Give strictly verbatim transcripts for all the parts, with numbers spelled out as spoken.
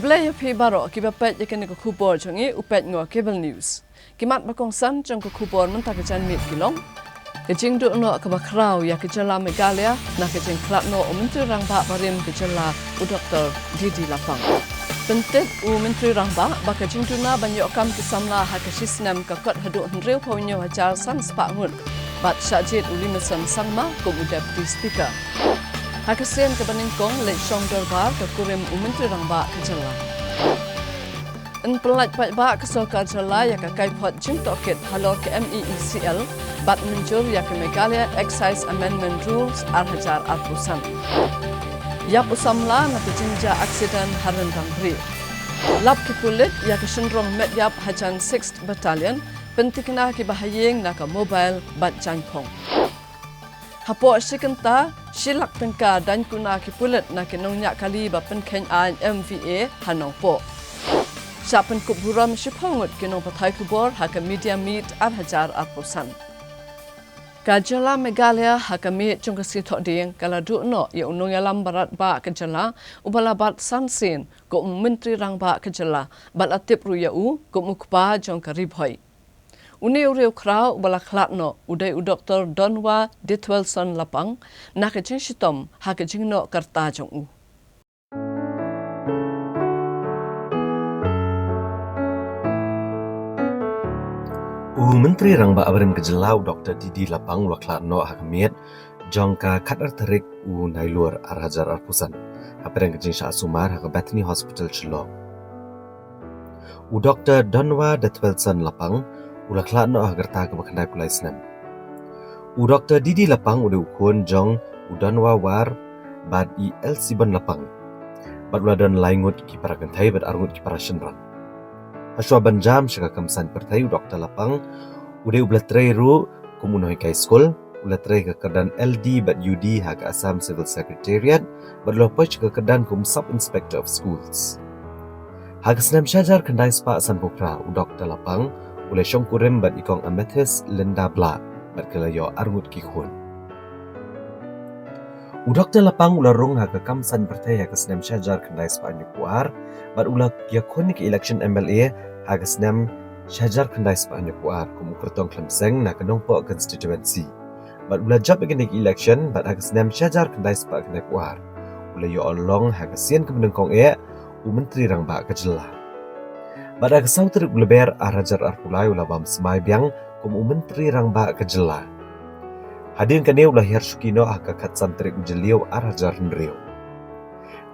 Khublei ïa phi baroh kiba peit ïa kane ka khubor jong ngi, u peit noh Cable News. Ki mat ba kongsan jong ka khubor mynta ka janmiet ki long: Ka jingduh noh kaba khraw ïa ka jylla Meghalaya na ka jingkhlad noh u Myntri Rangbah barim ka jylla, u Doktor D D Lapang. Pyntip u Myntri Rangbah ba ka jingduna ban ïoh kam ki samla ha ka shisnem ka kot haduh hynriewphew hynñiew hajar san spah ngut, bad shah jied u Limison Sangma kum u Deputy Speaker. Ha ka sien kaba nyngkong, leit shong dorbar ka kurim u Myntri Rangbah ka jylla. Yn pyllait paidbah ka sorkar jylla ïa ka kaiphod jingtohkit halor ka M E E C L bad mynjur ïa ka Meghalaya Excise Amendment Rules ar hajar arphew san. Ïap u samla na ka jingjia aksiden ha Rynrang Bri. Lap ki pulit ïa ka shynrong met ïap hajan Sixth Battalion, pynthikna kiba ha ïing na ka mobile bad jaiñphong. Hapoh shi kynta, shi lak tyngka dang kuna ki pulit na ki nongñiah kali ba pynkheiñ aiñ M V A ha Nongpoh. Shah pynkup burom shiphew ngut ki nongpathai khubor ha ka Media Meet ar hajar arphew san. Ka jylla Meghalaya ha ka miet jong ka sngi Thohdieng ka la duh noh ïa u nongïalam barat bah ka jylla uba la bat san sien kum u Myntri Rangbah ka jylla, bad la tip ruh ïa u kum u kpa jong ka Ri Bhoi. Une u riewkhraw uba la khlad noh u dei u Doktor Donwa Dithwelson Lapang, na ka jingshitom ha ka jingnoh ka rta jong u. U Myntri Rangbah barim ka jylla, u Doktor D D Lapang, u la khlad noh ha ka miet jong ka khatar tarik u Nailur ar hajar arphew san, hapdeng ka jingshah sumar ha ka Bethany Hospital Shillong. U Doktor Donwa Dithwelson Lapang u la khlad noh ha ka rta kaba khyndaiphew lai snem. U Doktor D D Lapang u dei u khun jong u Donwa War bad i Elsibon Lapang, bad u la don lai ngut ki para kynthei bad ar ngut ki para shynrang. Hashwa ban jam sha ka kam saiñ pyrthei, u Doktor Lapang u dei uba la trei ruh kum u nonghikai skul, u la trei ka kyrdan L D bad U D ha ka Assam Civil Secretariat, bad u la poi sha ka kyrdan kum Sub Inspector of Schools. Ha ka snem shi hajar khyndai spah sanphew phra, u Doktor Lapang u la shongkurim bad i Kong Amethyst Linda Blah, bad ki la ïoh ar ngut ki khun. U Doktor Lapang u la rung ha ka kam saiñ pyrthei ha ka snem shi hajar khyndai spah hynñiewphew ar, bad u la ïakhun ïa ka election M L A ha ka snem shi hajar khyndai spah hynñiewphew ar kum u kyrtong khlem seng na ka Nongpoh constituency. Bad u la jop ïa kane ka election, bad ha ka snem shi hajar khyndai spah khyndaiphew ar u la ïoh long ha ka sien kaba nyngkong eh u Myntri Rangbah ka jylla. Bad ha ka saw tarik u Lber ar hajar arphew lai u la bam smai biang kum u Myntri Rangbah ka jylla. Hadien kane u la hiar shuki noh ha ka khatsan tarik u Jylliew ar hajar hynriew.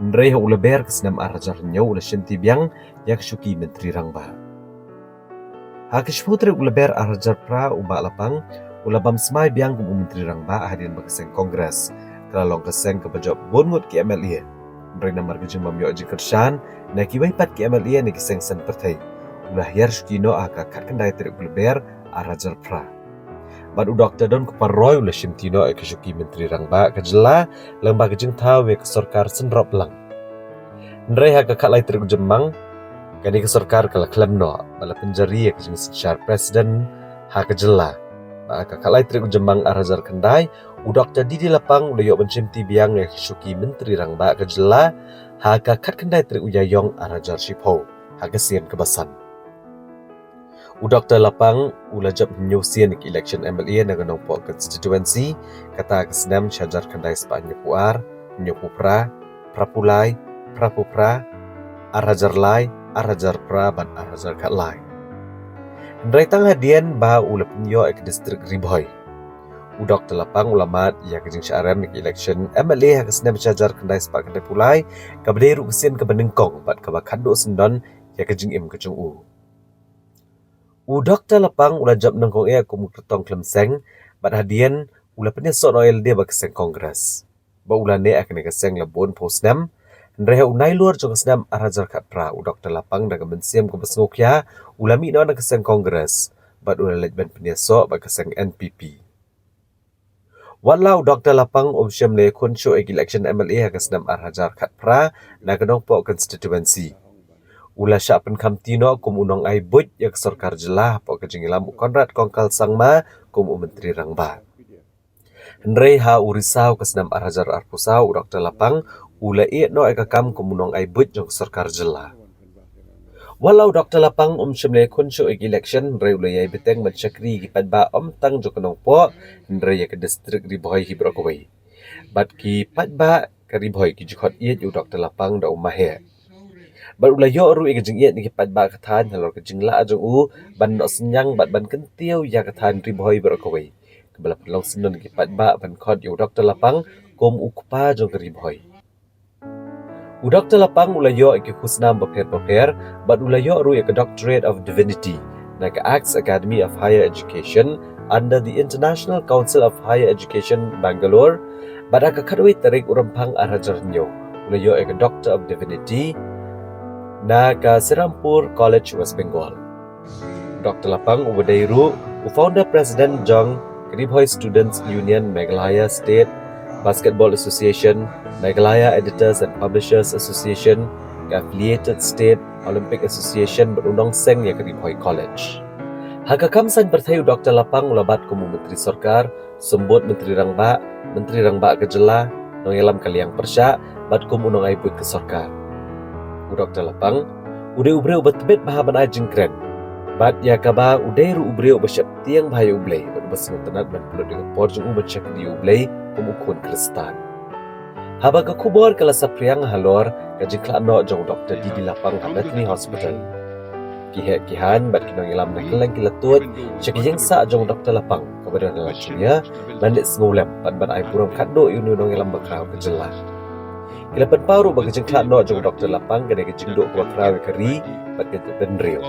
Hynrei ha u Lber ka snem ar hajar hynñiew u la shimti biang ïa ka shuki Myntri Rangbah. Ha ka shiphew tarik u Lber ar hajar phra u Bah Lapang u la bam smai biang kum u Myntri Rangbah hadien ba ka seng Congress ka la long ka seng kaba jop bun ngut ki M L A. Hynrei namar ka jingbym ïoh jingkyrshan na kiwei pat ki M L A na ki seng saiñ pyrthei, u la hiar shuki noh ha ka khatkhyndai tarik u Lber ar hajar phra. Bad u Doktor Donkupar Roy u la shimti noh ïa ka shuki Myntri Rangbah ka jylla lyngba ka jingthaw ïa ka sorkar synrop lang. Hynrei ha ka khatlai tarik u Jymmang, kane ka sorkar ka la khlem noh bad la pynjari ïa ka jingsynshar President ha ka jylla. Bad ha ka khatlai tarik u Jymmang ar hajar khyndai, u Doktor D D Lapang u la ïoh ban shimti biang ïa ka shuki Myntri Rangbah ka jylla ha ka khatkhyndai tarik u Ïaïong ar hajar shiphew ha ka sien kaba san. U Doktor Lapang u la jop hynñiew sien ïa ka election M L A na ka Nongpoh constituency, kata ha ka snem shi hajar khyndai spah hynñiewphew ar, hynñiewphew phra, phraphew lai, phraphew phra, ar hajar lai, ar hajar phra bad ar hajar khatlai. Hynrei tang hadien ba u la pynïoh ïa ka district Ri Bhoi, u Doktor Lapang u la mad ïa ka jingshah rem ïa ka election M L A ha ka snem shi hajar khyndai spah khyndaiphew lai, kaba dei ruh ka sien kaba nyngkong bad kaba khatduh syndon ïa ka jingim ka jong u. U Doktor Lapang u la jop nyngkong eh kum u kyrtong khlem seng, bad hadien u la pynïasoh noh ïa lade bad ka seng Congress. Ba u la neh ha kane ka seng la bun phew snem, hynrei ha u Nailur jong ka snem ar hajar khatphra, u Doktor Lapang da ka mynsiem kaba sngewkhia u la mih noh na ka seng Congress, bad u la leit ban pynïasoh bad ka seng N P P. Wat la u Doktor Lapang um shym la ïakhun shuh ïa ka election M L A ha ka snem ar hajar khatphra na ka Nongpoh constituency, u la shah pynkhamti noh kum u nongai buit ïa ka sorkar jylla hapoh ka jingïalam u Conrad Kongkal Sangma kum u Myntri Rangbah. Hynrei ha u Risaw ka snem ar hajar arphew saw, u Doktor Lapang u la ïeh noh ïa ka kam kum u nongai buit jong ka sorkar jylla. Wat la u Doktor Lapang um shym la ïakhun shuh ïa ka election, hynrei u la ïai bteng ban shakri ïa ki paidbah ym tang jong ka Nongpoh, hynrei ïa ka district Ri Bhoi hi baroh kawei. Bad ki paidbah ka Ri Bhoi ki ju khot ïeit ïa u Doktor Lapang da u maheh. Bad u la ïoh ruh ïa ka jingïeit na ki paidbah ka thaiñ halor ka jinglah jong u ban noh synñiang bad ban kyntiew ïa ka thaiñ Ri Bhoi baroh kawei, kaba la pynlong syndon ki paidbah ban khot ïa u Doktor Lapang kum u kpa jong ka Ri Bhoi. U Doktor Lapang u la ïoh ïa ki khusnam bapher bapher bad u la ïoh ruh ïa ka Doctorate of Divinity na ka Axe Academy of Higher Education under the International Council of Higher Education, Bangalore. Bad ha ka khatwei tarik u Rymphang ar hajar hynñiew u la ïoh ïa ka Doctor of Divinity na ka Serampore College, West Bengal. Doktor Lapang uba dei ruh u founder president jong ka Ri Bhoi Students Union, Meghalaya State Basketball Association, Meghalaya Editors and Publishers Association, ka Affiliated State Olympic Association bad u nongseng ïa ka Ri Bhoi College. Ha ka kam saiñ pyrthei u Doktor Lapang u la bat kum u Myntri Sorkar, Symbud Myntri Rangbah, Myntri Rangbah ka Jylla, nongïalam ka liang pyrshah bad kum u nongai buit ka sorkar. U Doktor Lapang u dei u briew uba tbit bha ban ai jingkren bad ïa kaba u dei ruh u briew uba sheptieng bha ïa U Blei bad uba sngewtynnat ban pynlut ïa ka por jong u ban shakri ïa U Blei kum u khun Khristan. Haba ka khubor ka la saphriang halor ka jingkhlad noh jong u Doktor D D Lapang ha Bethany Hospital, ki heh ki haiñ bad ki nongïalam na kylleng ki la tuid sha ka ïing sah jong u Doktor Lapang kaba don ha Ladthmuir ban leit sngewlem bad ban ai burom khatduh ïa une u nongïalam bakhraw ka jylla. Ki la pynpaw ruh ba ka jingkhlad noh jong u Doktor Lapang ka dei ka jingduh kaba khraw ïa ka ri bad ka jaitbynriew,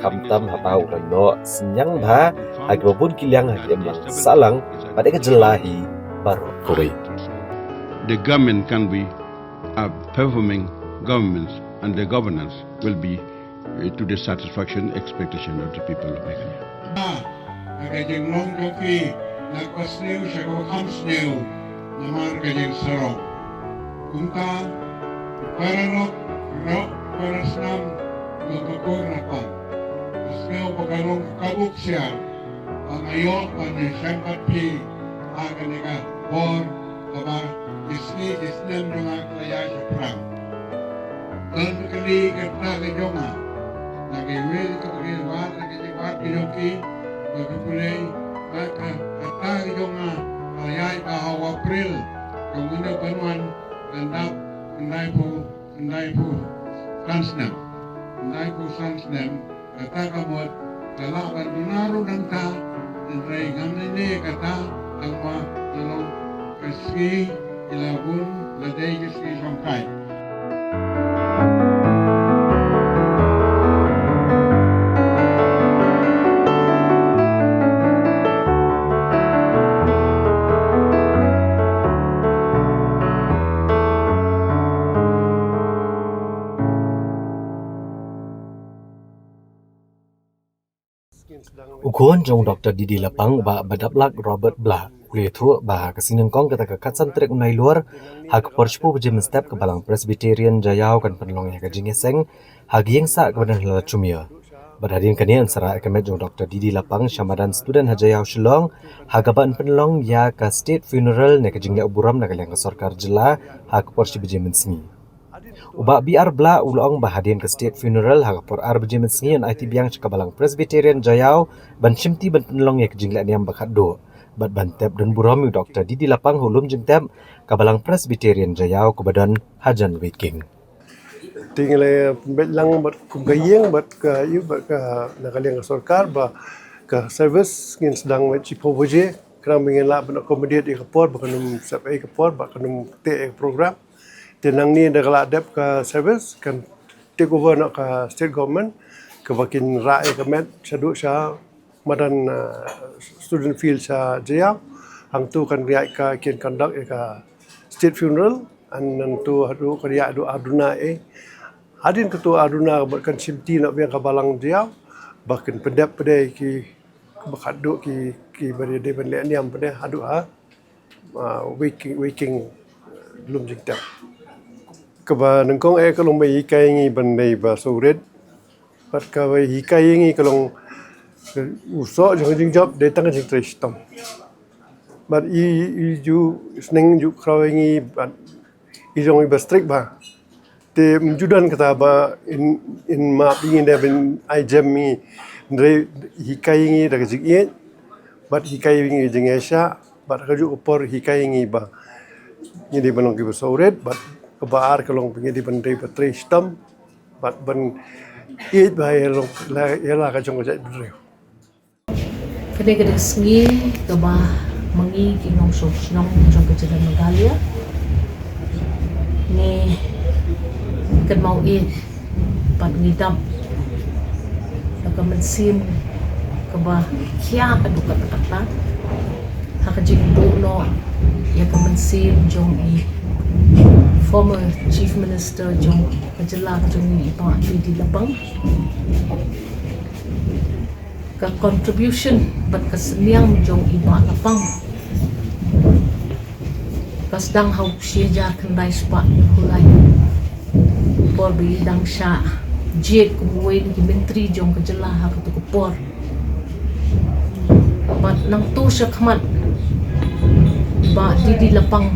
khamtam haba u la noh synñiang bha ha kiba bun ki liang ha ka imlang sahlang bad ïa ka jylla hi baroh kawei. The government can be a performing government and the governance will be uh, to the satisfaction expectation of the people of Meghalaya. Ha ka jinglong jong ki na ka sniew sha ka kham sniew namar ka jingsarong. Kumta para lok rok para snam ka ka kur na pang. Ka sniew ba ka long ka buk siar. Ba nga ïoh ban ïashem bad phi ha kane ka bor kaba ki sngi ki snem jong nga ka la ïaid shaphrang. Don kali kata ka jong nga na ka iwei ka ka wad na ka jingwad ka jong ki ba ka pule ba ka kata ka jong nga ka la ïaid ba ha u April jong une u ban wan kan dap khyndai phew khyndai phew san snem. Khyndai phew san snem. Kata ka mut ka lah ban duna ruh nangta. Hynrei ngam lei ne kata tang ba ka long ka sngi ki la bun la dei ka sngi shongkai. U khun jong u Doktor D D Lapang u Bah Badaplak Robert Blah u la ïathuh ba ha ka sngi nyngkong kata ka khatsan tarik u Nailur ha ka por shiphew baje mynstep ka Balang Presbyterian Jaïaw kan pynlong ïa ka jingïaseng ha ka ïing sah kaba don ha Ladthmuir. Bad hadien kane yn sa rah ïa ka met jong u Doktor D D Lapang sha madan student ha Jaïaw Shillong ha kaba yn pynlong ïa ka state funeral ne ka jingleh burom na ka liang ka sorkar jylla ha ka por shi baje mynsngi. U Bah B R Blah u la ong ba hadien ka state funeral ha ka por ar baje mynsngi yn aiti biang sha ka Balang Presbyterian Jaïaw ban shimti ban pynlong ïa ka jingleh niam ba khatduh bad ban tep don burom ïa u Doktor D D Lapang ha u lum jingtep ka Balang Presbyterian Jaïaw kaba don hajan Waiking. Te ngi la pynbeit lang bad kum ka ïing bad ka ïu bad ka na ka liang ka sorkar ba ka service ngin sdang bad shiphew baje khnang ba ngin lah ban accommodate ïa ka por ba kan ym sep ïa ka por ba kan ym teh ïa ka program. Te nangne da ka la dep ka service kan take over noh ka state government kaba kin rah ïa ka met shaduh sha madan student field sha Jaïaw. Hangtu kan ïaid ka kin conduct ïa ka state funeral. Hangtu haduh kan ïaid haduh ar duna eh. Hadien katu ar duna ba kan shimti noh biang ka Balang Jaïaw ba kin pyndep pat ki ba khatduh ki ki ba dei ban leh niam pat haduh ha Waiking Waiking lum jingtep. Kaba nyngkong eh ka long ba hikai ngi ban dei ba sawrit. Bad kaba hikai ngi ka long u soh jong ka jingjop dei tang ka jingtrei shitom. Bad i i ju sneng ju khraw ngi bad i jong i ba strict ba. Te mynta kata ba in, in map ïa ngi da ban ai jem ïa ngi, hynrei hikai ïa ngi da ka jingïeit bad hikai ïa ngi da ka jingïaishah bad kajuh ka por hikai ïa ngi ba ngi dei ban long kiba sawrit bad kaba ar ka long ba ngi dei ban dei ba trei shitom bad ban ïeit ba ïa long la, ïa la ka jong ka jaitbynriew. Kane ka dei ka sngi kaba ma ngi ki nongshong shnong jong ka jylla Meghalaya ngi kynmaw ïeit bad ngi dap da ka mynsiem kaba khia haduh katta katta ha ka jingduh noh ïa ka mynsiem jong i former Chief Minister jong ka jylla ka jong ngi, i Bah D D Lapang. Ka contribution bad ka synñiang jong i Bah Lapang ka sdang ha u shi hajar khyndai spah hynñiewphew lai, por ba i dang shah jied kum uwei na ki myntri jong ka jylla ha kato ka por. Bad nangto sha khmat, i Bah D D Lapang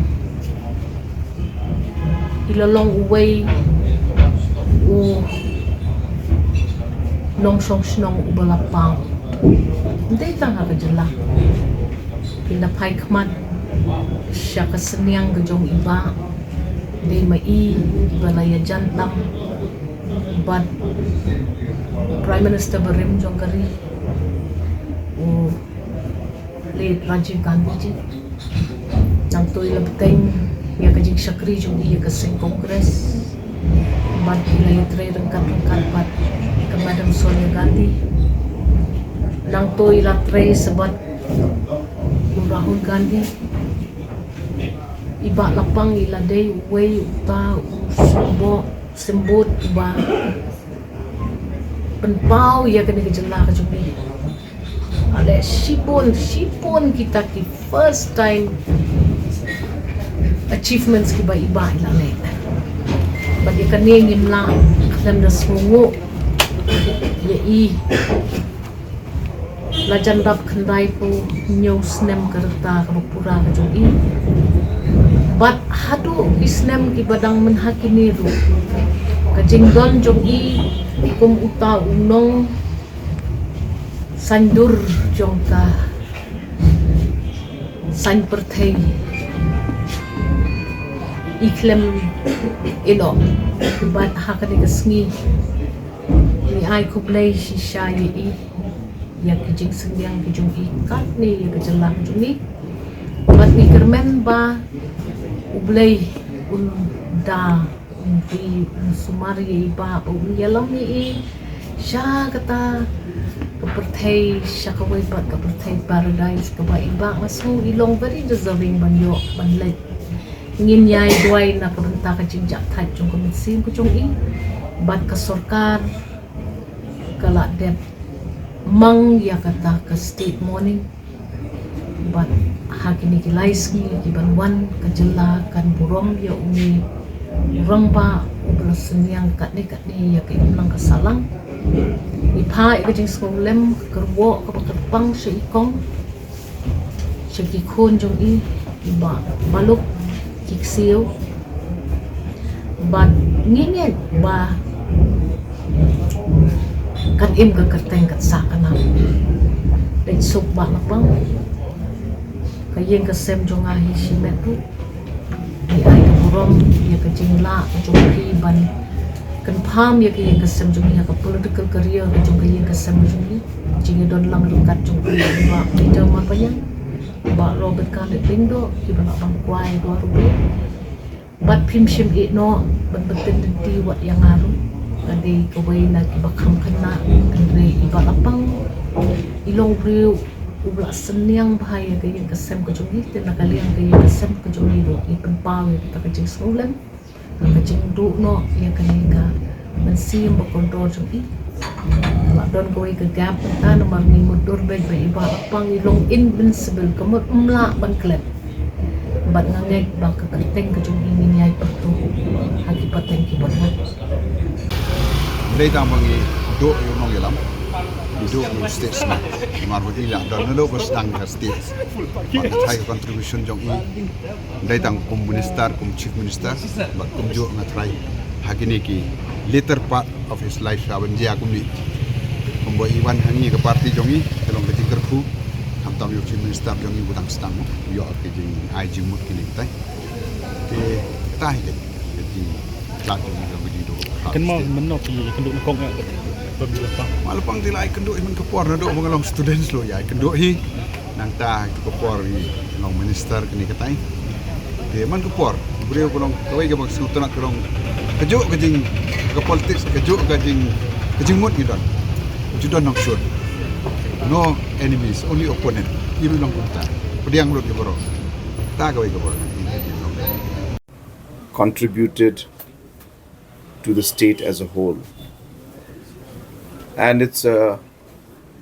i la long uwei u nongshong shnong uba la paw. Ym dei tang ha ka jylla, hynda phai khmat sha ka synñiang ka jong i Bah, dei ma i ba la ïajan tam bad Prime Minister barim jong ka ri, u late Rajiv Gandhi ji. Nangto i la bteng ïa ka jingshakri jong i ïa ka seng Congress bad i la ïatrei ryngkat ryngkat bad ka Madam Sonia Gandhi. Nangto i la trei sa bad u Rahul Gandhi. I Bah Lapang i la dei uwei uta u symbol, symbol uba pynpaw ïa kane ka jylla ka jong ngi. Ale shibun, shibun kita ki first time achievements kiba i Bah i la leh. Bad ïa kane ngim lah khlem da sngewnguh ïa i. La jan dap khyndaiphew hynñiew snem ka rta kaba pura ka jong i. Bad haduh ki snem kiba dang mynta kine ruh, ka jingdon jong i kum uta u nong saiñdur jong ka saiñ pyrthei i khlem ïehnoh. Bad ha kane ka sngi ngi ai khublei shisha ïa i, ïa ki jingsynñiang ki jong i katne ïa ka jylla ka jong i. Bad ngi kyrmen ba U Blei un da un ri un sumar ïa i Bah, un ïalam ïa i sha kata ka pyrthei, sha kawei pat ka pyrthei paradise kaba i Bah nga sngew i long very deserving ban ïoh ban leit. Ngin ïai duwai na ka bynta ka jingjahthait jong ka mynsiem ka jong i bad ka sorkar ka la dep mang ïa kata ka state mourning. Bad ha kine ki lai sngi ki ban wan ka jylla kan burom ïa une u rangbah uba la synñiang katne katne ïa ka imlang ka sahlang. Ngi phah ïa ka jingsngewlem, ka kyrwoh kaba kyrpang sha i kong, sha ki khun jong i, i Bah Maluk, ki ksiew. Bad ngi ngeit ba kan im ka kyrteng, kan sah ka nam. Leit suk Bah Lapang, ka ïing ka sem jong nga hi shimet ruh. Ngi ai ka burom ïa ka jinglah ka jong phi ban kynpham ïa ka ïing ka sem jong ngi, ïa ka political career ka jong ka ïing ka sem jong ngi. Jingïadon lang ryngkat jong phi, Bah Peter Marbaniang, Bah Robert Khaled Lyngdoh, kiba lah ban kwai dua ruh. Bad phim shym ïehnoh ban pynbeit lynti wat ïa nga ruh. Nga dei kawei na kiba kham khynnah, hynrei i Bah Lapang i long briew uba la synñiang bha ïa ka ïing ka sem ka jong ngi, te na ka liang ka ïing ka sem ka jong ngi ruh i pynpaw ïa kata ka jingsngewlem, ka jingduh noh ïa kane ka mynsiem ba kordor jong i. Ka la don kawei ka gap mynta namar ngi mutdur beit ba i Bah Lapang i long invincible, ka mut ym lah ban klet. Bad nga ngeit ba ka kyrteng ka jong i ngin ïai pyrtuh ha ki pateng ki ban wan. Dei tang ba ngi duh ïa u nongïalam, ngi duh ïa u statesman. Namar ba i la don naduh ba sdang ka state. Bad nga tharai ka contribution jong i, dei tang kum minister, kum chief minister, bad kumjuh nga tharai Ha kine ki later part of his life, ha ban jia kumne. Kumba i wan ha ngi ka party jong ngi, ka long ka jingkyrkhu, khamtam ïa u Chief Minister jong ngi ba dang sdang, ïoh ka jingai jingmut kine kitai. Te, kata hi ka, ka jingkhlad jong ngi, ka jingduh. Kan mo mynno phi kynduh na kong ïa ka, ka, ka, ka. Ma la pang te la ai kynduh hi man ka por naduh ba nga long student shuh ïa ai kynduh hi. Nangta ka por hi long minister kane katai. Te man ka por, briew ka long kawei kaba sngewtynnat ka long kajuh ka jing, ka politics, kajuh ka jing, ka jingmut ngi don. Ju don nongshun. No enemies, only opponent. Ïa long kumta. Pdiang lut ïa baroh. Ta kawei ka por. Contributed to the state as a whole. And it's a,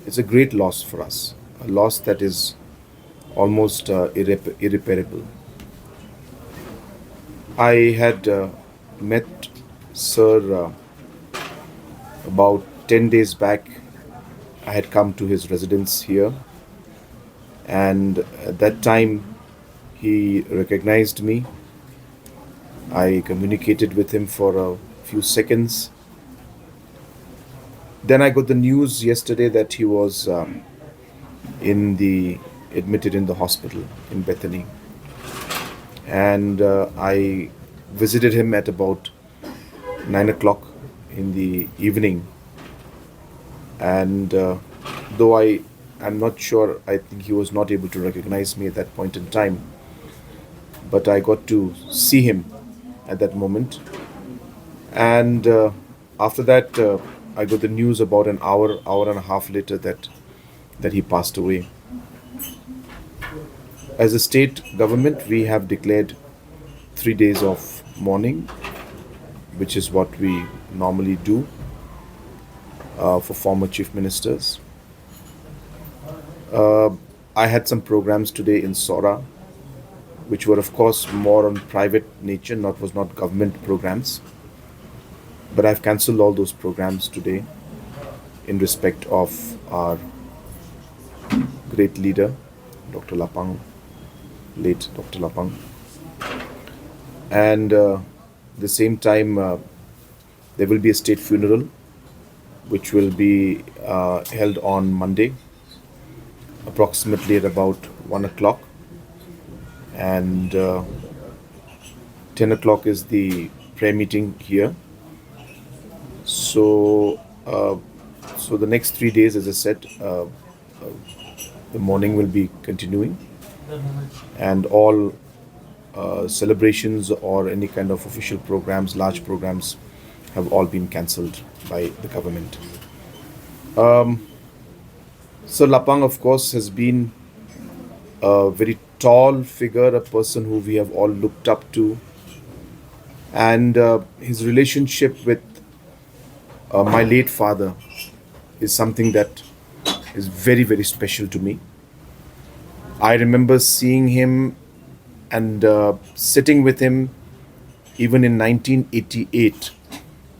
it's a great loss for us, a loss that is almost, uh, irrep-, irreparable. I had, uh, met Sir, uh, about ten days back. I had come to his residence here, and at that time, he recognized me. I communicated with him for a few seconds. Then I got the news yesterday that he was, um, in the, admitted in the hospital in Bethany. And, uh, I visited him at about nine o'clock in the evening. And, uh, though I, I'm not sure, I think he was not able to recognize me at that point in time. But I got to see him at that moment. And, uh, after that, uh, I got the news about an hour, hour and a half later that, that he passed away. As a state government, we have declared three days of mourning, which is what we normally do, uh, for former chief ministers. Uh, I had some programs today in Sohra, which were, of course, more on private nature, not, was not government programs. But I've cancelled all those programs today in respect of our great leader, Doctor Lapang, late Doctor Lapang. And, uh, at the same time, uh, there will be a state funeral, which will be, uh, held on Monday, approximately at about one o'clock. And, uh, ten o'clock is the prayer meeting here. So, uh, so the next three days, as I said, uh, uh, the mourning will be continuing, and all, uh, celebrations or any kind of official programs, large programs, have all been cancelled by the government. Um, Sir Lapang, of course, has been a very tall figure, a person who we have all looked up to, and, uh, his relationship with, uh, my late father is something that is very, very special to me. I remember seeing him and, uh, sitting with him even in nineteen eighty-eight,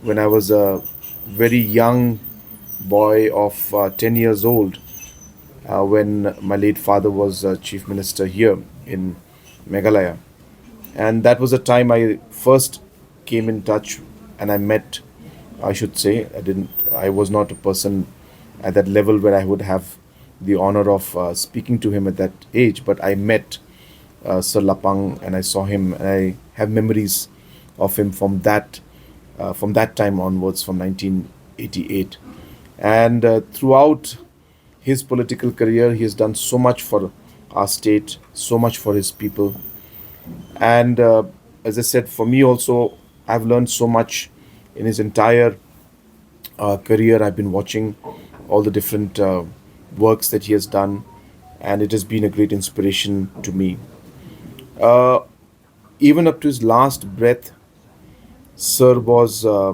when I was a very young boy of, uh, ten years old, uh, when my late father was, uh, chief minister here in Meghalaya. And that was the time I first came in touch and I met, I should say, I didn't, I was not a person at that level where I would have the honor of, uh, speaking to him at that age, but I met, uh, Sir Lapang, and I saw him, and I have memories of him from that, uh, from that time onwards, from nineteen eighty-eight. And, uh, throughout his political career, he has done so much for our state, so much for his people. And, uh, as I said, for me also, I've learned so much in his entire, uh, career. I've been watching all the different, uh, works that he has done, and it has been a great inspiration to me. Uh, even up to his last breath, Sir was, uh,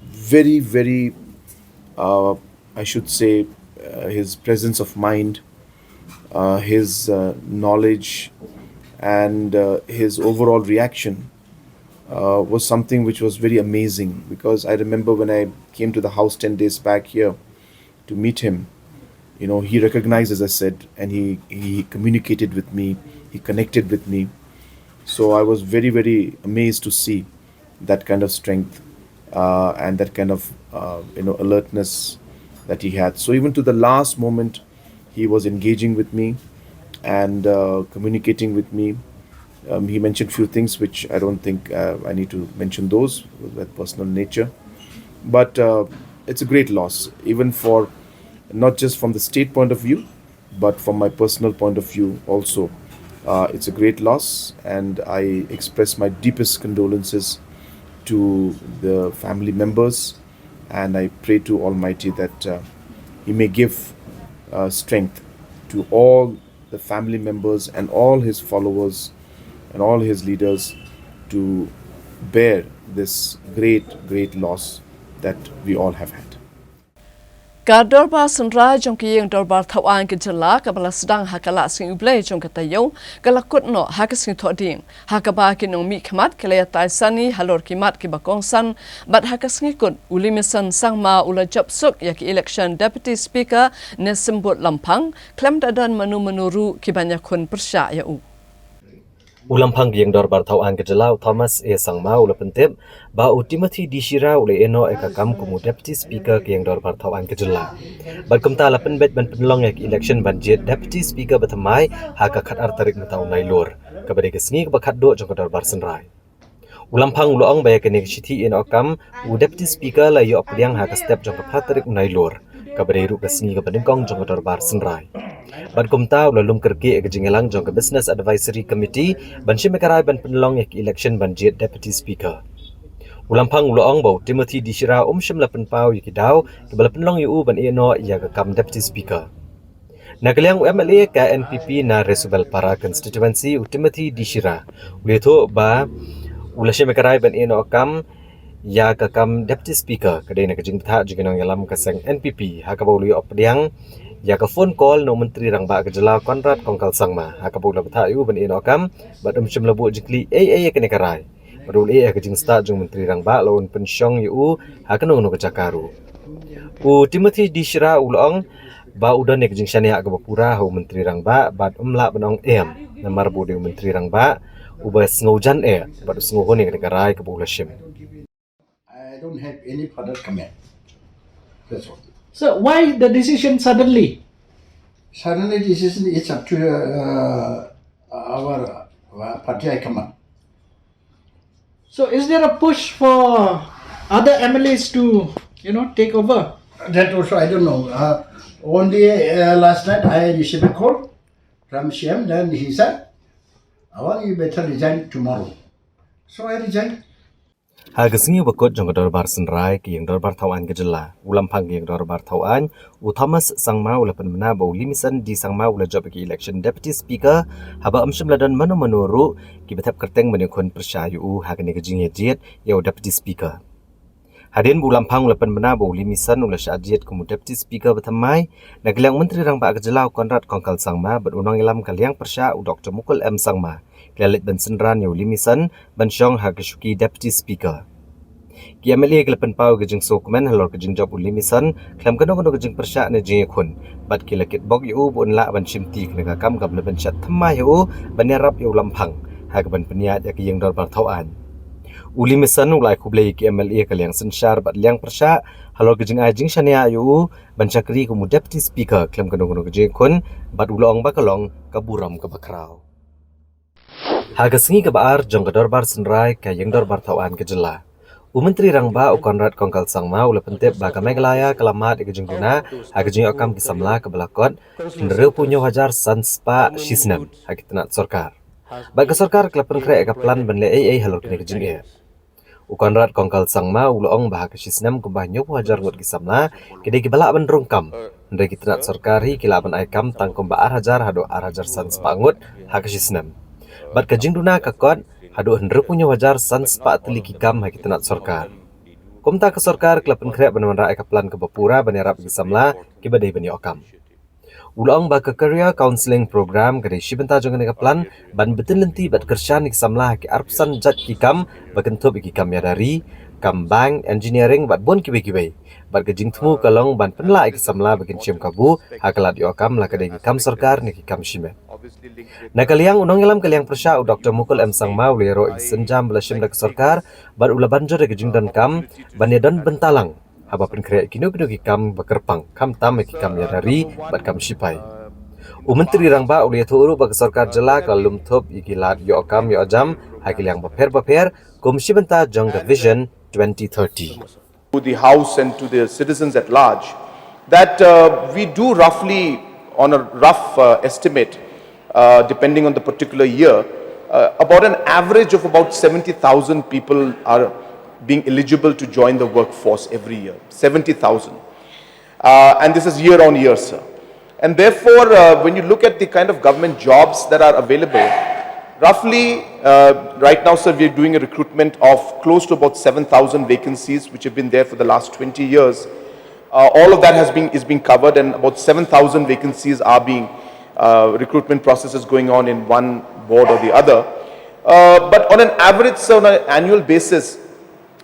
very, very, uh, I should say, uh, his presence of mind, uh, his, uh, knowledge, and, uh, his overall reaction, uh, was something which was very amazing, because I remember when I came to the house ten days back here to meet him, you know, he recognized, as I said, and he, he communicated with me, he connected with me. So I was very, very amazed to see that kind of strength uh, and that kind of uh, you know alertness that he had. So even to the last moment, he was engaging with me and uh, communicating with me. Um, he mentioned few things which I don't think uh, I need to mention those with personal nature, but uh, it's a great loss, even for not just from the state point of view, but from my personal point of view also. Uh, it's a great loss, and I express my deepest condolences to the family members, and I pray to Almighty that uh, He may give uh, strength to all the family members and all his followers and all his leaders to bear this great, great loss that we all have had. Ka Dorbar Synrai jong ka Ïing Dorbar Thawaiñ ka Jylla kaba la sdang ha ka Laisngi U Blei jong ka taïew ka la kut noh ha ka sngi Thohdieng, ha kaba ki nongmihkhmat ki la ïatai sani halor ki mat kiba kongsan bad ha ka sngi kut u Limison Sangma u la jop suk ïa ka election Deputy Speaker ne symbud Lamphang khlem da don mano mano ruh ki ban ïakhun pyrshah ïa u. U Lamphang ka Ïing Dorbar Thawaiñ ka Jylla u Thomas A Sangma u la pyntip ba u Timothy D Shira u la ïeh noh ïa ka kam kum u Deputy Speaker ka Ïing Dorbar Thawaiñ ka Jylla. Bad kumta la pynbeit ban pynlong ïa ka election ban jied Deputy Speaker bathymmai ha ka khatar tarik mynta u Nailur, kaba dei ka sngi kaba khatduh jong ka Dorbar Synrai. U Lamphang u la ong ba ïa kane ka shithi ïeh noh kam u Deputy Speaker la ïoh pdiang ha ka step jong ka phra tarik u Nailur, kaba dei ruh ka sngi kaba nyngkong jong ka Dorbar Synrai. Bad kumta u la lum kyrkieh ïa ka jingïalang jong ka Business Advisory Committee ban shim ïa ka rai ban pynlong ïa ka election ban jied Deputy Speaker. U Lamphang u la ong ba u Timothy D Shira um shym la pynpaw ïa ki daw kiba la pynlong ïa u ban ïeh noh ïa ka kam Deputy Speaker. Na ka liang u M L A ka N P P na Resubelpara constituency u Timothy D Shira u la ïathuh ba u la shim ïa ka rai ban ïeh noh kam ïa ka kam Deputy Speaker ka dei na ka jingbthah jong ki nongïalam ka seng N P P ha kaba u la ïoh pdiang ïa ka phone call na u Myntri Rangbah ka Jylla Conrad Kongkal Sangma ha kaba u la bthah ïa u ban ïeh noh kam bad um shym la buh jingkylli ei ei ïa kane ka rai. Bad u la ïeh ïa ka jingstad jong u Myntri Rangbah la un pynshong ïa u ha kano kano ka jaka ruh. U Timothy D Shira u la ong ba u don ïa ka jingshaniah kaba pura ha u Myntri Rangbah bad um lah ban ong em namar ba u dei u Myntri Rangbah uba sngewjan eh bad u sngewhun ïa kane ka rai kaba u la shim. I don't have any further comment. That's all. So why the decision suddenly? Suddenly decision is up to uh, our uh, party high command. So is there a push for other M L As to, you know, take over? That also I don't know. Uh, only uh, last night I received a call from C M. Then he said, "Awang, you better resign tomorrow." So I resigned. Ha ka sngi ba kut jong ka Dorbar Synrai ka Ïing Dorbar Thawaiñ ka Jylla, u Lamphang ka Ïing Dorbar Thawaiñ u Thomas Sangma u la pynbna ba u Limison D Sangma u la jop ïa ka election Deputy Speaker haba um shym la don mano mano ruh kiba thep kyrteng ban ïakhun pyrshah ïa u ha kane ka jingïajied ïa u Deputy Speaker. Hadien ba u Lamphang u la pynbna ba u Limison u la shah jied kum u Deputy Speaker bathymmai, na ka liang u Myntri Rangbah ka Jylla u Conrad Kongkal Sangma bad u nongïalam ka liang pyrshah u Doktor Mukul M Sangma ki la leit ban synran ïa u Limison ban shong ha ka shuki Deputy Speaker. Ki M L A ki la pynpaw ïa ka jingsngewkmen halor ka jingjop u Limison khlem kano kano ka jingpyrshah ne jingïakhun bad ki la kitbok ïa u ba un lah ban shimti kane ka kam kaba la pynshad thymmai ïa u ban ïarap ïa u Lamphang ha kaban pynïaid ïa ka Ïing Dorbar Thawaiñ. U Limison u la ai khublei ïa ki M L A ka liang synshar bad liang pyrshah halor ka jingai jingshaniah ïa u ban shakri kum u Deputy Speaker khlem kano kano ka jingïakhun bad u la ong ba ka long ka burom kaba khraw. Ha ka sngi kaba ar jong ka Dorbar Synrai ka Ïing Dorbar Thawaiñ ka Jylla, u Myntri Rangbah u Conrad Kongkal Sangma u la pyntip ba ka Meghalaya ka la mad ïa ka jingduna ha ka jingïoh kam ki samla kaba la kot hynriewphew hynñiew hajar san spah shisnem ha ki tnat sorkar. Bad ka sorkar ka la pynkhreh ïa ka plan ban leh ei ei halor kane ka jingeh. U Conrad Kongkal Sangma u la ong ba ha ka shisnem kumba hynñiewphew hajar ngut ki samla ki dei kiba lah ban rung kam, hynrei ki tnat sorkar hi ki lah ban ai kam tang kumba ar hajar haduh ar hajar san spah ngut ha ka shisnem. Bad ka jingduna ka kot haduh hynriewphew hynñiew hajar san spah tylli ki kam ha ki tnat sorkar. Kumta ka sorkar ka la pynkhreh ban wanrah ïa ka plan kaba pura ban ïarap ïa ki samla kiba dei ban ïoh kam. U la ong ba ka Career Counselling Program ka dei shi bynta jong kane ka plan ban btin lynti bad kyrshan ïa ki samla ha ki arphew san jait ki kam ba kynthup ïa ki kam ïada ri, kam bank, engineering bad bun kiwei kiwei. Bad ka jingthmu ka long ban pynlah ïa ki samla ba kin shim kabu ha ka lad ïoh kam, la ka dei ki kam sorkar ne ki kam shimet. Na ka liang u nongïalam ka liang pyrshah u Doctor Mukul M Sangma u la ïaroh ïa ki sienjam ba la shim da ka sorkar bad u la ban jur ïa ka jingdonkam ban ïadon bynta lang haba pynkhreh kino kino ki kam ba kyrpang, khamtam ïa ki kam ïada ri bad kam shipai. U Myntri Rangbah u la ïathuh ruh ba ka sorkar jylla ka la lum thup ïa ki lad ïoh kam ïoh jam ha ki liang bapher bapher kum shi bynta jong ka Vision twenty thirty. To the House and to the citizens at large that uh, we do roughly, on a rough uh, estimate, uh, depending on the particular year, uh, about an average of about seventy thousand people are being eligible to join the workforce every year. Seventy thousand. Uh, and this is year on year, sir. And therefore, uh, when you look at the kind of government jobs that are available, roughly uh, right now, sir, we're doing a recruitment of close to about seven thousand vacancies, which have been there for the last twenty years. Uh, all of that has been is being covered, and about seven thousand vacancies are being uh, recruitment processes going on in one board or the other. Uh, but on an average, sir, on an annual basis,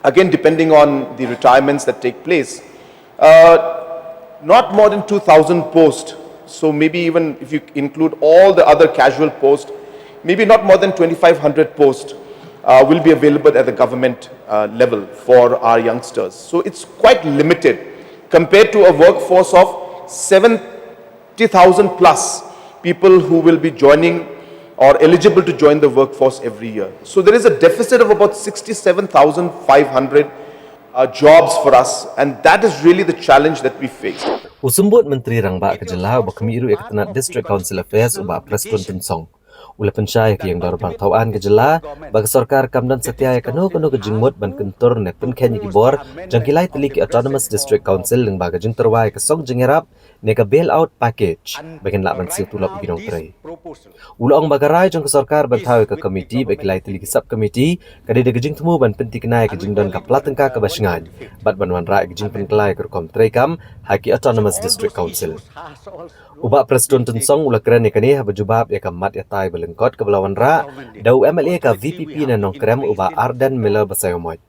again depending on the retirements that take place, uh, not more than two thousand posts. So maybe even if you include all the other casual posts, maybe not more than twenty-five hundred posts uh, will be available at the government uh, level for our youngsters. So it's quite limited compared to a workforce of seventy thousand plus people who will be joining or eligible to join the workforce every year. So there is a deficit of about sixty-seven thousand five hundred uh, jobs for us, and that is really the challenge that we face. U Symbud Myntri Rangbah ka jylla uba khmih ruh ïa ka tnat District Council Affairs u Bah Prestone Tynsong u la pynshai ïa ka ïing dorbar thawaiñ ka jylla ba ka sorkar kam don satia ïa kano kano ka jingmut ban kyntur ne pynkheiñ ïa ki bor jong ki lai tylli ki Autonomous District Council lyngba ka jingtyrwa ïa ka song jingïarap ne ka bail out package ba kin lah ban siew tulop ïa ki nongtrei. U la ong ba ka rai jong ka sorkar ban thaw ïa ka komiti bad ki lai tylli ki sub komiti ka dei da ka jingthmu ban pynthikna ïa ka jingdon ka pla tyngka kaba shngaiñ bad ban wanrah ïa ka jingpynkylla ïa ka rukom treikam ha ki Autonomous District Council. U Bah Prestone Tynsong u la kren ïa kane haba jubab ïa ka mat ïatai ba lyngkot kaba la wanrah da u MLA ka VPP na Nongkrem u Bah Ardent Miller Basaiawmoit.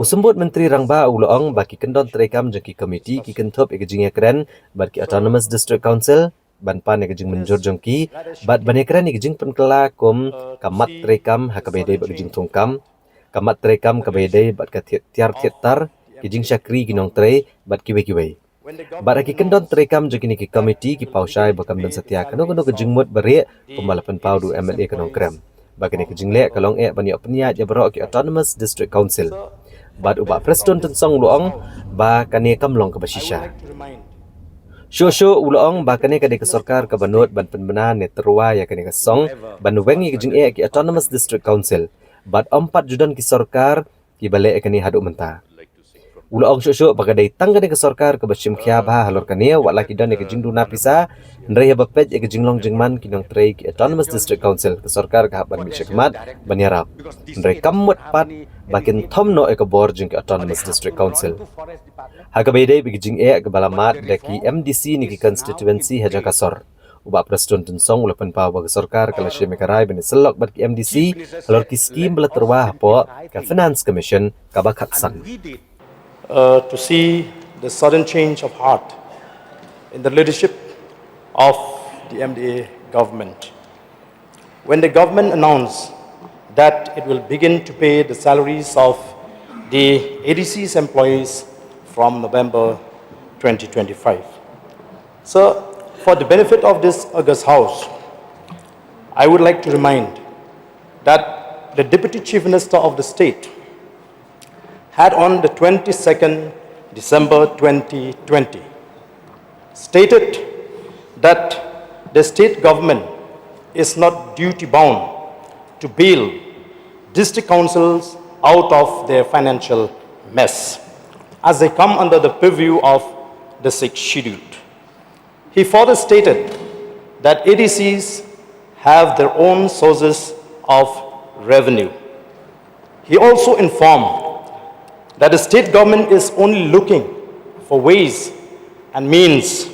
U Symbud Myntri Rangbah u la ong ba ki kyndon treikam jong ki komiti ki kynthup ïa ka jingïakren bad ki Autonomous District Council ban pan ïa ka jingmynjur jong ki bad ban ïakren ïa ka jingpynkylla kum ka mat treikam ha kaba ïadei bad ka jingthungkam, ka mat treikam kaba ïadei bad ka thied tiar thied tar, ki jingshakri ki nongtrei bad kiwei kiwei. Bad ha ki kyndon treikam jong kine ki komiti ki paw shai ba kam don satia kano kano ka jingmut ba rieh kumba la pynpaw da u MLA ka Nongkrem ba kane ka jingleh ka long eh ban ïoh pynïaid ïa baroh ki Autonomous District Council. Bad u Bah Prestone Tynsong u la ong ba kane kam long kaba shisha. Shuh shuh u la ong ba kane ka dei ka sorkar kaba nud ban pynbna ne tyrwa ïa kane ka song ban weng ïa ka jingeh ki Autonomous District Council bad ym pat ju don ki sorkar kiba leh ïa kane haduh mynta. U la ong shuh shuh ba ka dei tang kane ka sorkar kaba shim khia bha halor kane, wat la ki don ïa ka jingduna pisa, hynrei haba peit ïa ka jinglong jingman ki nongtrei ki Autonomous District Council, ka sorkar ka hap ban mih sha khmat ban ïarap. Hynrei kam mut pat ba kin thom noh ïa ka bor jong ki Autonomous District Council. Ha kaba ïadei bad ka jingeh kaba la mad da ki MDC ne ki constituency ha jaka sor, u Bah Prestone Tynsong u la pynpaw ba ka sorkar ka la shim ïa ka rai ban ïasyllok bad ki MDC halor ki skim ba la tyrwa hapoh ka Finance Commission kaba khatsan. Uh, to see the sudden change of heart in the leadership of the MDA government. When the government announced that it will begin to pay the salaries of the ADC's employees from November twenty twenty-five. So, for the benefit of this august House, I would like to remind that the Deputy Chief Minister of the state had, on the twenty-second December twenty twenty, stated that the state government is not duty bound to bail district councils out of their financial mess, as they come under the purview of the Sixth Schedule. He further stated that ADCs have their own sources of revenue. He also informed that the state government is only looking for ways and means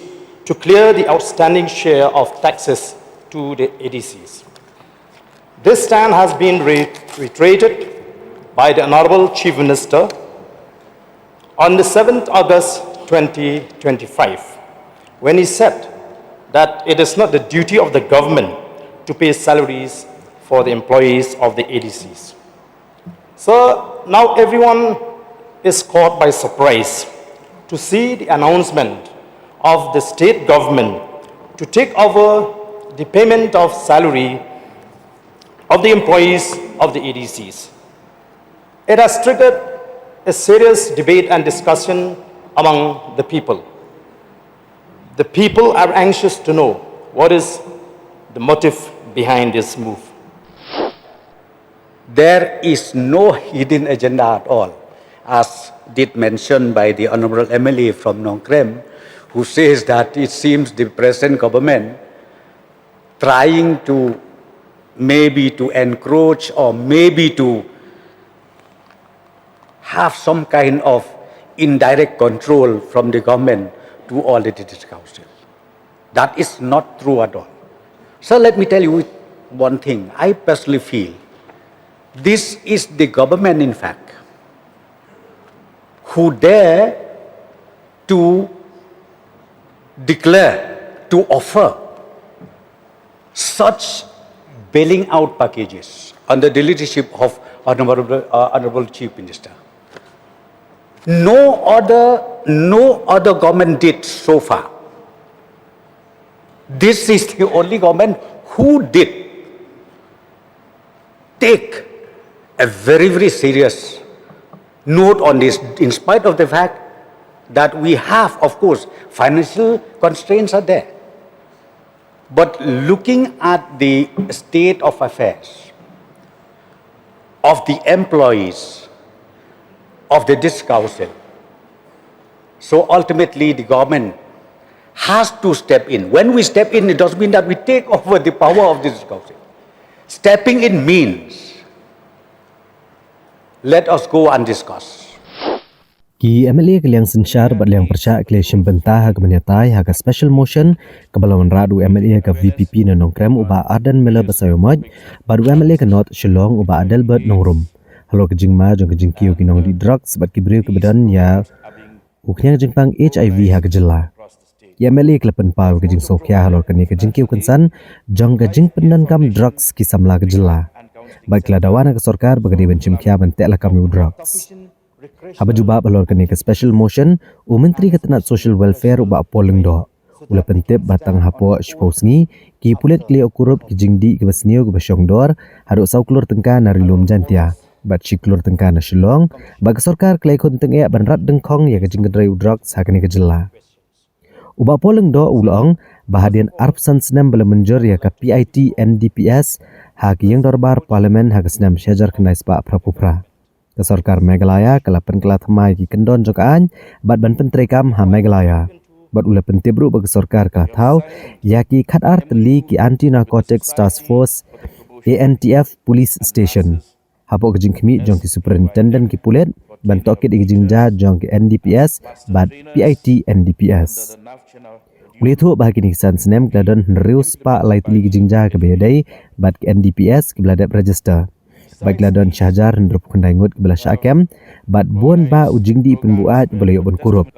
to clear the outstanding share of taxes to the ADCs. This stand has been re- reiterated by the Honorable Chief Minister on the seventh August twenty twenty-five, when he said that it is not the duty of the government to pay salaries for the employees of the A D Cs. So now everyone is caught by surprise to see the announcement of the state government to take over the payment of salary of the employees of the A D Cs. It has triggered a serious debate and discussion among the people. The people are anxious to know what is the motive behind this move. There is no hidden agenda at all, as did mention by the Honorable M L A from Nongkrem, who says that it seems the present government trying to maybe to encroach or maybe to have some kind of indirect control from the government to all the district council. That is not true at all. So let me tell you one thing. I personally feel this is the government, in fact, who dare to declare, to offer such bailing out packages under the leadership of Honorable, uh, Honorable Chief Minister. No other, no other government did so far. This is the only government who did take a very, very serious note on this, in spite of the fact that we have, of course, financial constraints are there. But looking at the state of affairs of the employees of the district council, so ultimately the government has to step in. When we step in, it doesn't mean that we take over the power of the district council. Stepping in means, let us go and discuss. Ki M L A ka liang synshar bad liang pyrshah ki la shim bynta ha ka ban ïatai ha ka special motion kaba la wanrah da u M L A ka V P P na Nongkrem u Bah Ardent Miller Basaiawmoit bad u M L A ka North Shillong u Bah Adelbert Nongrum. Halor ka jingma jong ka jingkiew ki nongdih drugs bad ki briew kiba don ïa u khñiang jingpang H I V ha ka jylla. Ki M L A ki la pynpaw ïa ka jingsngewkhia halor kane ka jingkiew kynsan jong ka jingpyndonkam drugs ki samla ka jylla. Bad ki la dawa na ka sorkar ba ka dei ban shim khia ban teh lakam ïa u drugs. Haba jubab halor kane ka special motion, u Myntri ka tnat Social Welfare u Bah Paul Lyngdoh u la pyntip ba tang hapoh shiphew sngi ki pulit ki la ïoh kurup ki jingdih kiba sniew kiba shongdor haduh saw klur tyngka na Ri Lum Jaiñtia bad shi klur tyngka na Shillong, bad ka sorkar ka la ïakhun tyngeh ban rat dyngkhong ïa ka jingkynrei u drugs ha kane ka jylla. U Bah Paul Lyngdoh u la ong ba hadien arphew san snem ba la mynjur ïa ka P I T N D P S ha ka ïing dorbar Parliament ha ka snem shi hajar khyndai spah phraphew phra, ka sorkar Meghalaya ka la pynkylla thymmai ïa ki kyndon jong ka aiñ bad ban pyntreikam ha Meghalaya. Bad u la pyntip ruh ba ka sorkar ka la thaw ïa ki khatar tylli ki Anti Narcotics Task Force, A N T F, Police Station hapoh ka jingkhmih jong ki Superintendent ki pulit ban tohkit ïa ki jingjia jong ki N D P S bad P I T N D P S. U la ïathuh ba ha kine ki san snem ki la don hynriew spah lai tylli ki jingjia kiba ïadei bad ki N D P S kiba la dep register. Bad ki la don shi hajar hynriewphew khyndai ngut kiba la shah kem bad bun bah u jingdih pynbuaid uba la ïoh ban kurup.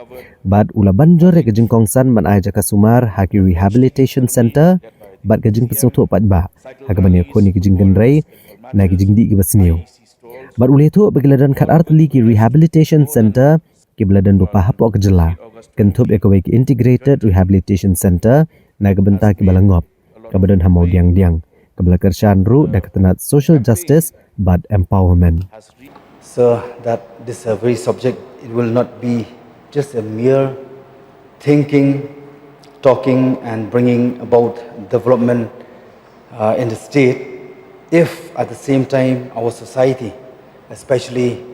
Bad u la ban jur ïa ka jingkongsan ban ai jaka sumar ha ki rehabilitation center bad ka jingpynsngewthuh paidbah ha kaba ïakhun ïa ka jingkynrei na ki jingdih kiba sniew. Bad u la ïathuh ba ki la don khatar tylli ki rehabilitation center kiba la don bapher hapoh ka jylla, kynthup ïa kawei ka integrated rehabilitation center na ka bynta kiba la ngop kaba don ha Mawdiangdiang, kaba la kyrshan ruh da ka tnat Social Justice bad Empowerment. Sir, that this uh, very subject, it will not be just a mere thinking, talking, and bringing about development uh, in the state if at the same time our society, especially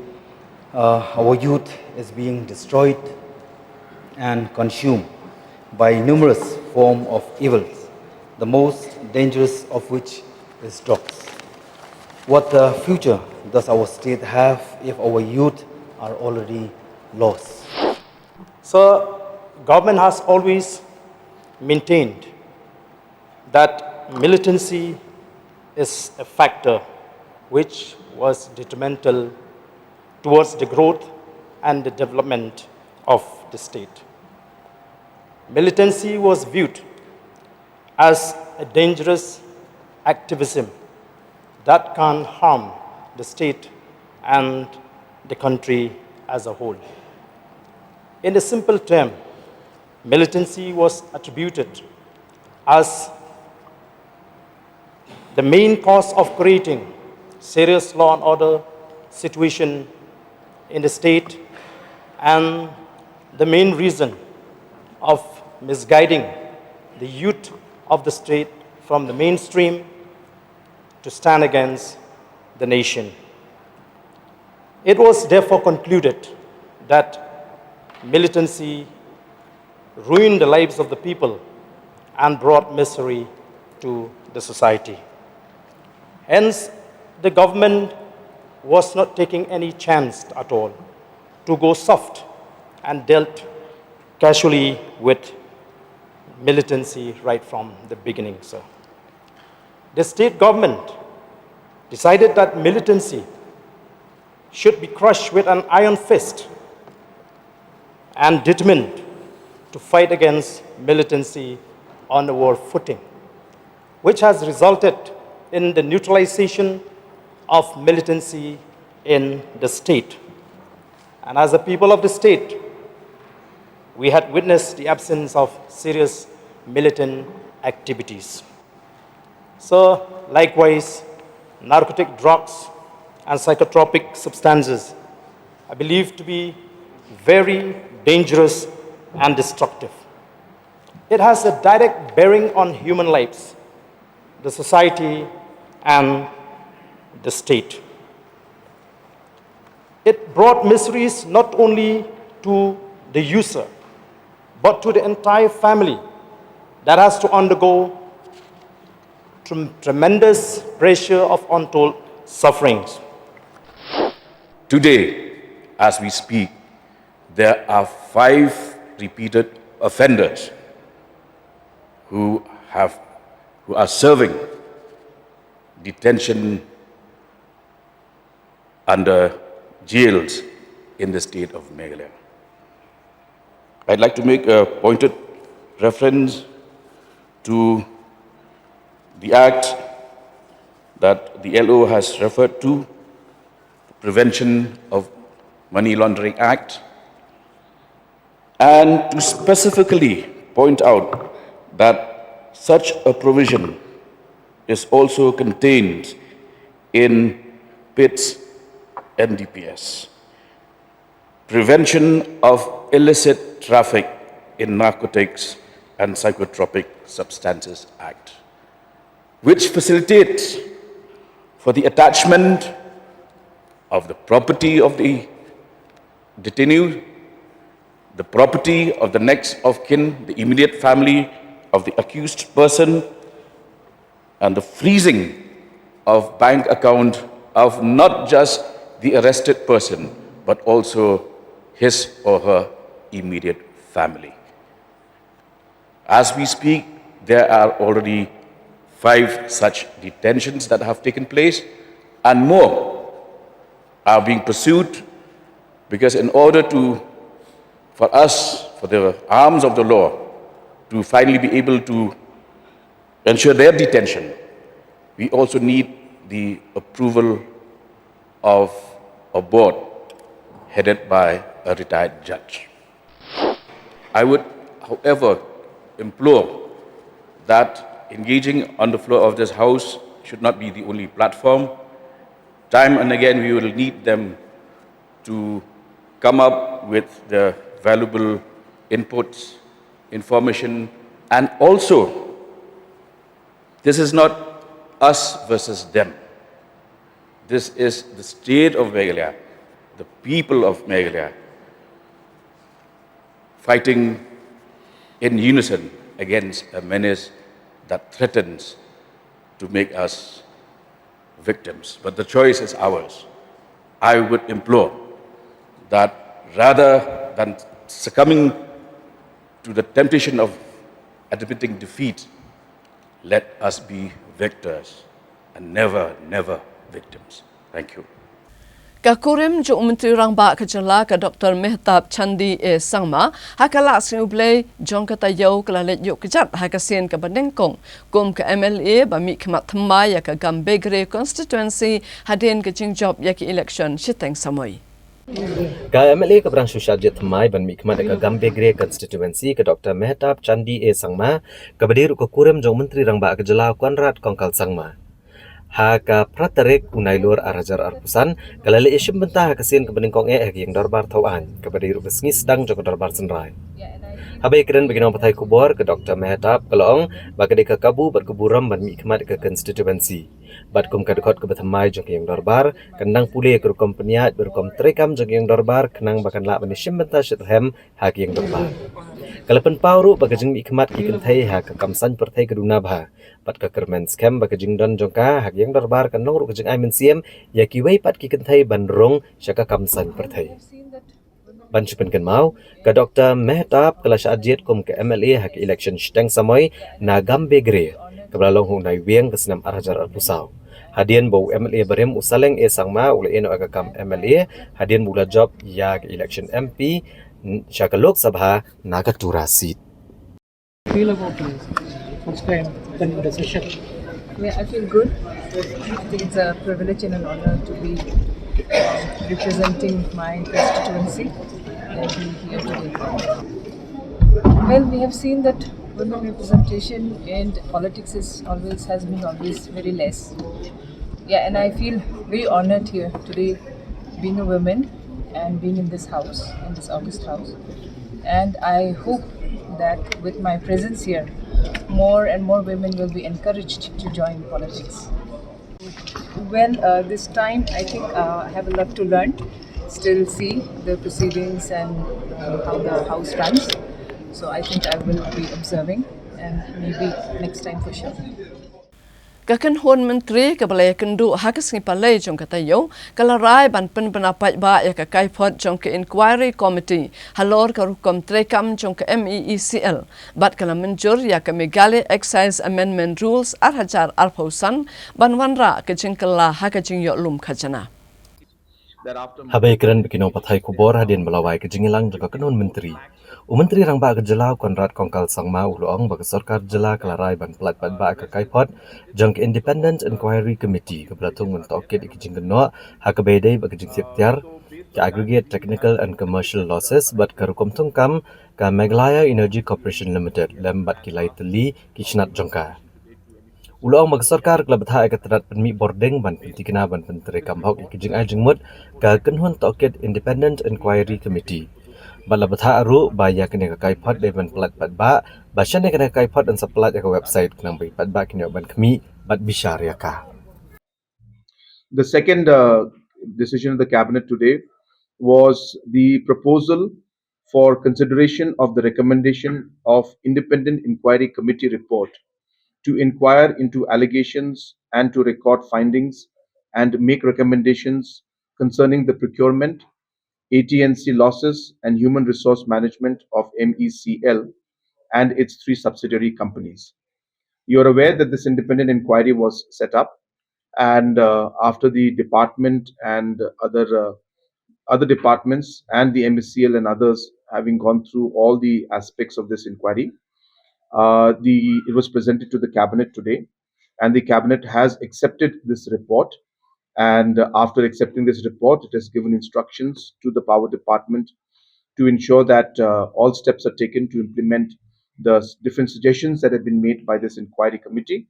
uh, our youth, is being destroyed and consumed by numerous forms of evils, the most dangerous of which is drugs. What uh, future does our state have if our youth are already lost? So, government has always maintained that militancy is a factor which was detrimental towards the growth and the development of the state. Militancy was viewed as a dangerous activism that can harm the state and the country as a whole. In a simple term, militancy was attributed as the main cause of creating serious law and order situation in the state and the main reason of misguiding the youth of the state from the mainstream to stand against the nation. It was therefore concluded that militancy ruined the lives of the people and brought misery to the society. Hence, the government was not taking any chance at all to go soft and dealt casually with militancy right from the beginning, sir. The state government decided that militancy should be crushed with an iron fist and determined to fight against militancy on a war footing, which has resulted in the neutralization of militancy in the state. And as a people of the state, we had witnessed the absence of serious militant activities. So, likewise, narcotic drugs and psychotropic substances are believed to be very dangerous and destructive. It has a direct bearing on human lives, the society, and the state. It brought miseries not only to the user, but to the entire family that has to undergo trem- tremendous pressure of untold sufferings. Today, as we speak, there are five repeated offenders who have who are serving detention under jails in the state of Meghalaya. I'd like to make a pointed reference to the act that the L O has referred to, the Prevention of Money Laundering Act, and to specifically point out that such a provision is also contained in PIT's N D P S, Prevention of Illicit Traffic in Narcotics and Psychotropic Substances Act, which facilitates for the attachment of the property of the detainee, the property of the next of kin, the immediate family of the accused person, and the freezing of bank account of not just the arrested person, but also his or her immediate family. As we speak, there are already five such detentions that have taken place, and more are being pursued, because in order to, for us, for the arms of the law to finally be able to ensure their detention, we also need the approval of a board headed by a retired judge. I would, however, implore that engaging on the floor of this House should not be the only platform. Time and again, we will need them to come up with the valuable inputs, information, and also, this is not us versus them. This is the state of Meghalaya, the people of Meghalaya, fighting in unison against a menace that threatens to make us victims. But the choice is ours. I would implore that rather than succumbing to the temptation of admitting defeat, let us be victors and never, never victims. Thank you. Ka kurim jong u Myntri Rangbah ka jylla ka Doktor Mehtab Chandee A Sangma ha ka lad sngi U Blei jong ka taïew ka la leit ïuh kjat ha ka sien kaba nyngkong kum ka M L A ba mihkhmat thymmai ïa ka Gambegre constituency hadien ka jingjop ïa ka election shiteng samoi. Ka M L A kaba dang shu shah jied thymmai ban mihkhmat ïa ka Gambegre constituency ka Doktor Mehtab Chandee A Sangma kaba dei ruh ka kurim jong u Myntri Rangbah ka jylla u Conrad Kongkal Sangma. Ha ka phra tarik u Nailur ar hajar arphew san ka la leit ïashim bynta ha ka sien kaba nyngkong eh ha ka ïing dorbar Thawaiñ kaba dei ruh ka sngi sdang jong ka dorbar synrai. Haba ïakren bad ki nongpathai khubor ka Doktor Mehtab ka la ong ba ka dei ka kabu bad ka burom ban mihkhmat ïa ka constituency. Bad kum ka dkhot kaba thymmai jong ka ïing dorbar kan nang pule ïa ka rukom pynïaid bad rukom treikam jong ka ïing dorbar khnang ba kan lah ban ïashim bynta shitrhem ha ka ïing dorbar. Ka la pynpaw ruh ba ka jingmihkhmat ki kynthei ha ka kam saiñ pyrthei ka duna bha bad ka kyrmen skhem ba ka jingdon jong ka ha ka ïing dorbar kan long ruh ka jingai mynsiem ïa kiwei pat ki kynthei ban rung sha ka kam saiñ pyrthei. Ban shu pynkynmaw, ka Doktor Mehtab ka la shah jied kum ka M L A ha ka election shiteng samoi na Gambegre kaba la long ha u Naiwieng ka snem ar hajar arphew saw. Hadien ba u M L A barim u Saleng A Sangma u la ïeh noh ïa ka kam M L A hadien ba u la jop ïa ka election M P sha ka Lok Sabha na ka Tura seat. Feel about this first time conversation? Yeah, I feel good. I think it's a privilege and an honor to be representing my constituency and be here today. Well, we have seen that women representation in politics is always has been always very less. Yeah, and I feel very honored here today, being a woman and being in this house, in this august house. And I hope that with my presence here, more and more women will be encouraged to join politics. Well, uh, this time I think uh, I have a lot to learn. Still see the proceedings and uh, how the house runs. So I think I will be observing and maybe next time for sure. Ka kynhun myntri kaba la ïakynduh ha ka sngi Palei jong ka taïew ka la rai ban pynbna paidbah ïa ka kaiphod jong ka Inquiry Committee halor ka rukom treikam jong ka M E E C L bad ka la mynjur ïa ka Meghalaya Excise Amendment Rules ar hajar arphew san ban wanrah ka jingkylla ha ka jingïoh lum khajna. Haba ïakren bad ki nongpathai khubor hadien ba la wai ka jingïalang jong ka kynhun myntri, u Myntri Rangbah ka jylla u Conrad Kongkal Sangma u la ong ba ka sorkar jylla ka la rai ban pyllait paidbah ka kaiphod jong ka Independent Inquiry Committee kaba la thung ban tohkit ïa ki jingkynnoh ha kaba ïadei bad ka jingthied tiar, ka Aggregate Technical and Commercial Losses bad ka rukom thungkam ka Meghalaya Energy Corporation Limited lem bad ki lai tylli ki shnat jong ka. U la ong ba ka sorkar ka la bthah ïa ka tnat pynmih bording ban pynthikna ban pyntreikam hok ïa ki jingai jingmut ka kynhun tohkit Independent Inquiry Committee. Bad la bthah ruh ba ïa kane ka kaiphod dei ban pyllait paidbah ba shane kane ka kaiphod yn sa pyllait ïa ka website khnang ba ki paidbah kin ïoh ban khmih bad bishar ïa ka. The second uh, decision of the cabinet today was the proposal for consideration of the recommendation of Independent Inquiry Committee report to inquire into allegations and to record findings and make recommendations concerning the procurement, A T and C losses, and human resource management of M E C L and its three subsidiary companies. You're aware that this independent inquiry was set up, and uh, after the department and other uh, other departments and the M E C L and others having gone through all the aspects of this inquiry, uh, the it was presented to the cabinet today, and the cabinet has accepted this report. And uh, after accepting this report, it has given instructions to the power department to ensure that uh, all steps are taken to implement the s- different suggestions that have been made by this inquiry committee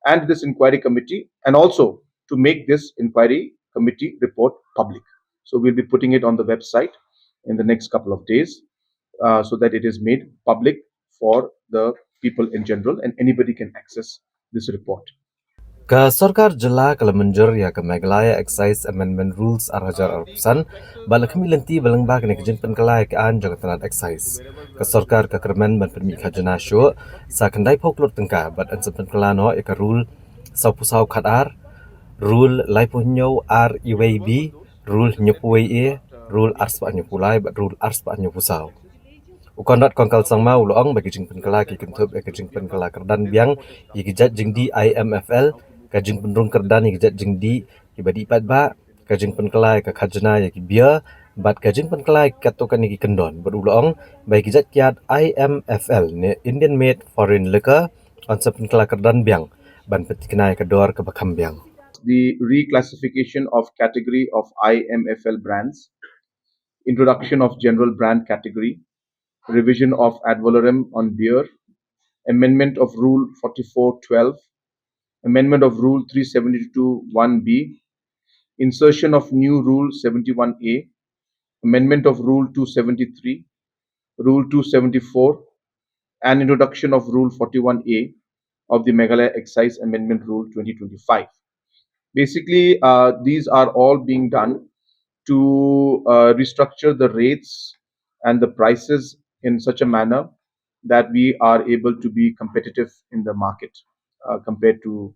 and this inquiry committee, and also to make this inquiry committee report public. So we'll be putting it on the website in the next couple of days uh, so that it is made public for the people in general and anybody can access this report. Ka sorkar jylla ka la mynjur ïa ka Meghalaya Excise Amendment Rules ar hajar arphew san bad la khmih lynti ba lyngba kane ka jingpynkylla ïa ka aiñ jong ka tnat excise. Ka sorkar ka kyrmen ban pynmih khajna shuh sa khyndai phew klur tyngka bad yn sa pynkylla noh ïa ka Rule sawphew saw khat ar, Rule laiphew hynñiew ar uwei B, Rule hynñiewphew wei A, Rule arspah hynñiewphew lai bad Rule arspah hynñiewphew saw. U Conrad Kongkal Sangma u la ong ba ki jingpynkylla ki kynthup ïa ka jingpynkylla kyrdan biang ïa ki jait jingdih I M F L, ka jingpynrung kyrdan ïa ki jait jingdih kiba dih paidbah, ka jingpynkylla ïa ka khajna ïa ki beer bad ka jingpynkylla ïa ki katto katne ki kyndon, bad u la ong ba ïa ki jait kiad I M F L ne Indian Made Foreign Liquor yn sa pynkylla kyrdan biang ban pynthikna ïa ka dor kaba kham biang. The reclassification of category of I M F L brands, introduction of general brand category, revision of ad valorem on beer, amendment of Rule forty-four twelve, amendment of Rule three seventy-two one B, insertion of new Rule seventy-one A, amendment of Rule two seventy-three, Rule two seventy-four, and introduction of Rule forty-one A of the Meghalaya Excise Amendment Rule twenty twenty-five. Basically, uh, these are all being done to uh, restructure the rates and the prices in such a manner that we are able to be competitive in the market uh, compared to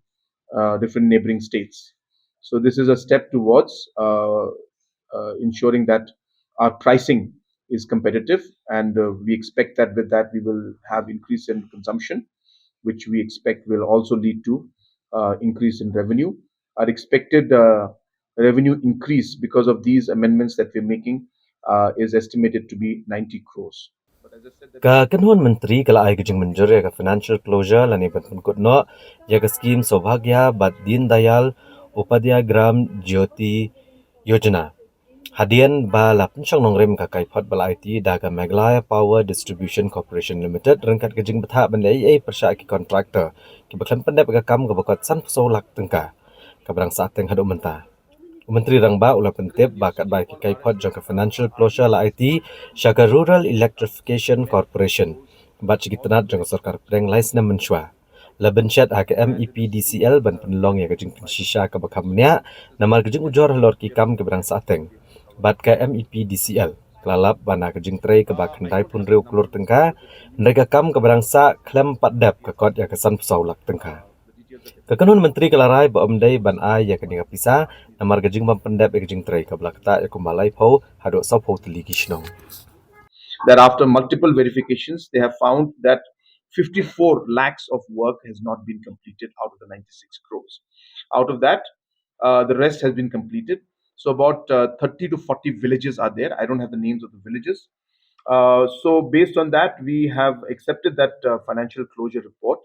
uh, different neighboring states. So this is a step towards uh, uh, ensuring that our pricing is competitive, and uh, we expect that with that we will have increase in consumption, which we expect will also lead to uh, increase in revenue. Our expected uh, revenue increase because of these amendments that we're making uh, is estimated to be ninety crores. Ka kynhun myntri ka la ai ka jingmynjur ïa ka financial closure lane ban pynkut noh ïa ka skim Saubhagya bad Deen Dayal Upadhyay Gram Jyoti Yojana hadien ba la pynshong nongrim ka kaiphod ba la aiti da ka Meghalaya Power Distribution Corporation Limited ryngkat ka jingbthah ban leh ei ei pyrshah ki contractor kiba khlem pyndep ïa ka kam kaba kot sanphew saw lak tyngka kaba dang sahteng haduh mynta. U Myntri Rangbah u la pyntip ba katba ïa ki kaiphod jong ka financial closure la aiti sha ka Rural Electrification Corporation bad sha ki tnat jong ka sorkar pdeng lai snem mynshuwa, la bynshet ha ka M E P D C L ban pynlong ïa ka jingpynshisha kaba kham bniah namar ka jingujor halor ki kam kiba dang sahteng. Bad ka M E P D C L ka la lap ban ai ka jingtrei kaba khyndai phew hynriew klur tyngka, hynrei ka kam kaba dang sah khlem pat dep ka kot ïa ka sanphew saw lak tyngka. Ka kynhun myntri ka la rai ba ym dei ban ai ïa kane ka pisa namar ka jingbym pyndep ïa ka jingtrei kaba la ktah ïa kumba laiphew haduh sawphew tylli ki shnong. That after multiple verifications, they have found that fifty-four lakhs of work has not been completed out of the ninety-six crores. Out of that, uh, the rest has been completed. So about uh, thirty to forty villages are there. I don't have the names of the villages. Uh, so based on that, we have accepted that uh, financial closure report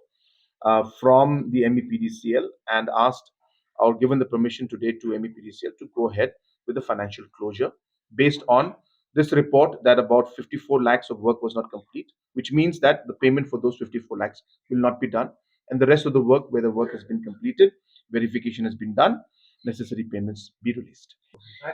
uh, from the M E P D C L and asked or given the permission today to M E P D C L to go ahead with the financial closure based on this report that about fifty-four lakhs of work was not complete, which means that the payment for those fifty-four lakhs will not be done. And the rest of the work, where the work has been completed, verification has been done, necessary payments be released.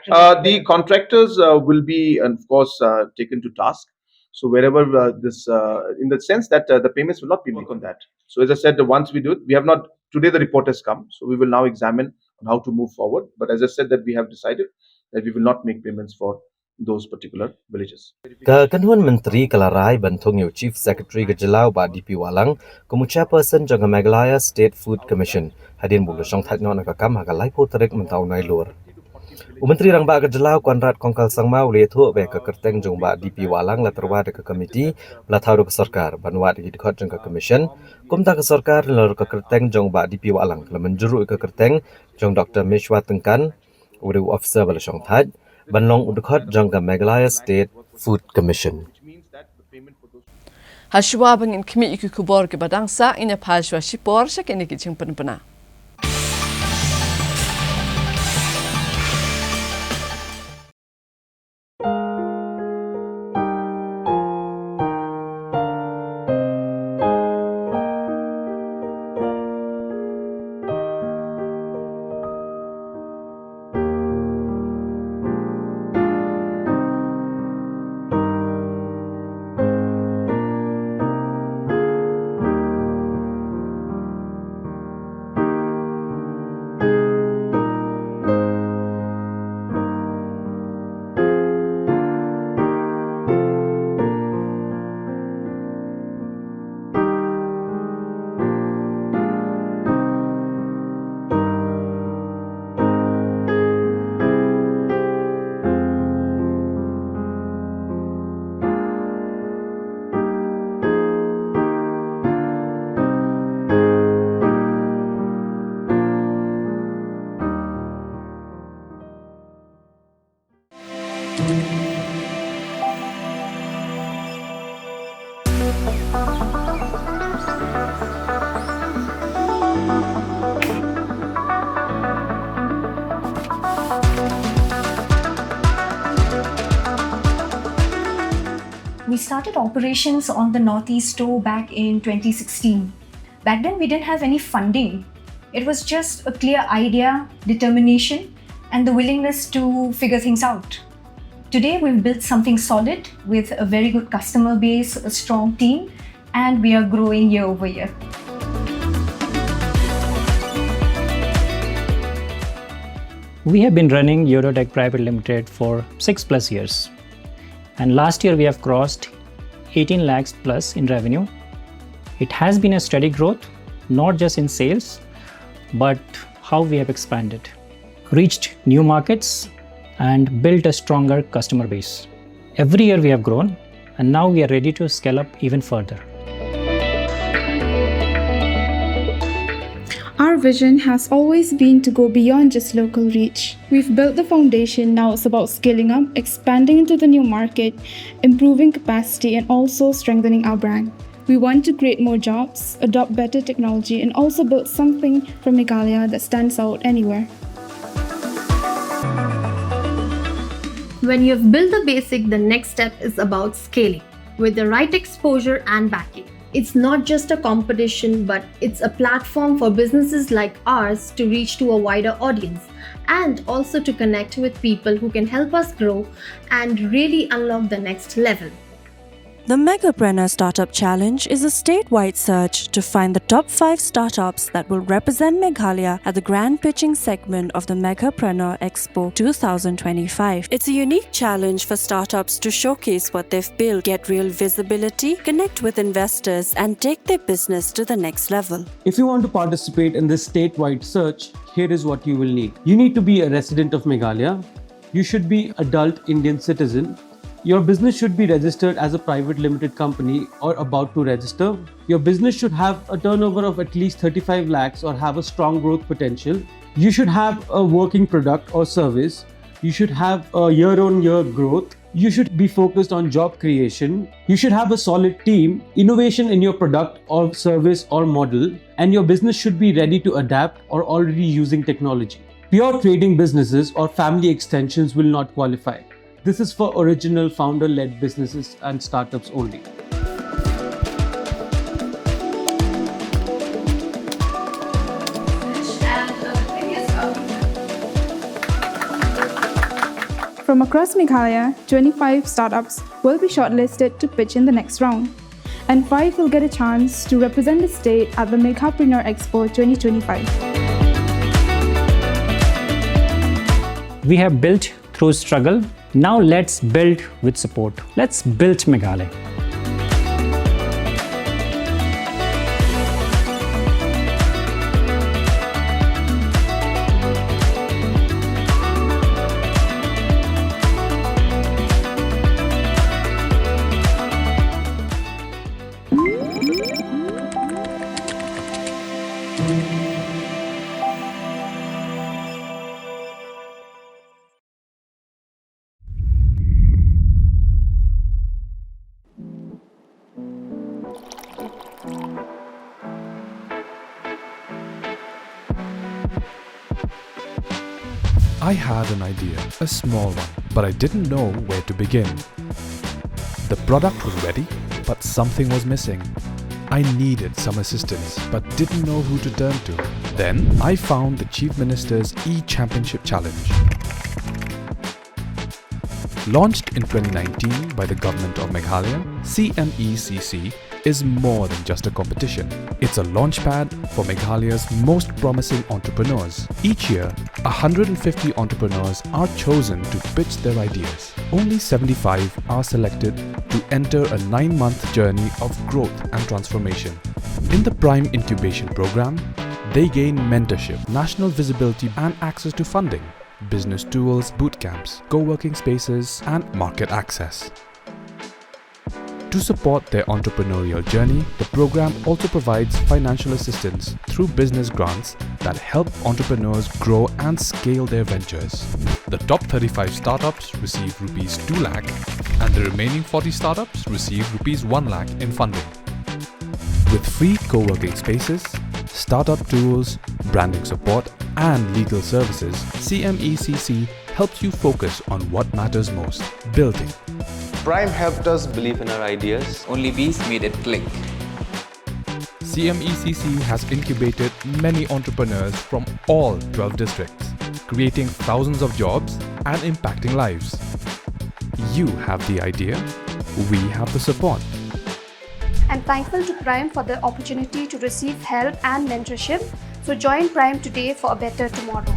Uh, the contractors uh, will be, and of course, uh, taken to task. So wherever uh, this, uh, in the sense that uh, the payments will not be made on that. So as I said, once we do it, we have not, today the report has come, so we will now examine on how to move forward. But as I said, that we have decided that we will not make payments for those particular villages. Ka kynhun myntri ka la rai ban thung ïa u Chief Secretary ka jylla u Bah D P Wahlang kum u Chairperson jong ka Meghalaya State Food Commission hadien ba u la shongthait noh na ka kam ha ka laiphew tarik mynta u Nailur. U Myntri Rangbah ka jylla u Conrad Kongkal Sangma u la ïathuh ba ïa ka kyrteng jong u Bah D P Wahlang la tyrwa da ka komiti ba la thaw da ka sorkar ban wad ïa ki dkhot jong ka commission. Kumta ka sorkar halor ka kyrteng jong u Bah D P Wahlang ka la mynjur ruh ïa ka kyrteng jong Doctor Meshwa Tyngkan, u dei u officer ba la shongthait, ban long u dkhot jong ka Meghalaya State Food Commission. Hashwa ba ngin khmih ïa ki khubor kiba dang sah, ngin ïa phai shwa shipor sha kine ki jingpynbna. started operations on the Northeast Store back in twenty sixteen. Back then, we didn't have any funding. It was just a clear idea, determination, and the willingness to figure things out. Today, we've built something solid with a very good customer base, a strong team, and we are growing year over year. We have been running Eurotech Private Limited for six plus years. And last year we have crossed eighteen lakhs plus in revenue. It has been a steady growth, not just in sales, but how we have expanded, reached new markets, and built a stronger customer base. Every year we have grown, and now we are ready to scale up even further. Our vision has always been to go beyond just local reach. We've built the foundation, now it's about scaling up, expanding into the new market, improving capacity, and also strengthening our brand. We want to create more jobs, adopt better technology, and also build something from Meghalaya that stands out anywhere. When you've built the basic, the next step is about scaling with the right exposure and backing. It's not just a competition, but it's a platform for businesses like ours to reach to a wider audience and also to connect with people who can help us grow and really unlock the next level. The Meghapreneur Startup Challenge is a statewide search to find the top five startups that will represent Meghalaya at the grand pitching segment of the Meghapreneur Expo two thousand twenty-five. It's a unique challenge for startups to showcase what they've built, get real visibility, connect with investors, and take their business to the next level. If you want to participate in this statewide search, here is what you will need. You need to be a resident of Meghalaya. You should be adult Indian citizen. Your business should be registered as a private limited company or about to register. Your business should have a turnover of at least thirty-five lakhs or have a strong growth potential. You should have a working product or service. You should have a year on year growth. You should be focused on job creation. You should have a solid team, innovation in your product or service or model, and your business should be ready to adapt or already using technology. Pure trading businesses or family extensions will not qualify. This is for original founder led businesses and startups only. From across Meghalaya, twenty-five startups will be shortlisted to pitch in the next round, and five will get a chance to represent the state at the Meghapreneur Expo twenty twenty-five. We have built through struggle. Now let's build with support. Let's build Meghalaya. I had an idea, a small one, but I didn't know where to begin. The product was ready, but something was missing. I needed some assistance, but didn't know who to turn to. Then I found the Chief Minister's e Championship Challenge. Launched in twenty nineteen by the Government of Meghalaya, C M E C C is more than just a competition. It's a launchpad for Meghalaya's most promising entrepreneurs. Each year, one hundred fifty entrepreneurs are chosen to pitch their ideas. Only seventy-five are selected to enter a nine month journey of growth and transformation. In the Prime Incubation Program, they gain mentorship, national visibility, and access to funding, business tools, boot camps, co working spaces, and market access. To support their entrepreneurial journey, the program also provides financial assistance through business grants that help entrepreneurs grow and scale their ventures. The top thirty-five startups receive rupees two lakh, and the remaining forty startups receive rupees one lakh in funding. With free co working spaces, startup tools, branding support, and legal services, C M E C C helps you focus on what matters most: building, Prime helped us believe in our ideas. Only Bees made it click. C M E C C has incubated many entrepreneurs from all twelve districts, creating thousands of jobs and impacting lives. You have the idea, we have the support. I'm thankful to Prime for the opportunity to receive help and mentorship. So join Prime today for a better tomorrow.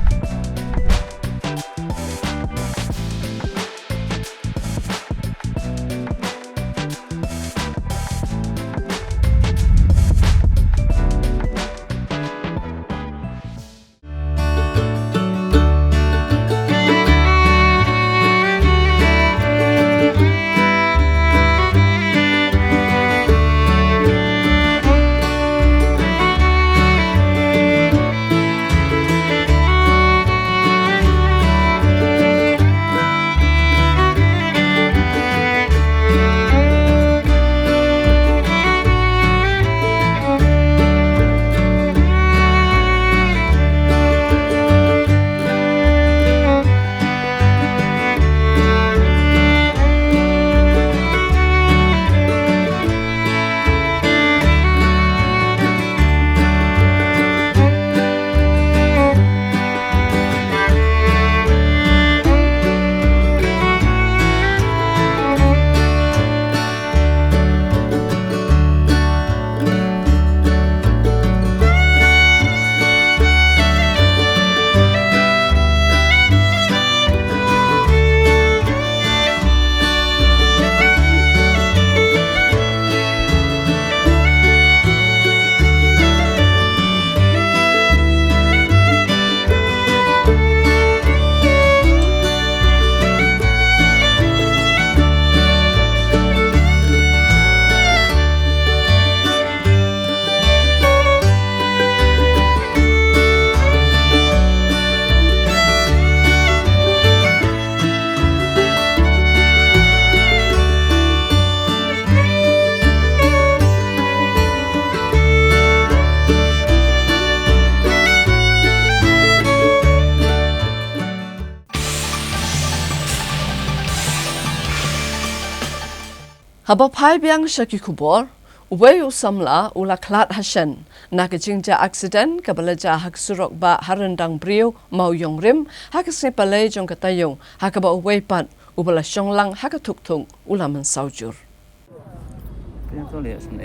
Haba phai biang sha ki khubor, uwei u samla u la khlad ha shen na ka jingjia accident kaba la jia ha ka surok bah ha Ryndang Briew, Mawïong Rim, ha ka sngi Palei jong ka taïew, ha kaba uwei pat uba la shong lang ha ka thukthuk u la mynsaw jur.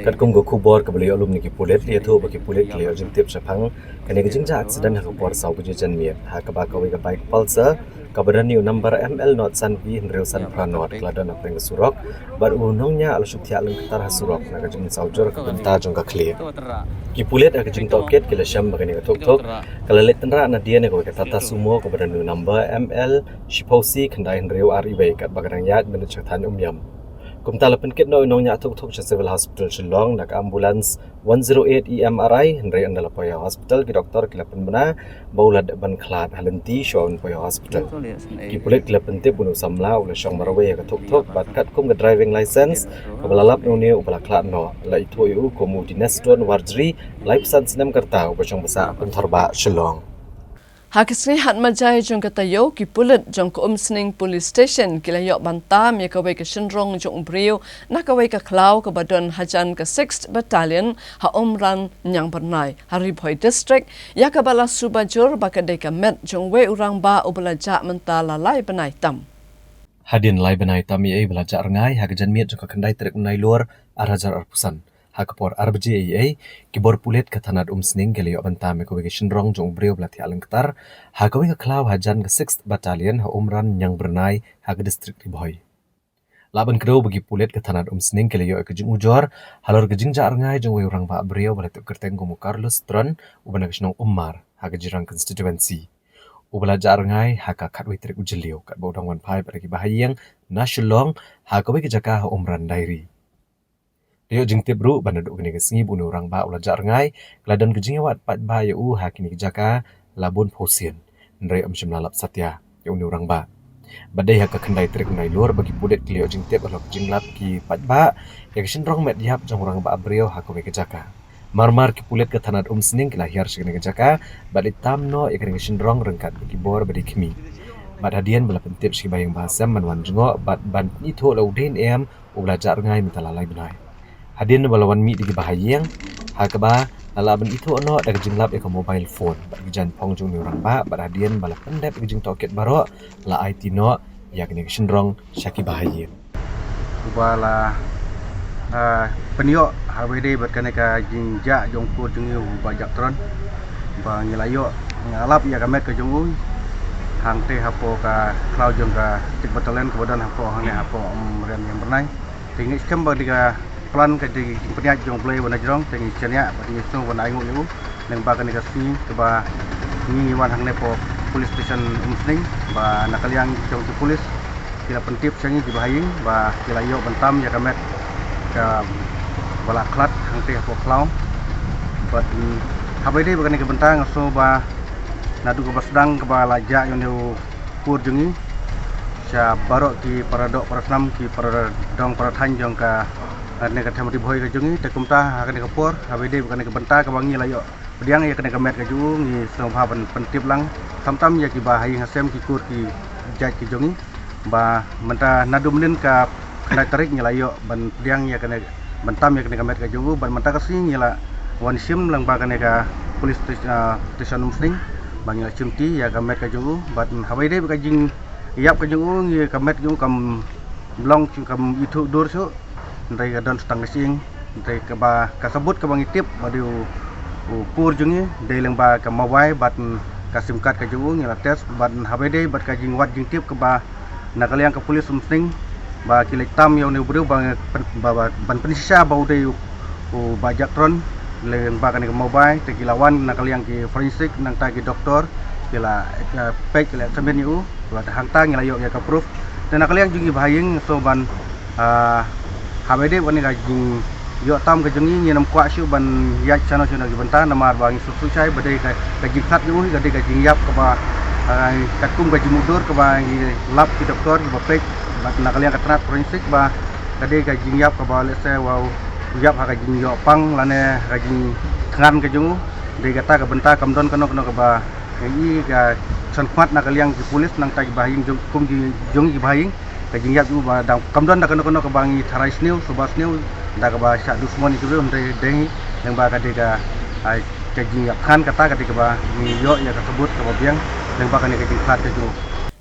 Katkum ka khubor kaba la ïoh lum na ki pulit, la ïathuh ba ki pulit ki la ïoh jingtip shaphang kane ka jingjia accident ha ka por saw baje janmiet, ha kaba kawei ka bike Pulsar kaba don ïa u number M L not san V hynriew san phra not ka la don hapdeng ka surok bad u nongñiah la shu thiah lyngktar ha surok na ka jingmynsaw jur ha ka bynta jong ka khlieh. Ki pulit ha ka jingtohkit ki la shem ba kane ka thukthuk ka la leit tynrah nadien ïa kawei ka Tata Sumo kaba don ïa u number M L shiphew C khyndai hynriew ar iwei katba ka dang ïaid mynta sha ka thaiñ Umiam. Kumta la pynkit noh ïa u nongñiah thukthuk sha Civil Hospital Shillong na ka ambulance one zero eight E M R I, hynrei ynda la poi ha hospital ki doktor ki la pynbna ba u la dep ban khlad ha lynti shuwa ban poi ha hospital. Ki pulit ki la pyntip ba u samla u la shong marwei ha ka thukthuk bad katkum ka driving license kaba la lap na une uba la khlad noh, la ithuh ïa u kum u Dinesh Don Warjri, laiphew san snem ka rta, uba shong basa ha Pynthor Bah, Shillong. Ha ka sngi Hatmaijai jong ka taïew, ki pulit jong ka Umsning Police Station ki la ïoh ban tam ïa kawei ka shynrong jong u briew na kawei ka khlaw kaba don hajan ka Sixth Battalion ha Umran Ñiangbyrnai ha Ri Bhoi District, ïa kaba la suba jur ba ka dei ka met jong uwei u rangbah uba la jah mynta la lai bnai tam. Hadien lai bnai tam, iei ba la jah rngai ha ka janmiet jong ka khyndai tarik u Nailur ar hajar arphew san, ha ka por ar baje eiei, ki bor pulit ka thanat Umsning ki la ïoh ban tam ïa kawei ka shynrong jong u briew ba la thiah lyngktar ha kawei ka khlaw hajan ka Sixth Battalion ha Umran Ñiangbyrnai ha ka district Ri Bhoi. Lah ban kdew ba ki pulit ka thanat Umsning ki la ïoh ïa ka jingujor halor ka jingjah rngai jong uwei u rangbah briew ba la tip kyrteng kum u Carlos Tron, uba na ka shnong Ummar ha ka Jirang constituency, uba la jah rngai ha ka khatwei tarik u Jylliew katba u dang wan phai bad ki bahaïing na Shillong ha kawei ka jaka ha Umran Dairy. La ïoh jingtip ruh ba naduh kane ka sngi ba une u rangbah u la jah rngai, ka la don ka jingïawad paidbah ïa u ha kine ki jaka la bun phew sien, hynrei ym shym la lap satia ïa une u rangbah. Ba dei ha ka khyndai tarik u Nailur ba ki pulit ki la ïoh jingtip halor ka jinglap ki paidbah ïa ka shynrong met ïap jong u rangbah briew ha kawei ka jaka. Mar mar ki pulit ka thanat Umsning ki la hiar sha kane ka jaka bad leit tam noh ïa kane ka shynrong ryngkat bad ki bor ba dei khmih. Bad hadien ba la pyntip sha ki bahaïing bahasem ban wan jngoh bad ban pyni thuh la u dei ne em u ba la jah rngai mynta la lai bnai. Hadien ba la wan mih da ki bahaïing, ha kaba la lah ban ithuh noh da ka jinglap ïa ka mobile phone bad ki jaiñphong jong u rangbah, bad hadien ba la pyndep ïa ka jingtohkit baroh, la aiti noh ïa kane ka shynrong sha ki bahaïing. Uba la, ah, pynïoh ha kaba ïadei bad kane ka jingjah jong u kur jong ngi u Bah Jack Tron, ba ngi la ïoh, ngi la lap ïa ka met ka jong u hangtei hapoh ka khlaw jong ka State Battalion kaba don hapoh hangne hapoh, um, Umrem Ïangbyrnai. Te ngi skhem ba dei ka plan ka dei ka jingpynïaid jong U Blei ba na jrong, te ngi shaniah bad ngi sngew ban ai nguh ïa u. Lyngba kane ka sngi kaba ngi, ngi wan hangne hapoh Police Station Umsning, ba na ka liang jong ki police ki la pyntip sha ngi ki bahaïing ba ki la ïoh ban tam ïa ka met kaba la khlad hangtei hapoh khlaw. Bad, mm, ha kaba ïadei bad kane ka bynta nga sngew ba naduh kaba sdang kaba la jah ïa une u kur jong ngi sha baroh ki para doh para snam, ki para dong para thaiñ jong ka, eh, ne ka them Ri Bhoi ka jong ngi, te kumta ha kane ka por ha kaba ïadei bad kane ka bynta kaba ngi la ïoh pdiang ïa kane ka met ka jong u, ngi sngewbha ban pyntip lang khamtam ïa ki bahaïing hasem, ki kur ki jait ki jong ngi, ba mynta naduh mynnin ka khyndai tarik ngi la ïoh ban pdiang ïa kane, ban tam ïa kane ka met ka jong u, bad mynta ka sngi ngi la wan shim lyngba kane ka police station, ah, station Umsning, ba ngi la shim ti ïa ka met ka jong u. Bad ha kaba ïadei bad ka jingïap ka jong u, ngi, ka met ka jong u kam long shuh, kam ithuh dur shuh, hynrei ka don tang ka shyieng, hynrei kaba ka sabut kaba ngi tip ba dei u, u kur jong ngi, dei lyngba ka mobile bad ka sim card ka jong u, ngi la test. Bad ha kaba ïadei bad ka jingwad jingtip kaba na ka liang ka police Umsning ba ki leit tam ïa une u briew ba ngi pyn-, ba, ba, ban pynshisha ba u dei u, u Bah Jack Tron lyngba kane ka mobile, te ki la wan na ka liang ki forensic, nangta ki doktor ki la, eh, peit, ki la examine ïa u, bad hangta ngi la ïoh ïa ka proof. Te na ka liang jong ki bahaïing, so ban, ah, ha kaba ïadei bad kane ka jingïoh tam ka jong ngi, ngim kwah shuh ban ïaid shano shano ki bynta, namar ba ngi sngewthuh shai ba dei ka, ka jingkhlad jong u hi ka dei ka jingïap kaba, ah, katkum ka jingmudui kaba ngi lap ki doktor kiba peit bad na ka liang ka tnat forensic ba ka dei ka jingïap kaba lehse u ïap ha ka jingïoh pang lane ha ka jingthngan ka jong u. Dei kata ka bynta kam don kano kano kaba ngi i ka shon khmat na ka liang ki police nangta ki bahaïing jong, kum ki jong ki bahaïing, ka jingïap jong u ba dang kam don da kano kano kaba ngi tharai sniew, suba sniew da kaba shah dusmon ïa ki briew, hynrei dei hi lyngba ka dei ka, ah, ka jingïap thngan kata ka dei kaba ngi ïoh ïa ka sabut kaba biang lyngba kane ka jingkhlad ka jong u.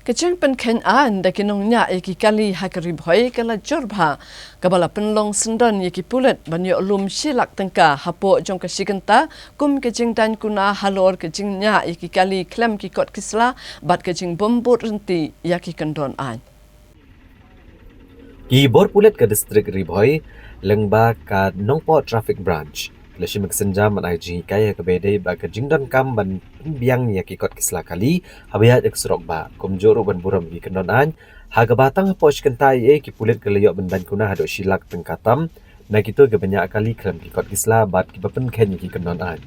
Ka jingpynkheiñ aiñ da ki nongñiah ïa ki kali ha ka Ri Bhoi ka la jur bha, kaba la pynlong syndon ïa ki pulit ban ïoh lum shi lak tyngka hapoh jong ka shi kynta kum ka jingdaiñ kuna halor ka jingñiah ïa ki kali khlem ki kot ki sla bad ka jingbym bud rynti ïa ki kyndon aiñ. Ki bor pulit ka distrik Ri Bhoi lyngba ka Nongpoh Traffic Branch ki la shim ka sienjam ban ai jinghikai ha kaba ïadei bad ka jingdonkam ban pynbiang ïa ki kot ki sla kali haba ïaid ha ka surok bah, kumjuh ruh ban burom ïa ki kyndon aiñ, ha kaba tang hapoh shi kynta eiei ki pulit ki la ïoh ban daiñ kuna haduh shi lak tyngka tam na kito kiba ñiah kali khlem ki kot ki sla bad kiba pynkheiñ ïa ki kyndon aiñ.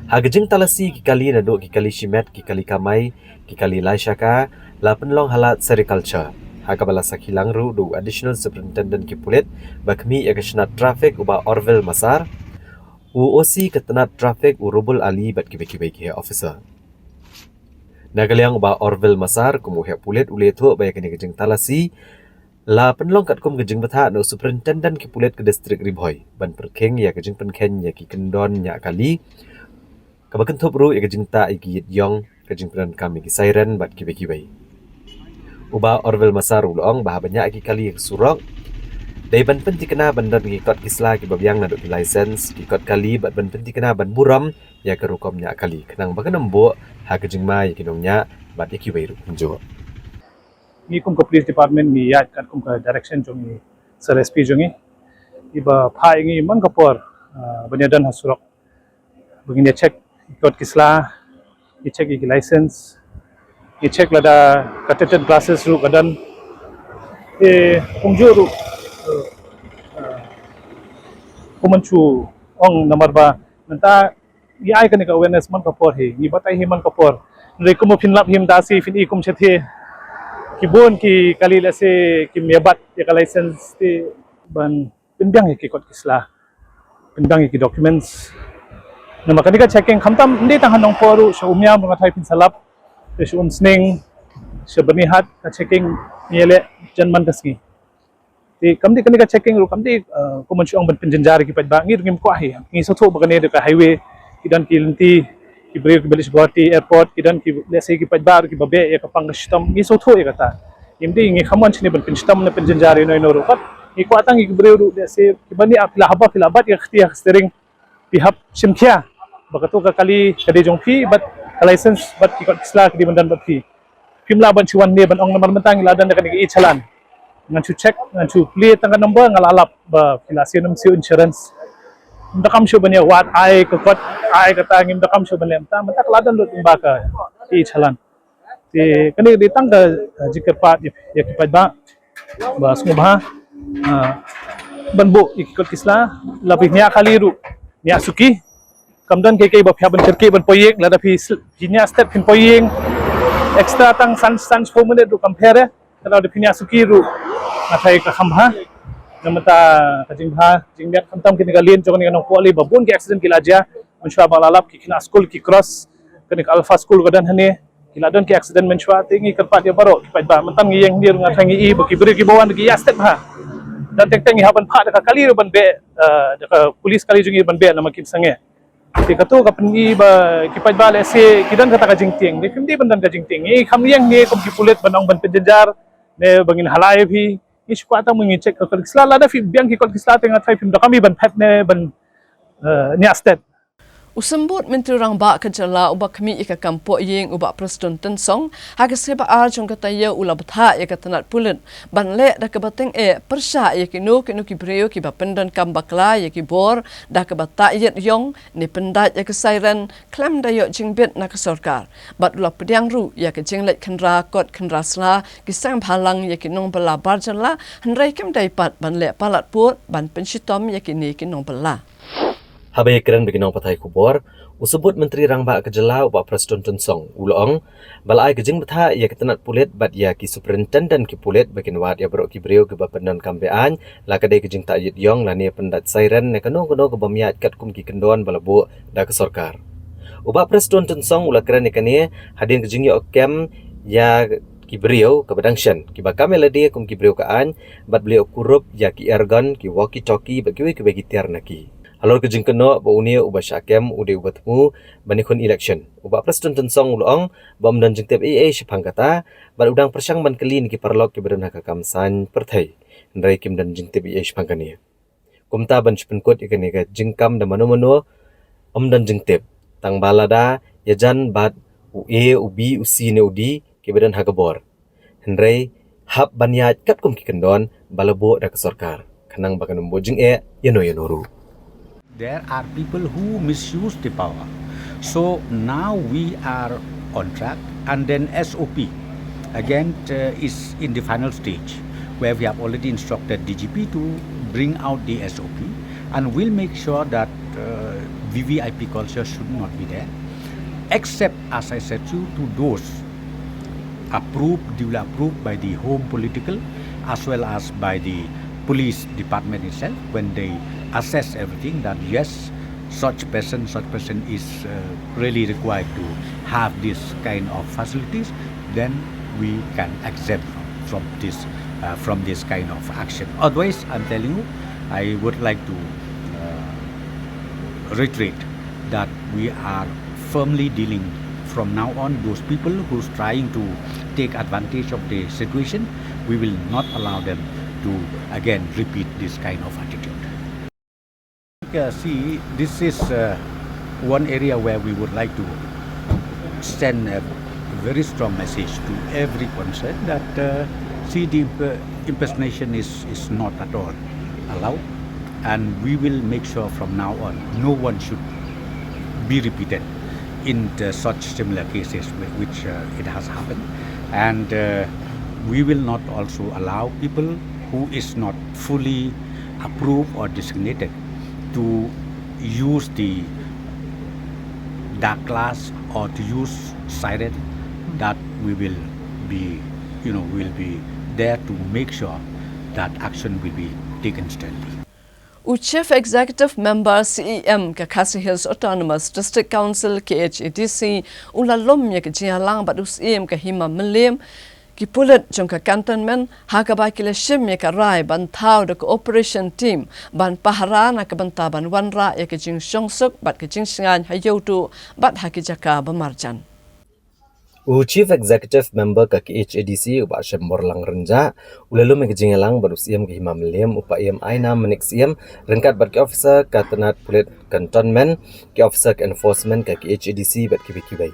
Ha ka jingtalasi ki kali naduh ki kali shimet, ki kali kamai, ki kali lai shaka, la pynlong ha lad sericulture, ha kaba la sakhi lang ruh da u Additional Superintendent ki pulit ba khmih ïa ka shnat traffic u Bah Orville Masar, u O C ka tnat traffic u Rubul Ali bad kiwei kiwei ki heh officer. Na ka liang u Bah Orville Masar kum u heh pulit u la ïathuh ba ïa kane ka jingtalasi la pynlong katkum ka jingbthah na u Superintendent ki pulit ka distrik Ri Bhoi ban pyrkhing ïa ka jingpynkheiñ ïa ki kyndon ñiah kali, kaba kynthup ruh ïa ka jingtah ïa ki ïit ïong, ka jingpyndonkam ïa ki siren bad kiwei kiwei. U Bah Orville Masar u la ong ba haba ñiah ki kali ha ka surok, dei ban pynthikna ban don ki kot ki sla kiba biang naduh ki license, ki kot kali bad ban pynthikna ban burom ïa ka rukom ñiah kali khnang ba kan ym buh ha ka jingma ïa ki nongñiah bad ïa kiwei ruh kumjuh. Ngi kum ka police department ngi ïaid katkum ka direction jong i Sir S P jong ngi, iba phah ïa ngi man ka por, ah, ban ïadon ha surok ba ngin ïa check ki kot ki sla, ïa check ïa ki license, ïa check lada ka tinted glasses ruh ka don. Eh, kumjuh ruh, eh, eh, kumjuh ong namar ba mynta ngi ai kane ka awareness man ka por hi, ngi batai hi man ka por. Hynrei kumba phin lap hi mynta shi phin i kum shatei ki bun ki kali lehse kim ïa bat ïa ka license te ban pynbiang ïa ki kot ki sla, pynbiang ïa ki documents. Namar kane ka checking khamtam ym dei tang ha Nongpoh ruh, sha Umiam ruh nga tharai phin sa lap, sha Umsning, sha Byrnihat ka checking ngi leh jan man ka sngi. Te kam dei kane ka checking ruh kam dei, eh, kumno shu ong ban pynjynjar ïa ki paidbah, ngi ruh ngim kwah hi. Ngi sngewthuh ba kane dei ka highway, ki don ki lynti, ki briew kiba leit sha Guwahati airport, ki don ki, lehse ki paidbah ruh kiba beh ïa ka pang ka shitom, ngi sngewthuh ïa kata. Ngim dei, ngi khlem wan shane ban pynshitom ne pynjynjar ïano ïano ruh. Bad ngi kwah tang ïa ki briew ruh, lehse kiba, ni ap phi la haba phi la bat ïa ka kti ha ka steering, phi hap shim khia ba kato ka kali ka dei jong phi, bad ka license bad ki kot ki sla ka dei ban don bad phi. Phim lah ban shu wan ne ban ong namar mynta ngi la don da kane ka e-challan. Ngan shu check, ngan shu plie tang ka number, nga la lap ba phi la siew ne ym siew insurance. Ym donkam shuh ban ïa wad ai ka kot, ai kata, ngim donkam shuh ban leh mynta, mynta ka la don lut ba ka e-challan. Te kane ka dei tang ka, eh, jingkyrpad ïa, ïa ki paidbah ba sngewbha, eh, ban buh ïa ki kot ki sla, la phi niah kali ruh, niah suki. Kam don kiei kiei ba phi hap ban kyrkieh ban poi ïing, lada phi sl-, phi niah stet phin poi ïing extra tang san, san shiphew minit ruh kam pher eh. Lada phi niah suki ruh, nga tharai ka kham bha. Namar ka jingbha jingmiat, khamtam kine ka lane jong kane ka Nongpoh Ri ba bun ki accident ki la jia. Mynshuwa ba nga la lap, ki khynnah skul ki cross kane ka Alpha School ka don hangne, ki la don ki accident mynshuwa. Te ngi kyrpad ïa baroh ki paidbah, mynta ngi ïeng hangne ruh nga tharai ngi i ba ki briew kiba wan ki ïa stet bha. Don teng teng ngi hap ban phah da ka kali ruh ban beh, eh, da ka police kali jong ngi ban beh namar kim sangeh. Te kato ka pyni ba ki paidbah lehse ki don kata ka jingtieng. Te phim dei ban don ka jingtieng. Ngi kham ïeng hangne kum ki pulit ban ong ban pynjynjar ne ba ngin halai ïa phi. Ngi shu kwah tang ba ngin check ka kot ki sla, lada phi biang ki kot ki sla te nga tharai phim donkam ban phet ne ban, eh, niah stet. U Symbud Myntri Rangbah ka jylla uba khmih ïa ka kam poi ïing, u Bah Prestone Tynsong, ha ka sngi ba ar jong ka taïew u la bthah ïa ka tnat pulit ban leh da kaba tyngeh pyrshah ïa kino kino ki briew kiba pyndonkam bakla ïa ki bor da kaba tah ïit ïong ne pyndait ïa ka siren khlem da ïoh jingbit na ka sorkar. Bad u la pdiang ruh ïa ka jingleit khynra kot khynra sla ki seng bhalang ïa ki nongbylla bar jylla, hynrei kim dei pat ban leh palat pud ban pynshitom ïa kine ki nongbylla. Haba ïakren bad ki nongpathai khubor, u Symbud Myntri Rangbah ka jylla u Bah Prestone Tynsong u la ong ba la ai ka jingbthah ïa ka tnat pulit bad ïa ki superintendent ki pulit ba kin wad ïa baroh ki briew kiba pyndonkam be-aiñ, la ka dei ka jingtah ïit ïong lane pyndait siren ne kano kano kaba ym ïaid katkum ki kyndon ba la buh da ka sorkar. U Bah Prestone Tynsong u la kren ïa kane hadien ka jingïoh kem ïa ki briew kaba dang shen, kiba kam ïa lade kum ki briew ka aiñ, bad ba la ïoh kurup ïa ki airgun, ki walkie talkie bad kiwei kiwei ki tiar na ki. Halor ka jingkynnoh ba une uba shah kem u dei uba thmu ban ïakhun election, u Bah Prestone Tynsong u la ong ba ym don jingtip ei ei shaphang kata, bad u dang pyrshang ban kylli na ki paralok kiba don ha ka kam saiñ pyrthei, hynrei kim don jingtip ei ei shaphang kane. Kumta ban shu pynkut ïa kane ka jingkam da mano mano ym don jingtip, tang ba lada ïajan bad u A, u B, u C ne u D kiba don ha ka bor. Hynrei hap ban ïaid katkum ki kyndon ba la buh da ka sorkar, khnang ba kan ym buh jingeh ïano ïano ruh. There are people who misuse the power. So now we are on track, and then S O P again, uh, is in the final stage, where we have already instructed D G P to bring out the S O P, and we'll make sure that, uh, V V I P culture should not be there, except, as I said to you, to those approved, duly approved by the Home Political as well as by the Police Department itself, when they assess everything, that yes, such person, such person is, uh, really required to have this kind of facilities, then we can exempt from this, uh, from this kind of action. Otherwise, I'm telling you, I would like to, uh, reiterate that we are firmly dealing from now on those people who's trying to take advantage of the situation. We will not allow them to again repeat this kind of attitude. Uh, see, this is, uh, one area where we would like to send a very strong message to every concerned that, uh, see, the imp-, impersonation is, is not at all allowed, and we will make sure from now on no one should be repeated in the such similar cases whi-, which, uh, it has happened, and, uh, we will not also allow people who is not fully approved or designated to use the dark class or to use siren. That we will be, you know, will be there to make sure that action will be taken sternly. U Chief Executive Member, C E M, ka Khasi Hills Autonomous District Council, K H A D C, u la lum ïa ka jingïalang bad u Syiem ka Hima Mylliem, ki pulit jong ka cantonment, ha kaba ki la shim ïa ka rai ban thaw da ka operation team ban pahara na ka bynta ban wanrah ïa ka jingshongsuk bad ka jingshngaiñ ha Ïewduh bad ha ki jaka ba marjan. U Chief Executive Member ka K H A D C, u Bah Shemborlang Rynjah, u la lum ïa ka jingïalang bad u Syiem ka Hima Mylliem, u Paiem Ainam Manik Syiem, ryngkat bad ki officer ka tnat pulit cantonment, ki officer ka enforcement ka K H A D C bad kiwei kiwei.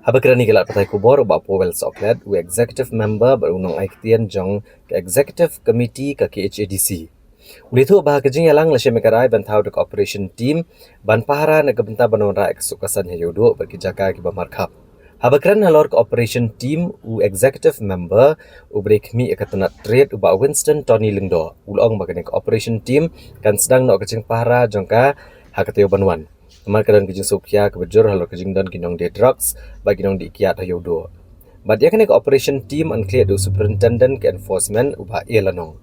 Haba kren ïa ki lad pathai khubor, u Bah Powell Sohkhlet, u Executive Member bad u nongai ktien jong ka Executive Committee ka K H A D C, u la ïathuh ba ha ka jingïalang la shim ïa ka rai ban thaw da ka operation team ban pahara na ka bynta ban wanrah ïa ka suk ka saiñ ha Ïewduh bad ki jaka kiba markhap. Haba kren halor ka operation team, u Executive Member, u ba dei khmih ïa ka tnat trade, u Bah Winston Tony Lyngdoh, u la ong ba kane ka operation team kan sdang noh ka jingpahara jong ka ha ka taïew ban wan. Namar ka don ka jingsngewkhia kaba jur halor ka jingdon ki nongdie drugs bad ki nongdie kiad ha Ïewduh. Bad ïa kane ka operation team yn khlieh da u Superintendent ka enforcement, u Bah A Lanong.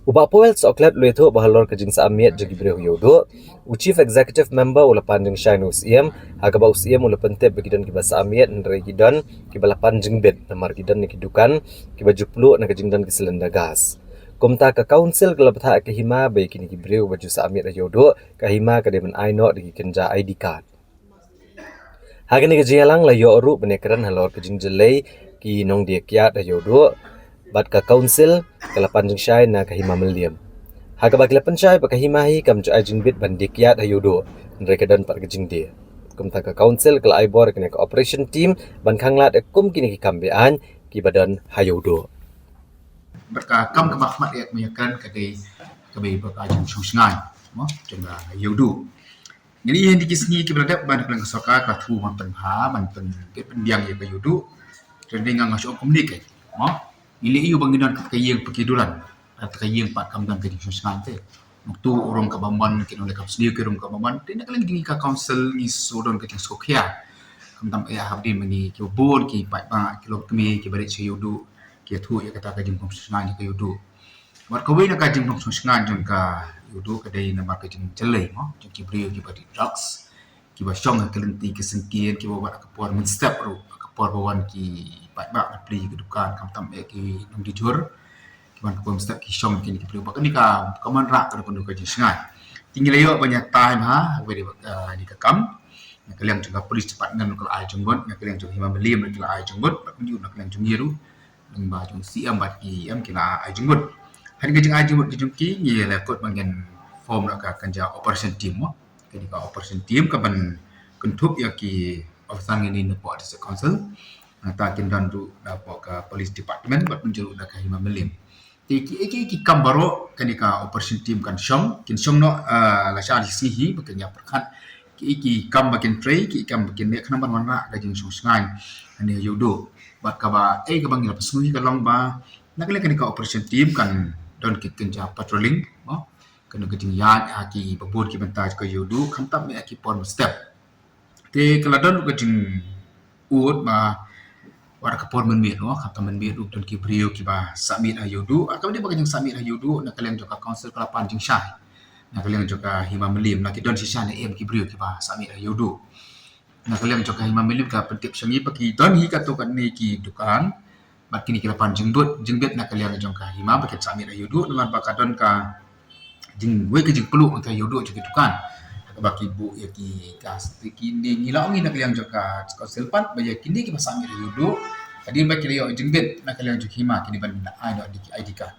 U Bah Powell Sohkhlet u la ïathuh ba halor ka jingsah miet jong ki briew ha Ïewduh, u Chief Executive Member u la pan jingshai na u Syiem, ha kaba u Syiem u la pyntip ba ki don kiba sah miet, hynrei ki don kiba la pan jingbit namar ki don na ki dukan kiba ju pluh na ka jingdon ki cylinder gas. Kumta ka Council ka la bthah ïa ka Hima ba ïa kine ki briew ba ju sah miet ha Ïewduh, ka Hima ka dei ban ai noh da ki kynja I D card. Ha kane ka jingïalang la ïoh ruh ban ïakren halor ka jingjyllei ki nongdie kiad ha Ïewduh, bad ka Council ka la pan jingshai na ka Hima Mylliem, ha kaba ki la pynshai ba ka Hima hi kam ju ai jingbit ban die kiad ha Ïewduh, hynrei ka don pat ka jingdie. Kumta ka Council ka la ai bor ïa kane ka operation team ban khanglad ïa kum kine ki kam be-aiñ kiba don ha Ïewduh. Bad ka kam kaba khmat ïa ka ïakren ka dei kaba ïa ka jingshong shngaiñ, mo, jong ka Ïewduh. Ngi ïa ngi ki sngi kiba la dep ban ka sorkar ka thu ban pynbha ban pyn, pynbiang ïa ka Ïewduh. Te dei nga nga shu ong kumne keiñ, mo. Ngi leh ïa u ba ngi don ka ïing pa ki dulan, ka ïing pat kam don ka jingshong shngaiñ te. Ngi tu u rung kaba mon, ki nongleh kam sniew ki rung kaba mon. Te na ka liang jong ngi ka Council ngi shu don ka jingsngewkhia. Khamtam eh hapdeng ma ngi kiba bun ki paidbah, ki longkmie kiba dei sha Ïewduh, ki ïathuh ïa kata ka jingshong shngaiñ ka Ïewduh. Bad kawei na ka jingshong shngaiñ jong ka Ïewduh ka dei namar ka jingjyllei, mo, jong ki briew kiba dih drugs, kiba shong ha ki lynti ki syngkien, kiba wad ha ka por mynstep ruh, ha ka por ba wan ki paidbah na plie ki dukan, khamtam eh ki nongdie jhur, kiba wan ha ka por mynstep ki shong kine ki briew. Bad kane ka, ka wanrah kano kano ka jingshngaiñ. Te ngi la ïoh ban ïatai bha ha kawei de, eh, de ka kam, na ka liang jong ka Police Department ka la ai jingmut, na ka liang jong ka Hima Mylliem ka la ai jingmut, bad kumjuh na ka liang jong ngi ruh, lyngba jong C M bad E M ki la ai jingmut. Ha kane ka jingai jingmut jong ki, ngi la kut ba ngin form noh ka kynja operation team, mo. Kane ka operation team ka ban kynthup ïa ki officer ngi napoh District Council, nangta kin don ruh napoh ka Police Department bad kumjuh ruh na ka Hima Mylliem. Te ki, ki, ki kam baroh kane ka operation team kan shong, kin shong noh, ah, lashai shi sngi hi ba kin ïa pyrkhat ki, ki kam ba kin trei, ki kam ba kin leh khnang ban wanrah ka jingshong shngaiñ hangne ha Ïewduh. Bad kaba, eh, kaba ngi la pynsngew hi ka long ba na ka liang kane ka operation team kan don ki kynja patrolling, mo. Kano ka jingïaid ha kiba bun ki bynta ka Ïewduh, khamtam eh ha ki por mynstep. Te ka la don ruh ka jingud ba wat ka por mynmiet ruh, khamtam mynmiet ruh don ki briew kiba sah miet ha Ïewduh. Ar kaba dei ba ka jingsah miet ha Ïewduh, na ka liang jong ka Council ka la pan jingshai, na ka liang jong ka Hima Mylliem, la ki don shisha ne em ki briew kiba sah miet ha Ïewduh. Na ka liang jong ka Hima Mylliem ka pyntip sha ngi ba ki don hi katto katne ki dukan, bad kine ki la pan jingbit, jingbit na ka liang jong ka Hima ba kin sah miet ha Ïewduh, namar ba ka don ka jingwei ka jingpluh ka Ïewduh jong ki dukan. Kaba ki buh ïa ki gas, te kine ngi la ong ngi na ka liang jong ka Council pat ba ïa kine kiba sah miet ha Ïewduh, hadien ba ki la ïoh jingbit na ka liang jong ka Hima, kine ban ai noh da ki I D card,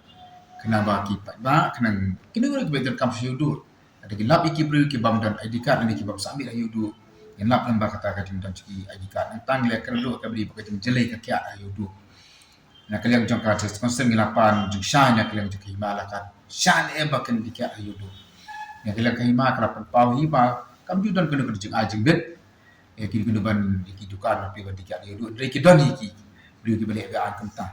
khnang ba ki paidbah, khnang kine ruh kiba donkam sha Ïewduh, lada ki lap ïa ki briew ki bym don I D card, lane ki bym sah miet ha Ïewduh, ngin lap lyngba kata ka jingdon jong ki I D card. Nangta ngi la kren ruh kaba dei ba ka jingjyllei ka kiad ha Ïewduh. Na ka liang jong ka District Council ngi la pan jingshai na ka liang jong ka Hima, la ka shai ne em ba kin die kiad ha Ïewduh. Na ka liang ka Hima ka la pynpaw hi ba kam ju don kano kano jingai jingbit ïa ki, kino ban, ïa ki dukan ruh ban die kiad ha Ïewduh, hynrei ki don hi ki briew kiba leh be-aiñ kumta.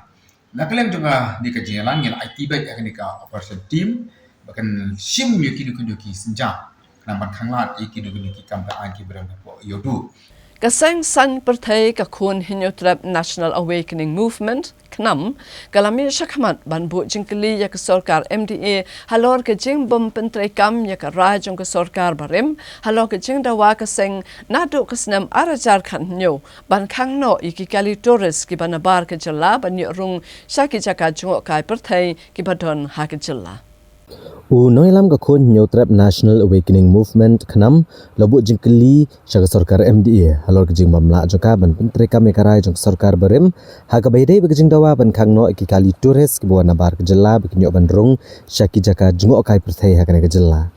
Na ka liang jong kane ka jingïalang ngi la aiti beit ïa kane ka operation team ba kan shim ïa kino kino ki synja, khnang ban khanglad ïa kino kino ki kam be-aiñ kiba don hapoh Ïewduh. Ka seng saiñ pyrthei ka Khun Hynñiewtrep National Awakening Movement, KHNAM ka la mih shakhmat ban buh jingkylli ïa ka sorkar MDA halor ka jingbym pyntreikam ïa ka rai jong ka sorkar barim halor ka jingdawa ka seng naduh ka snem ar hajar khathynñiew ban khang noh ïa ki kali tourist kiba nabar ka jylla ban ïoh rung sha ki jaka jngohkai pyrthei kiba don ha ka jylla. U nongïalam ka khun Hynñiewtrep National Awakening Movement, KHNAM, la buh jingkylli sha ka sorkar MDA halor ka jingbym lah jong ka ban pyntreikam ïa ka rai jong ka sorkar barim ha kaba ïadei bad ka jingdawa ban khang noh ïa ki kali tourist kiba wan nabar ka jylla ba kin ïoh ban rung sha ki jaka jngohkai pyrthei ha kane ka jylla.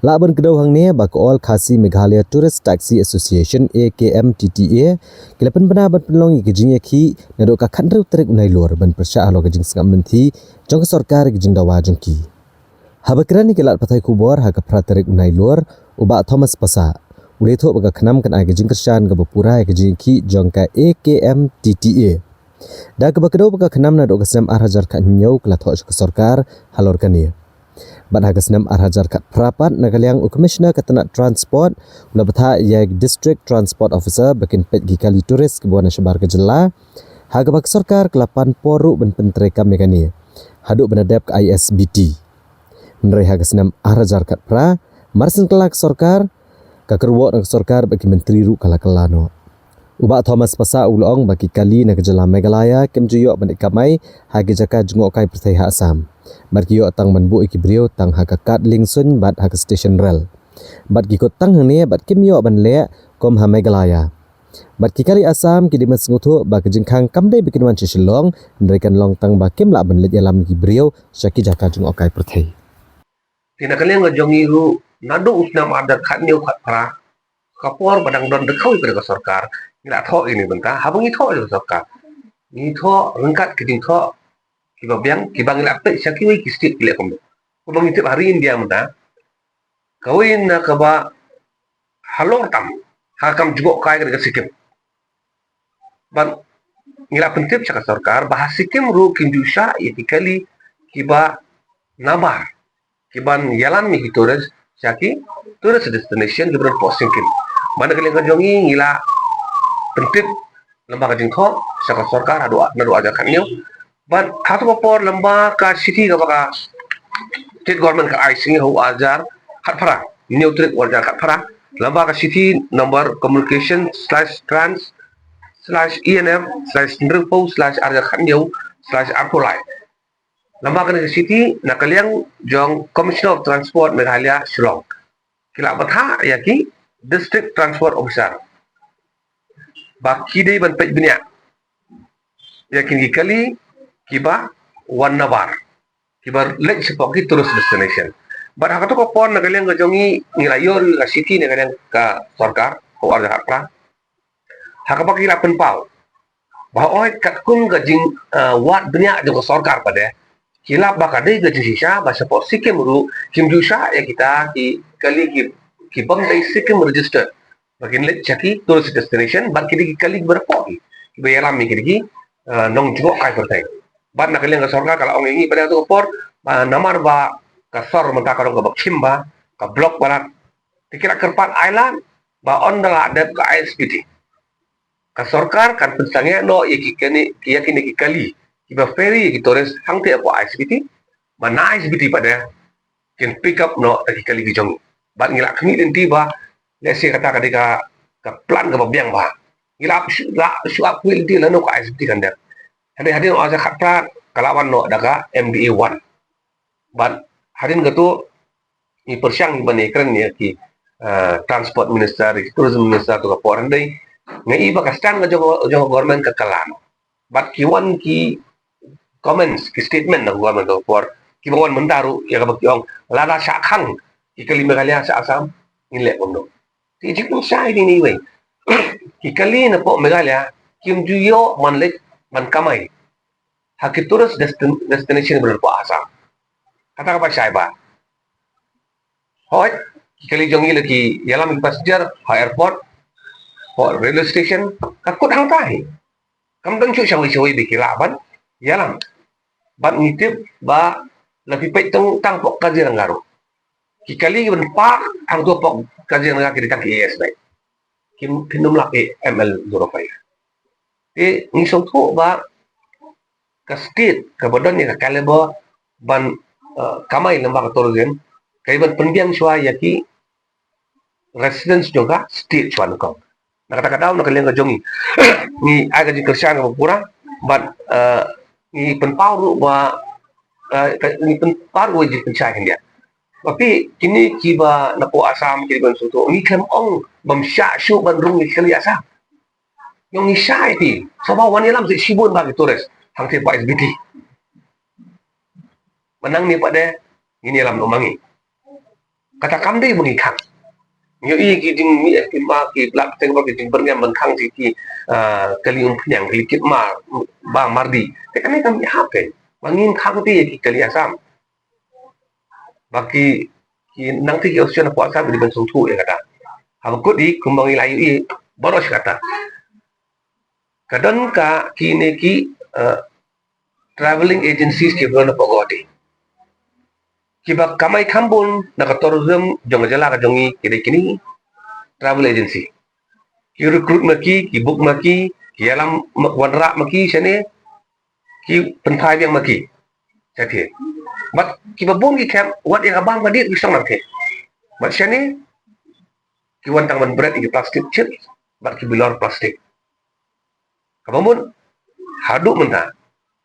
Lah ban kdew hangne ba ka All Khasi Meghalaya Tourist Taxi Association, A K M T T A, ki la pynbna ban pynlong ïa ka jingïakhih naduh ka khathynriew tarik u Nailur ban pyrshah halor ka jingsngap mynthi jong ka sorkar ïa ka jingdawa jong ki. Haba kren ïa ki lad pathai khubor ha ka phra tarik u Nailur, u Bah Thomas Passah u la ïathuh ba ka KHNAM kan ai ka jingkyrshan kaba pura ïa ka jingïakhih jong ka A K M T T A. Da kaba kdew ba ka KHNAM naduh ka snem ar hajar khathynñiew ka la thoh sha ka sorkar halor kane. Bad ha ka snem ar hajar khatphra pat, na ka liang u Commissioner ka tnat Transport u la bthah ïa District Transport Officer ba kin peit ki kali tourist kiba wan na shabar ka jylla, ha kaba ka sorkar ka la pan por ruh ban pyntreikam ïa kane haduh ba la dep ka I S B T. Hynrei ha ka snem ar hajar khatphra, mar syn kylla ka sorkar, ka kyrwoh na ka sorkar bad ki myntri ruh ka la kylla noh. U Bah Thomas Passah u la ong ba ki kali na ka jylla Meghalaya kim ju ïoh ban leit kamai ha ki jaka jngohkai pyrthei ha Assam, bad ki ïoh tang ban buh ïa ki briew tang ha ka kad liengsuiñ bad ha ka station rel. Bad ki kut tang hangne bad kim ïoh ban leh kum ha Meghalaya. Bad ki kali Assam ki dei ban sngewthuh ba ka jingkhang kam dei ba kin wan sha Shillong, hynrei kan long tang ba kim lah ban leit ïalam ïa ki briew sha ki jaka jngohkai pyrthei. Te na ka liang ka jong ngi ruh, naduh u snem ar hajar khathynñiew khatphra, ka por ba dang don da kawei pat ka sorkar, ngi la thoh ïa kane ka bynta. Haba ngi thoh ïa ka sorkar, ngi thoh ryngkat ki jingthoh kiba biang kiba ngi la peit sha kiwei ki state ki leh kumno. Kumba ngi tip ha ri India mynta, kawei na kaba halor tam ha ka kam jngohkai ka dei ka Sikkim. Bad ngi la pyntip sha ka sorkar ba ha Sikkim ruh kim ju shah ïa ki kali kiba nabar, kiban ïalam ïa ki tourist sha ki tourist destination kiba don hapoh Sikkim. Bad na ka liang ka jong ngi, ngi la pyntip lyngba ka jingthoh sha ka sorkar haduh, naduh ar hajar khathynñiew. Bad ha katu ka por, lyngba ka shithi kaba ka state government ka ai sha ngi ha u ar hajar khatphra, hynñiew tarik u ar hajar khatphra, lyngba ka shithi number communication slash trans slash E N M slash hynriewphew slash ar hajar khathynñiew slash arphew lai. Lyngba kane ka shithi na ka liang jong Commissioner of Transport Meghalaya Shillong, ki la bthah ïa ki District Transport Officer ba ki dei ban peit bniah ïa kine ki kali kiba wan nabar, kiba leit shapoh ki tourist destination. Bad ha katu ka por na ka liang ka jong ngi, ngi la ïoh ruh ka shithi na ka liang ka sorkar ha u ar hajar khatphra, ha kaba ki la pynpaw ba hooid katkum ka jing, eh, wad bniah jong ka sorkar pat de, ki lap ba ka dei ka jingshisha ba shapoh Sikkim ruh kim ju shah ïa kita ki kali ki, kibym dei Sikkim registered ba kin leit sha ki tourist destination, bad ki dei ki kali kiba da poh ki, kiba ïalam ïa ki dei ki, eh, nongjngohkai pyrthei. Bad na ka liang ka sorkar ka la ong ïa ngi pat ha katu ka por ba namar ba ka sor mynta ka long kaba khim bha, ka block palat, te ki la kyrpad ailad ba ynda la dep ka I S B T, ka sorkar kan pynsangeh noh ïa ki kane, ïa kine ki kali kiba ferry ïa ki tourist hangtei hapoh I S B T, ba na I S B T pat de kin pick up noh da ki kali ki jong ngi. Bad ngi la khmih lynti ba lehse kata ka dei ka, ka plan kaba biang bha. Ngi la shu, la shu ap khmih lynti lano ka I S B T kan dep. Hadien, hadien u ar hajar khatphra ka la wan noh da ka M D A one. Bad hadien katu ngi pyrshang ban ïakren ïa ki, eh, transport minister, ki tourism minister, tu ka por, hynrei nga i ba ka stand ka jong, jong ka government ka kylla noh. Bad ki wan ki comments, ki statement na ka government tu ka por, kiba wan mynta ruh ïa kaba ki ong lada shah khang ki kali Meghalaya sha Assam, ngin leh kumno. Te jingpynshai dei na iwei, ki kali napoh Meghalaya kim ju ïoh ban leit ban kamai ha ki tourist destin-, destination ba don hapoh Assam. Kata kaba shai bha. Hooid, ki kali jong ngi la ki ïalam ïa ki passenger ha airport, ha railway station, ka kut hangta hi. Kam don shuh shawei shawei ba ki lah ban ïalam. Bad ngi tip ba la phi peit tang, tang hapoh Kaziranga ruh, ki kali kiban park hangto hapoh Kaziranga ki dei tang ki A S beit. Kim, kim lah ki M L zero five. Te ngi sngewthuh ba ka state kaba don ïa ka caliber ban, eh, kamai lyngba ka tourism, ka dei ban pynbiang shuwa ïa ki residents jong ka state shuwa nyngkong. Na kata ka daw, na ka liang ka jong ngi, ngi ai ka jingkyrshan kaba pura bad, eh, ngi pynpaw ruh ba, eh, ka, ngi pynpaw ruh ka jingkyrshan khyndiat. Ba phi, kine kiba na poh Assam, kine ban sngewthuh, ngi khlem ong bym shah shuh ban rung ïa ki kali Assam. Ïong ngi shah ïa phi. Sngewbha wan ïalam shibun bha ki tourist hangtei poh S B T. Mynta ngi pat de, ngin ïalam noh ma ngi. Kata kam dei ba ngi khang. Ngi ïohi ki jingmih ki ma ki lak teng ba ki jingbyrngem ban khang ki, ah, kali Umphniang, kali Kitmar, Bah Mardi. Te kane kam ïahap te. Ba ngin khang te ïa ki kali Assam. Ba ki, ki nang te ki option hapoh Assam ki dei ban sngewthuh ïa kata. Haba kut i kumba ngi la ïohi baroh shi katta. Ka don ka kine ki, eh, travelling agencies kiba don hapoh Guwahati. Kiba kamai kham bun na ka tourism jong ka jylla ka jong ngi ki dei kine travel agency. Ki recruit ma ki, ki book ma ki, ki ïalam ma, wanrah ma ki shane, ki pynphai biang ma ki. Shane. Bad kiba bun ki khep, wat ïa ka bam ka dih ki shong nangtei. Bad shane, ki wan tang ban bret ïa ki plastic chips, bad ki bilor plastic. Kaba mut, haduh mynta,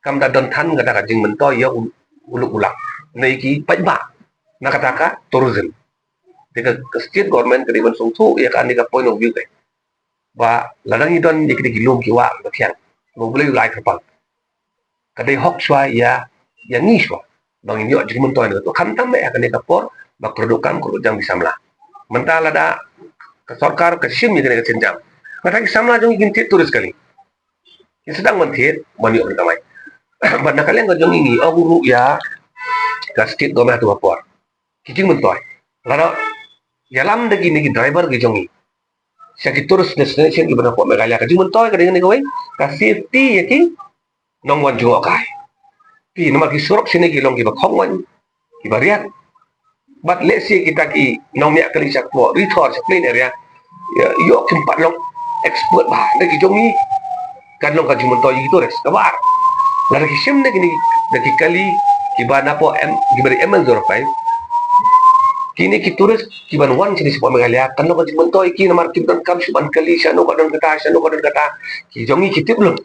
kam da don than kata ka jingmyntoi ïa u, u luk u lak. Na ïa ki paidbah, na kata ka tourism. Te ka, ka state government ka dei ban sngewthuh ïa kane ka point of view ka. Ba lada ngi don ïa kine ki lum ki wah kiba thiang, ba U Blei u la ai kyrpang, ka dei hok shuwa ïa, ïa ngi shuwa ba ngin ïoh jingmyntoi na kato, khamtam eh ha kane ka por ba kyrduh kam kyrduh jam ki samla. Mynta lada ka sorkar ka shim ïa kane ka sienjam, mynta ki samla jong ngi kin thied tourist kali. Kin sdang ban thied ban ïoh ban kamai. Bad na ka liang ka jong ngi, ngi ong ruh ïa ka state government ha kato ka por, ki jingmyntoi, lada ïalam da kine ki driver ki jong ngi sha ki tourist destination kiba na poh Meghalaya, ka jingmyntoi ka dei kane kawei, ka safety ïa ki nongwan jngohkai. Phi, namar ki surok shane ki long kiba khongwan, kiba riat. Bad lehse kita ki nongñiah kali sha kpoh Ri Thor, sha plain area, ïa, ïoh kim pat long expert bha. Da ki jong ngi kan long ka jingmyntoi ïa ki tourist. Kaba ar, lada ki shim da kine, da ki kali kiba na poh M, kiba dei M L zero five, kine ki tourist kiban wan shane shapoh Meghalaya kan long ka jingmyntoi ïa ki, namar kim donkam shuh ban kali shano ka don kata, shano ka don kata. Ki jong ngi ki tip lut.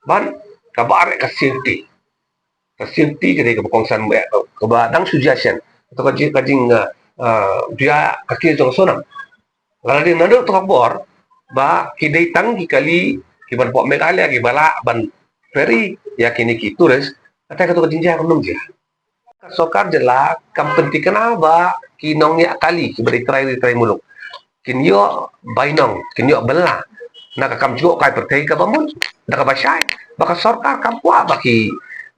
Bad kaba ar ka safety. Ka safety ka dei kaba kongsan, eh, kaba dang shu jia shen. Kato ka jing, ka jing, eh, eh, jia ka kyrdan jong Sonam. Lada dei naduh kato ka por ba ki dei tang ki kali kiban poh Meghalaya kiba lah ban ferry ïa kine ki tourist, kata kato ka jingjia kam long jia. Ka sorkar jylla kam pynthikna ba ki nongñiah kali kiba dei trai ri trai muluk kin ïoh bainong, kin ïoh bylla na ka kam jngohkai pyrthei kaba mut, da kaba shai ba ka sorkar kam kwah ba ki,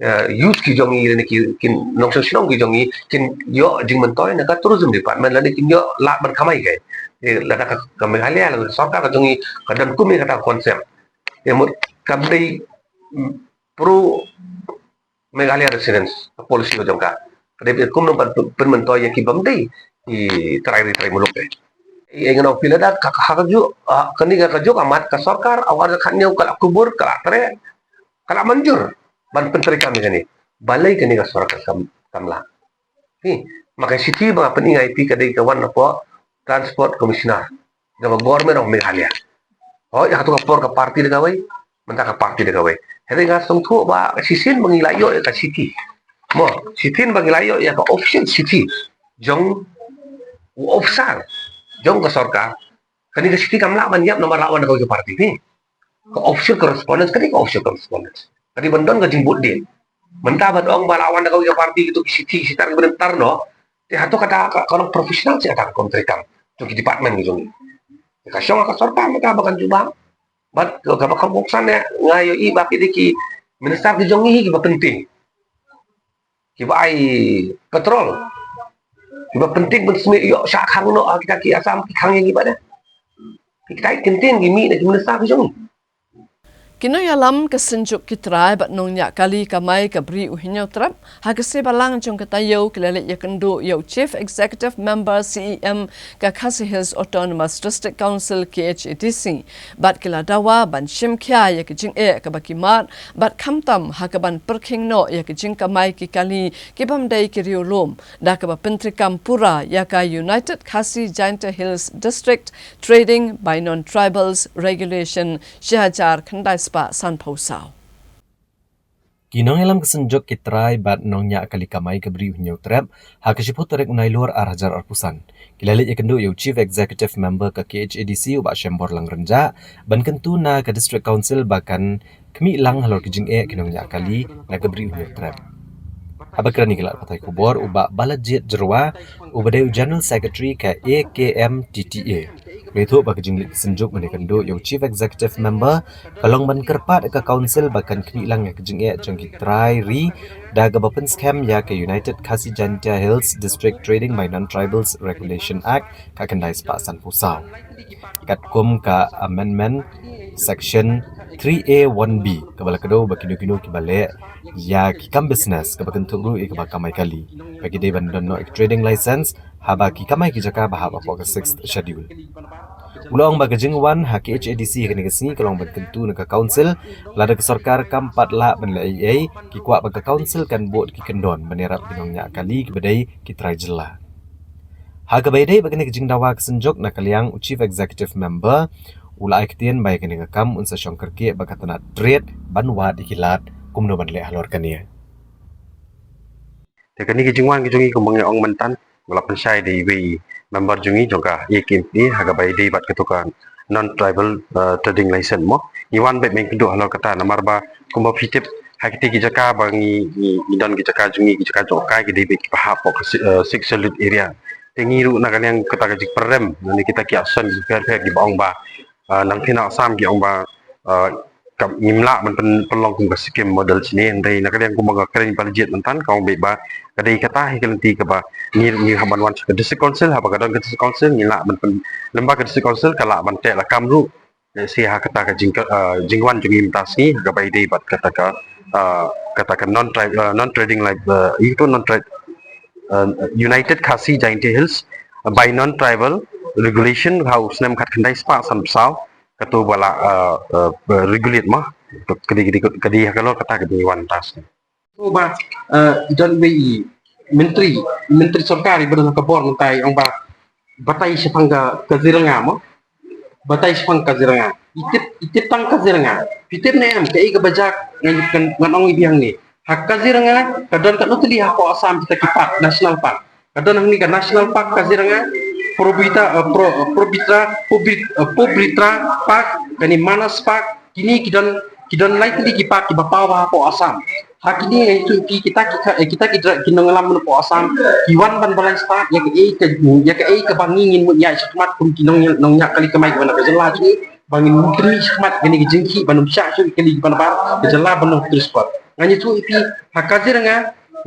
eh, youth ki jong ngi lane ki, ki nongshong shnong ki jong ngi kin ïoh jingmyntoi na ka tourism department lane kin ïoh lad ban kamai kai. Eh, lada ka, ka Meghalaya lane ka sorkar ka jong ngi ka don kum ïa kata ka concept. Te mut kam dei, mm, pro Meghalaya residents, ka policy ka jong ka. Ka dei pynkum nang ban pyn-, pynmyntoi ïa ki bym dei ki trai ri trai muluk eh. Ïa ngan ong phi lada ka, ka, ka juk, ah, kane ka, ka juk amat ka sorkar, awar ka khatñiew ka la kubur, ka la treh, ka la manjur ban pyntreikam ïa kane. Balei kane ka sorkar kam, kam lah. Phi, ma ka shithi ba nga pyni ïa phi ka dei ka wan na poh Transport Commissioner jong ka Government of Meghalaya. Hooid, ha kato ka por ka party da kawei, mynta ka party da kawei. Hynrei nga sngewthuh ba shisien ba ngi la ïoh ïa ka shithi. Mo, shisien ba ngi la ïoh ïa ka official shithi jong u officer jong ka sorkar. Kane ka shithi kam lah ban ïap namar la wan da kawei ka party phi. Ka official correspondence, kane ka official correspondence. Ka dei ban don ka jingbud dien. Mynta ban ong ba la wan da kawei ka party kito ki shithi shitar kiba dang tar noh. Te hato kata ka, ka long professional seh kata ka kam treikam jong ki department ki jong ngi. Ka shong ka sorkar mynta ba kan jubab. Bad ka, kaba kham kongsan eh, nga ïohi ba ki dei ki minister ki jong ngi hi kiba pynting, kiba ai petrol, kiba pynting pynsmit ïoh shah khang noh, ah, kita ki Assam ki khang ïa ngi bad eh. Kita ki kyntien ki mih na ki minister ki jong ngi. Ki nongïalam ka Synjuk ki Trai bad Nongñiah Kali Kamai ka Bri u Hynñiewtrep, ha ka sngi Balang jong ka taïew ki la leit ïakynduh ïa u Chief Executive Member C E M ka Khasi Hills Autonomous District Council, K H A D C, bad ki la dawa ban shim khia ïa ka jingeh kaba ki mad, bad khamtam ha kaban pyrkhing noh ïa ka jingkamai ki kali ki bym dei ki riewlum, da kaba pyntreikam pura ïa ka United Khasi Jaintia Hills District Trading by Non-Tribals Regulation shi hajar khyndai spah sanphew saw. Ki nongïalam ka Synjuk ki Trai bad Nongñiah Kali Kamai ka Bri u Hynñiewtrep, ha ka shiphew tarik u Nailur ar hajar arphew san, ki la leit ïakynduh ïa u Chief Executive Member ka K H A D C u Bah Shembor Langryngja, ban kyntu na ka District Council ba kan khmih lang halor ki jingeh ki nongñiah kali na ka Bri u Hynñiewtrep. Haba kren ïa ki lad pathai khubor, u Bah Balajied Jyrwa, uba dei u General Secretary ka A K M T T A, u la ïathuh ba ka jingleit ka Synjuk ban ïakynduh ïa u Chief Executive Member ka long ban kyrpad ïa ka Council ba kan khmih lang ïa ka jingeh jong ki trai ri, da kaba pynskhem ïa ka United Khasi Jaintia Hills District Trading by Non-Tribals Regulation Act ka khyndai spah sanphew saw, katkum ka Amendment Section three A one B, kaba la kdew ba kino kino kiba leh ïa ki kam business kaba kynthup ruh ïa kaba kamai kali, ba ki dei ban don noh ïa ka trading license haba ki kamai ki jaka ba hap hapoh ka Sixth Schedule. U la ong ba ka jingwan ha K H A D C ha kane ka sngi ka long ban kyntu na ka Council, lada ka sorkar kam pat lah ban leh ei ei, ki kwah ba ka Council kan bud ki kyndon ban ïarap ki nongñiah kali kiba dei ki trai jylla. Ha kaba ïadei bad kane ka jingdawa ka Synjuk, na ka liang u Chief Executive Member u la ai ktien ba ïa kane ka kam un sa shong kyrkieh bad ka tnat trade ban wad ïa ki lad kumno ban leh halor kane. Te kane ka jingwan ka jong ngi kumba ngi ong mynta, ba la pynshai da iwei i member jong ngi jong ka A K M T A ha kaba ïadei bad kato ka non-tribal, eh, trading license mo. Ngi wan beit ban kynduh halor kata namar ba kumba phi tip ha kiti ki jaka ba ngi, ngi, ngi don ki jaka jong ngi, ki jaka jong ka, ki dei beit kiba hap hapoh ka si-, eh, Sixth Schedule area. Te ngi ruh na ka liang kata ka jingpyrem, na kita ki action ki pher pher kiba ong ba, eh, nangta na Assam ki ong ba, eh, ka, ngim lah ban pyn-, pynlong kum ka Sikkim model shane, hynrei na ka liang kumba ka kren Balajied mynta ka ong beit ba ka dei kata hi ka lynti kaba ngi, ngi hap ban wan sha ka District Council, haba ka don ka District Council ngi lah ban pyn-, lem bad ka District Council ka lah ban teh lakam ruh. Lehse ha kata ka jing, eh, jingwan jong ngi mynta sngi ha kaba ïadei bad kata ka, eh, kata ka non-tri-, eh, non-trading life, eh, ïa kato non-trade, eh, United Khasi Jaintia Hills, eh, by non-tribal regulation ha u snem khatkhyndai spah sanphew saw, kato ba la, eh, eh, regulate ma. Ka dei, ka dei, ka dei ha ka lor kata ka jingwan mynta sngi. Ba, eh, i don iwei i myntri, myntri sorkar iba don ha ka bor mynta i ong ba batai shaphang ka, Kaziranga mo. Batai shaphang Kaziranga. I tip, i tip tang Kaziranga. Phi tip ne em kaei kaba jia, ngan, ngan, ngan ong ïa phi hangne. Ha Kaziranga ka don katno tylli hapoh Assam kita ki park, national park. Ka don hangne ka National Park Kaziranga, Probita, eh, Pro-, Probitra, Pobit-, eh, Pobritra Park, kane Manas Park, kine ki don, ki don lai tylli ki park kiba paw bha hapoh Assam. Ha kine ngi ïathuh ïa phi kita ki ka, eh, kita ki dra-, ki nongïalam hapoh Assam ki wan ban balai stad ïa kaei ka, ïa kaei kaba ngi ngin mut ïaid shakhmat kum ki nong, nongñiah kali kamai kiba na ka jylla jong ngi, ba ngin mut pynmih shakhmat kane ka jingkhih ban ym shah shuh ïa ki kali kiba nabar ka jylla ban long tourist spot. Ngan ïathuh ïa phi ha Kaziranga,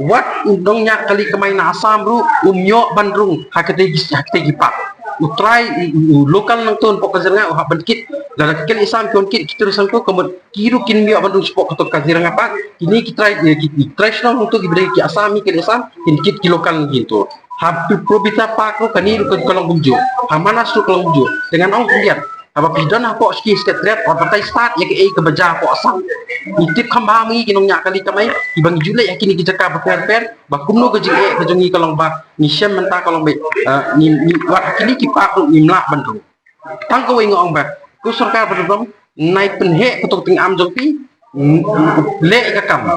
wat u nongñiah kali kamai na Assam ruh um ïoh ban rung ha katei ki, ha katei ki park. U trai, u, u, u local nongtun hapoh Kaziranga u hap ban kit. Lada ki kali Assam ki wan kit ki tourist hangto, ka mut ki ruh kim ïoh ban rung shapoh kato Kaziranga Park. Kine ki trai, eh, ki, ki trai shnong hangto kiba dei ki Assami, kali Assam kin kit ki local ngi hangto. Ha Pro-, Probita Park ruh kane ruh ka, ka long kumjuh. Ha Manas ruh ka long kumjuh. Te ngan ong khyndiat, haba phi don hapoh State Secretariat, wat batai stad ïa kaei kaba jia hapoh Assam. Ngi tip kham bha ma ngi ki nongñiah kali kamai kiba ngi ju leit ha kine ki jaka bapher bapher, ba kumno ka jingeh ka jong ngi ka long ba ngi shem mynta ka long ba, eh, ngi, ngi, wat ha kine ki park ruh ngim lah ban rung. Tang kawei nga ong ba ko sorkar ba don, nai pynheh kato ka tyngam jong phi, mm, leh ka kam.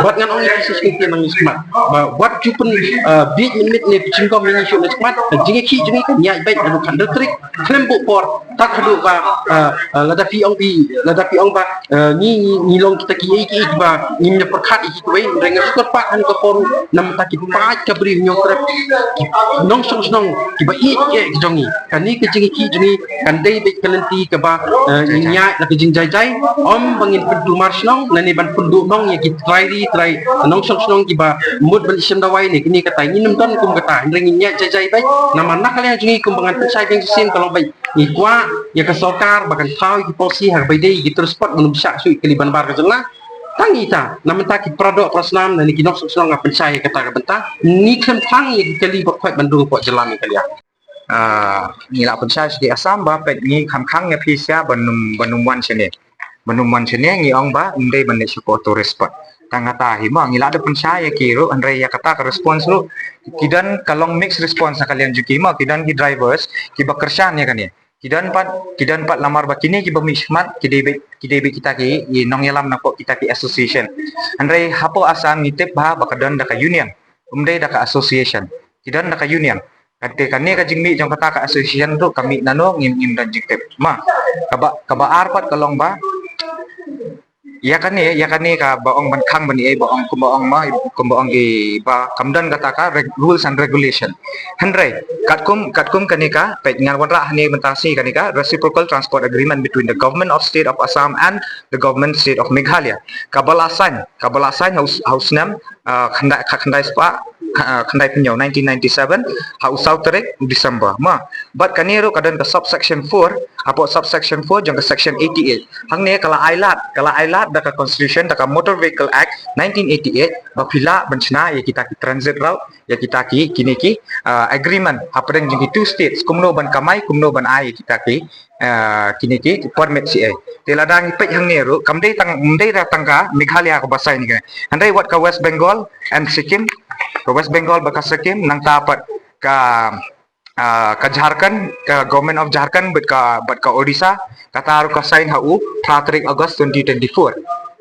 Bad ngan ong ïa phi shisien nang ïa smat ba wat ju pyn, eh, bieit mynmiet ne pynjingkhot ïa ngi shuh na smat. Ka jingïakhih jong ngi kan ïaid beit naduh khatar tarik khlem buh por tad haduh ba, eh, eh, lada phi ong phi, lada phi ong ba, eh, ngi, ngi, ngi long kita kiei kiei kiba ngim ïa pyrkhat ïa ki kawei, hynrei nga sngewthuh pat ha kane ka por namar kita ki paid ka Bri u Hynñiewtrep, ki nongshong shnong kiba ïeit ïa ka jong ngi. Kane ka jingïakhih jong ngi kan dei beit ka lynti kaba, eh, ngin ïaid la ka jingjai jai, ym ba ngin pyntu Mar shnong, nane ban pynduh nong ïa ki trai ri trai nongshong shnong kiba mut ban ïashem dawai ne kine katai ngin ym don kum kata, hynrei ngin ïaid jai jai beit. Namar na ka liang jong ngi kumba ngan pynshai biang shisien ka long beit ngi kwah ïa ka sorkar ba kan thaw ïa ki policy ha kaba ïadei ïa ki tourist spot ban ym shah shuh ïa ka kali ban bar ka jong nga. Tang ita na mynta ki para doh para snam nane ki nongshong shnong nga pynshai ïa kata ka bynta, ngi khlem tang ïa ki kali ba khoit ban rung hapoh jylla Meghalaya. Ah, ngi la pynshai sha ki Assam ba peit ngi kham khang ïa phi sha ban ym, ban ym wan shane. Ban ym wan shane ngi ong ba ym dei ban leit sha ka tourist spot. Tang kata hi mo ngi la da pynshai ïa ki ruh, hynrei ïa kata ka response ruh ki don ka long mixed response na ka liang jong ki mo, ki don ki drivers kiba kyrshan ïa kane. Ki don pat, ki don pat lamar ba kine kiba mih shakhmat ki dei beit, ki dei beit kita ki, i nongïalam na pok kita ki association. Hynrei hapoh Assam ngi tip ba, ba ka don da ka union. Ym dei da ka association. Ki don da ka union. Kata kane ka jingmih jong kata ka association ruh ka mih nano ngim, ngim don jingtip. Ma, kaba, kaba ar pat ka long ba ïa kane, ïa kane kaba ong ban khang ban ïa ba ong kumba ong ma, kumba ong ki ba kam don kata ka reg-, rules and regulation. Hynrei katkum, katkum kane ka peit ngan wanrah hangne mynta shi kane ka Reciprocal Transport Agreement between the Government of State of Assam and the Government State of Meghalaya. Kaba la sign, kaba la sign ha u, ha u snem, ah, khyndai, khyndai spah, ah, khyndai phew hynñiew, nineteen ninety-seven, ha u saw tarik December. Ma, bad kane ruh ka don ka subsection four, hapoh subsection four jong ka section eighty-eight. Hangne ka la ai lad, ka la ai lad da ka Constitution, da ka Motor Vehicle Act nineteen eighty-eight, ba phi lah ban shna ïa kita ki transit route, ïa kita ki, kine ki, ah, agreement hapdeng jong ki two states, kumno ban kamai, kumno ban ai ïa kita ki, ah, kine ki permit C A. Te lada ngi peit hangne ruh kam dei tang, ym dei da tang ka Meghalaya kaba sign kane. Hynrei wat ka West Bengal and Sikkim, ka West Bengal bad ka Sikkim, nangta pat ka, ah, ka Jharkhand, ka Government of Jharkhand bad ka, bad ka Odisha, kata ruh ka sign ha u phra tarik August twenty twenty-four.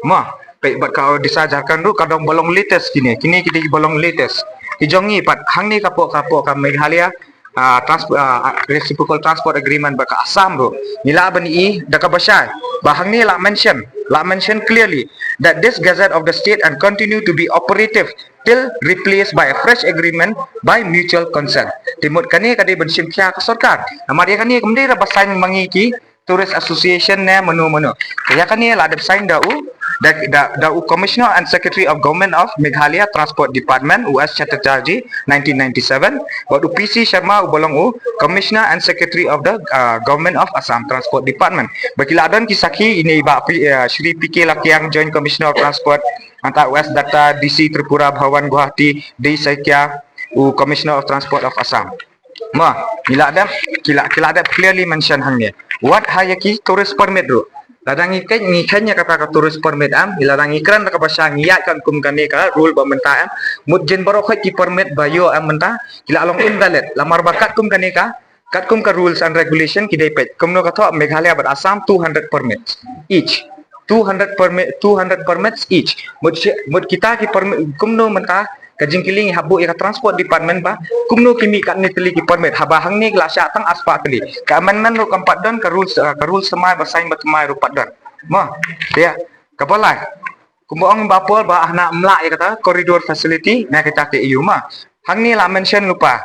Ma, peit bad ka Odisha, Jharkhand ruh ka dang ba long latest kine, kine ki dei ba long latest. Ki jong ngi pat hangne ka pok, ka pok ka Meghalaya, ah, trans-, ah, Reciprocal Transport Agreement bad ka Assam ruh. Ngi lah ban i da kaba shai ba hangne la mention, la mention clearly that this gazette of the state and continue to be operative till replaced by a fresh agreement by mutual consent. Te mut kane ka dei ban shim khia ka sorkar. Namar ïa kane kam dei da ba sign ma ngi ki tourist association ne mano mano. Ïa kane la dep sign da u, da, da, da u Commissioner and Secretary of Government of Meghalaya Transport Department, u S Chattopadhyay, nineteen ninety-seven, bad u P C Sharma uba long u Commissioner and Secretary of the, uh, Government of Assam Transport Department. Ba ki la don ki sakhi, ine i bah P-, uh, Shri P K Lakiang, Joint Commissioner of Transport, nangta u S Datta, D C Tripura Bhawan Guwahati, D Saikia, u Commissioner of Transport of Assam. Ma, ngi la dep, ki la, ki la dep clearly mention hangne. Wat ha ïa ki tourist permit ruh. Lada ngi khein, ngi khein ïa kata ka tourist permit em, ngi lada ngi kren da kaba shai ngi ïaid katkum kane ka rule ba mynta em. Mut jin baroh khoit ki permit ba ïoh em mynta ki la long invalid. Lamar ba katkum kane ka, katkum ka rules and regulation ki dei peit. Kumno ka thoh Meghalaya bad Assam two hundred permits each. Two hundred permit, two hundred permits each. Mut shi-, mut kita ki permit kumno mynta ka jingkylli ngi hap buh ïa ka Transport Department ba kumno ki mih katne tylli ki permit, haba hangne ki la shah tang arspah tylli. Ka amendment ruh kam pat don, ka rules, uh, ka rules thymmai ba sign ba thymmai ruh pat don. Mo, ïa, kaba lai. Kumba ong Bah Paul ba hana ym lah ïa kata corridor facility na kita ki A U ma. Hangne la mention lypa.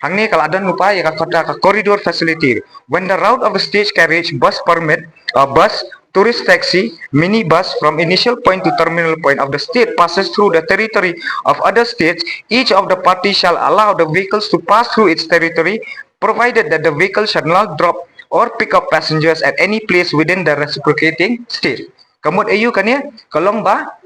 Hangne ka la don lypa ïa kata ka corridor facility. When the route of the stage carriage, bus permit, uh, bus, tourist taxi, minibus from initial point to terminal point of the state passes through the territory of other states, each of the party shall allow the vehicles to pass through its territory, provided that the vehicle shall not drop or pick up passengers at any place within the reciprocating state. Ka mut A U kane ka long ba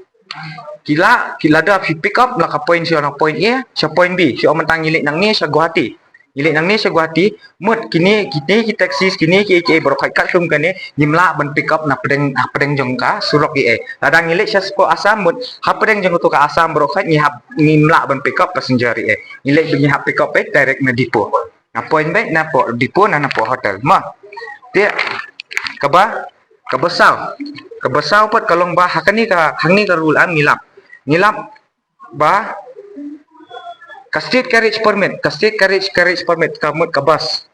ki la, ki lada phi pick up na ka point sha na point A sha point B, sha mynta ngi leit nangne sha Guwahati. Ngi leit nangne sha Guwahati, mut kine, kine ki taxis, kine ki, ki baroh khoit katkum kane ngim lah ban pick up na pdeng, na pdeng jong ka surok A. Lada ngi leit sha spa Assam, mut hapdeng jong kato ka Assam baroh khoit ngi hap, ngim lah ban pick up passenger A. Ngi leit, ngi hap pick up beit direct na depot. Na point beit na pdeng depot na, na pdeng hotel. Ma. Te kaba, kaba saw. Kaba saw pat ka long ba ha kane ka, hangne ka rule am ngi lap. Ngi lap ba ka state carriage permit, ka state carriage, carriage permit ka mut ka bus.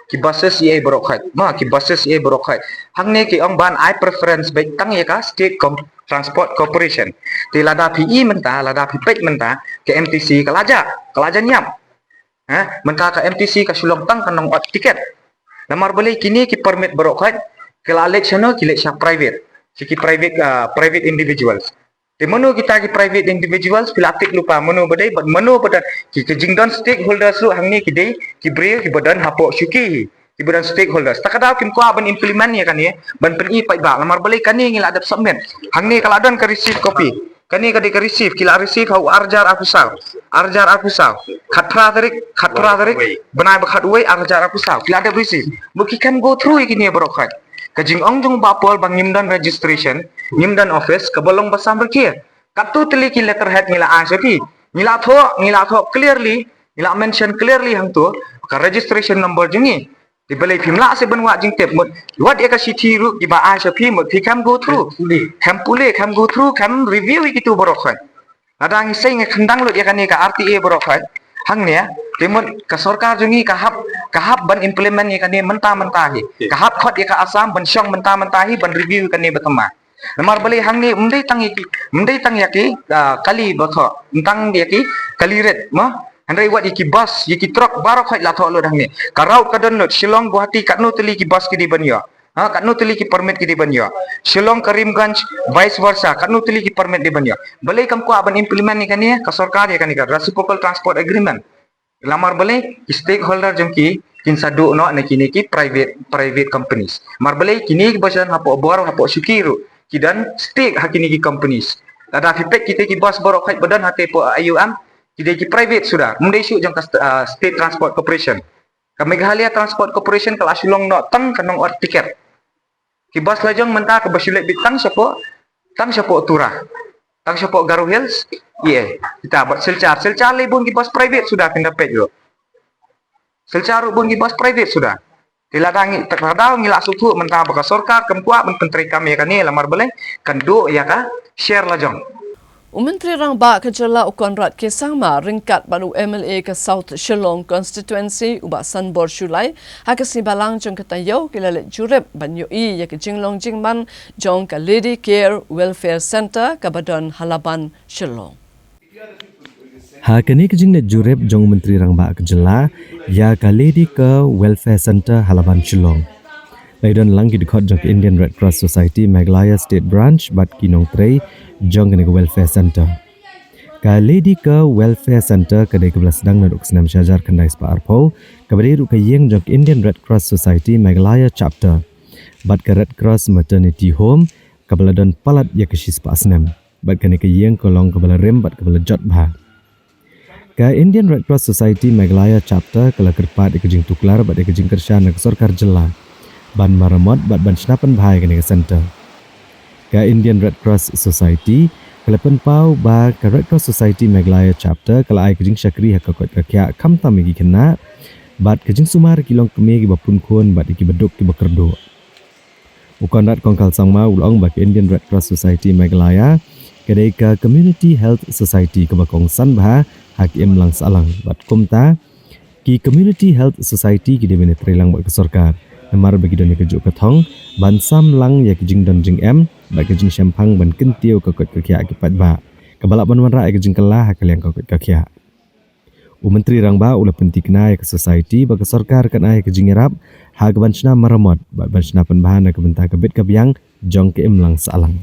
Ki buses A baroh khoit. Ma, ki buses A baroh khoit. Hangne ki ong ban ai preference beit tang ïa ka State Com-, Transport Corporation. Te lada phi i mynta, lada phi peit mynta, ka M T C ka la jah, ka la jah niam. Ha, mynta ka M T C ka shu long tang ka nongot tiket. Namar balei kine ki permit baroh khoit ki la leit shano, ki leit sha private. Sha ki private, ah, private individuals. Te mano kita ki private individuals, phi la tip lypa mano ba dei, bad mano ba don, ki, ki jingdon stakeholders ruh hangne ki dei ki briew kiba don hapoh shuki hi, kiba don stakeholders. Ta ka daw kim kwah ban implement ïa kane, ban pyni paidbah, namar balei kane ngi la dep submit. Hangne ka la don ka receive copy. Kane ka dei ka receive, ki la receive ha u ar hajar arphew saw. Ar hajar arphew saw. Khatphra tarik, khatphra tarik, bnai ba khatwei, ar hajar arphew saw. Ki la dep receive. Ba ki khlem go through ïa kine baroh khoit. Ka jingong jong u Bah Paul ba ngim don registration, ngim don office, kaba long ba sam rkhie. Katto tylli ki letterhead ngi la ai sha phi. Ngi la thoh, ngi la thoh clearly, ngi la mention clearly hangto, ka registration number jong ngi. Te balei phim lah shuh ban wad jingtip mut. Wat ïa ka shithi ruh kiba ai sha phi mut phi khlem go through. Khlem pule, khlem go through, khlem review ïa kito baroh khoit. Lada ngi sei ngi khyndang lut ïa kane ka R T A baroh khoit. Hangne, te mut ka sorkar jong ngi ka hap, ka hap ban implement ïa kane mynta mynta hi. Ka hap khot ïa ka Assam ban shong mynta mynta hi ban review ïa kane ba thymmai. Namar balei hangne ym dei tang ïa ki, ym dei tang ïa ki, ah, kali ba thoh, ym tang ïa ki kali rit, mo? Hynrei wat ïa ki bus, ïa ki truck baroh khoit la thoh lut hangne. Ka route ka don lut, Shillong, Guwahati, katno tylli ki bus ki dei ban ïoh. Ha, katno tylli ki permit ki dei ban ïoh. Shillong, Karimganj, vice versa, katno tylli ki permit dei ban ïoh. Balei kam kwah ban implement ïa kane, ka sorkar ïa kane ka Reciprocal Transport Agreement. Namar balei, ki stakeholder jong ki, kin sa duh noh na kine ki private, private companies. Namar balei, kine kiba shong hapoh bor, hapoh shuki ruh, ki don stake ha kine ki companies. Lada phi peit kita ki bus baroh khoit ba don ha te hapoh I O M, ki dei ki private suda, ym dei shuh jong ka st-, ah, State Transport Corporation. Ka Meghalaya Transport Corporation ka la shu long noh tang ka nong-ot tiket. Ki bus la jong mynta kaba shu leit beit tang shapoh, tang shapoh Tura. Tang shapoh Garo Hills, ïa. Kita bad Silchar. Silchar lei bun ki bus private suda phin da peit ruh. Silchar ruh bun ki bus private suda. Te lada ngi, ta ka daw ngi la sngewthuh mynta ba ka sorkar kam kwah ban pyntreikam ïa kane namar balei kan duh ïa ka share la jong. U Myntri Rangbah ka Jylla u Conrad K Sangma ryngkat bad u M L A ka South Shillong Constituency u Bah Sanbor Shullai ha ka sngi Balang jong ka taïew ki la leit jurip ban ïohi ïa ka jinglong jingman jong ka Lady Care Welfare Centre kaba don ha Laban, Shillong. Ha kane ka jingleit jurip jong u Myntri Rangbah ka Jylla ïa ka Lady Care Welfare Centre ha Laban, Shillong, la ïadon lang ki dkhot jong ka Indian Red Cross Society Meghalaya State Branch bad ki nongtrei jong kane ka Welfare Centre. Ka Lady Care Welfare Centre ka dei kaba la sdang naduh u snem shihajar khyndai spah arphew, kaba dei ruh ka ïing jong ka Indian Red Cross Society Meghalaya Chapter bad ka Red Cross Maternity Home kaba la don palat ïa ka shispah snem. Bad kane ka ïing ka long kaba la rim bad kaba la jot bha. Ka Indian Red Cross Society Meghalaya Chapter ka la kyrpad ïa ka jingtuklar bad ïa ka jingkyrshan na ka sorkar jylla ban maramot bad ban shna pynbha ïa kane ka centre. Ka Indian Red Cross Society ka la pynpaw ba ka Red Cross Society Meghalaya Chapter ka la ai ka jingshakri ha ka koit ka khiah khamtam ïa ki khynnah bad ka jingsumar ïa ki longkmie kiba punkhun bad ïa kiba duk kiba kyrduh. U Conrad Kongkal Sangma u la ong ba ka Indian Red Cross Society Meghalaya ka dei ka Community Health Society kaba kongsan bha ha ka imlang sahlang bad kumta ki Community Health Society ki dei ban ïatreilang bad ka sorkar namar ba ki don ïa ka juh ka thong ban sam lang ïa ka jingdon jingem bad ka jingshemphang ban kyntiew ka koit ka khiah ki paidbah kaba lah ban wanrah ïa ka jingkylla ha ka liang ka koit ka khiah. U Myntri Rangbah u la pynthikna ïa ka society ba ka sorkar kan ai ka jingïarap ha ka ban shna maramot bad ban shna pynbha na ka bynta ka bit ka biang jong ka imlang sahlang.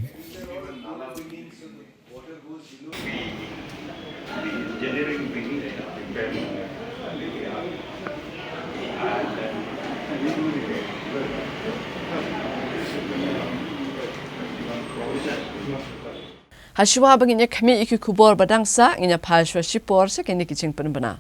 Hashwa ba ngin ïa khmih ïa ki khubor ba dang sah, ngin ïa phai shwa shipor sha kine ki jingpynbna.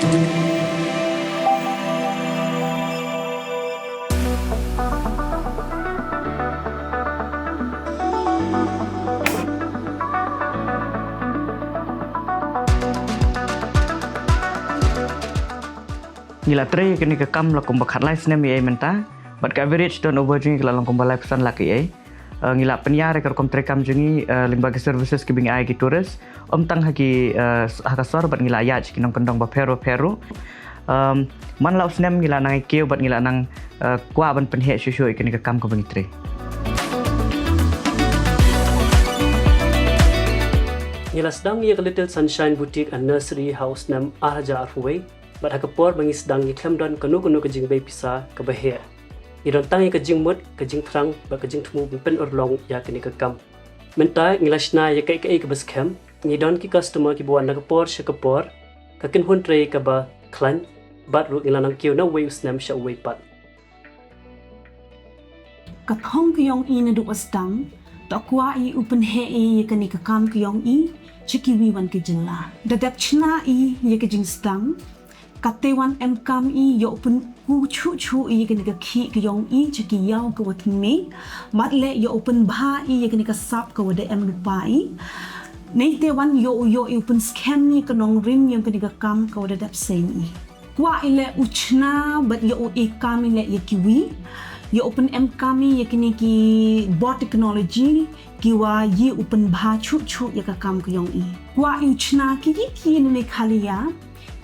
Ngi la trei kane ka kam la kumba khatlai snem ïa mynta, bad ka average turnover jong ngi ka la long kumba laiphew san lak ïa. Eh, ngi la pynïar ïa ka rukom trei kam jong ngi, eh, lyngba ki services kiba ngi ai ki tourist, ym tang ha ki, eh, ha ka sor, bad ngi la ïaid ki nongkyndong bapher bapher ruh. Em, man la u snem ngi la nang ïa kiew bad ngi la nang, eh, kwah ban pynheh shuh shuh ïa kane ka kam kaba ngi trei. Ngi la sdang ïa ka Little Sunshine Boutique and Nursery ha u snem ar hajar arphew wei, bad ha ka por ba ngi sdang ngi khlem don kano kano ka jingbei pisa kaba heh. Ngi don tang ïa ka jingmut, ka jingthrang, bad ka jingthmu ban pynurlong ïa kane ka kam. Mynta ngi la shna ïa kaei kaei kaba skhem, ngi don ki customer kiba wan na ka por sha ka por, ka kynhun trei kaba khlaiñ, bad ruh ngi la nang kiew na uwei u snem sha uwei pat. Ka thong ka jong i naduh ba sdang, to kwah i u pynheh i ïa kane ka kam ka jong i sha kiwei wan ki jylla. Da dep shna i ïa ka jingsdang, kata wan em kam i ïoh pynkup shuh shuh i ïa kane ka khih ka jong i sha ki ïew kiwa thymmai, bad leh ïoh pynbha i ïa kane ka sap kawa da em lypa i. Neite wan ïoh, ïoh i u pynskhem ïa ka nongrim ïa kane ka kam kawa da dep seng i. Kwah i leh u shna bad ïoh u ai kam i leh ïa kiwei. Ïoh u pynem kam i ïa kine ki bor technology kiwa i u pynbha shuh shuh ïa ka kam ka jong i. Kwah i u shna ki ki ki na Meghalaya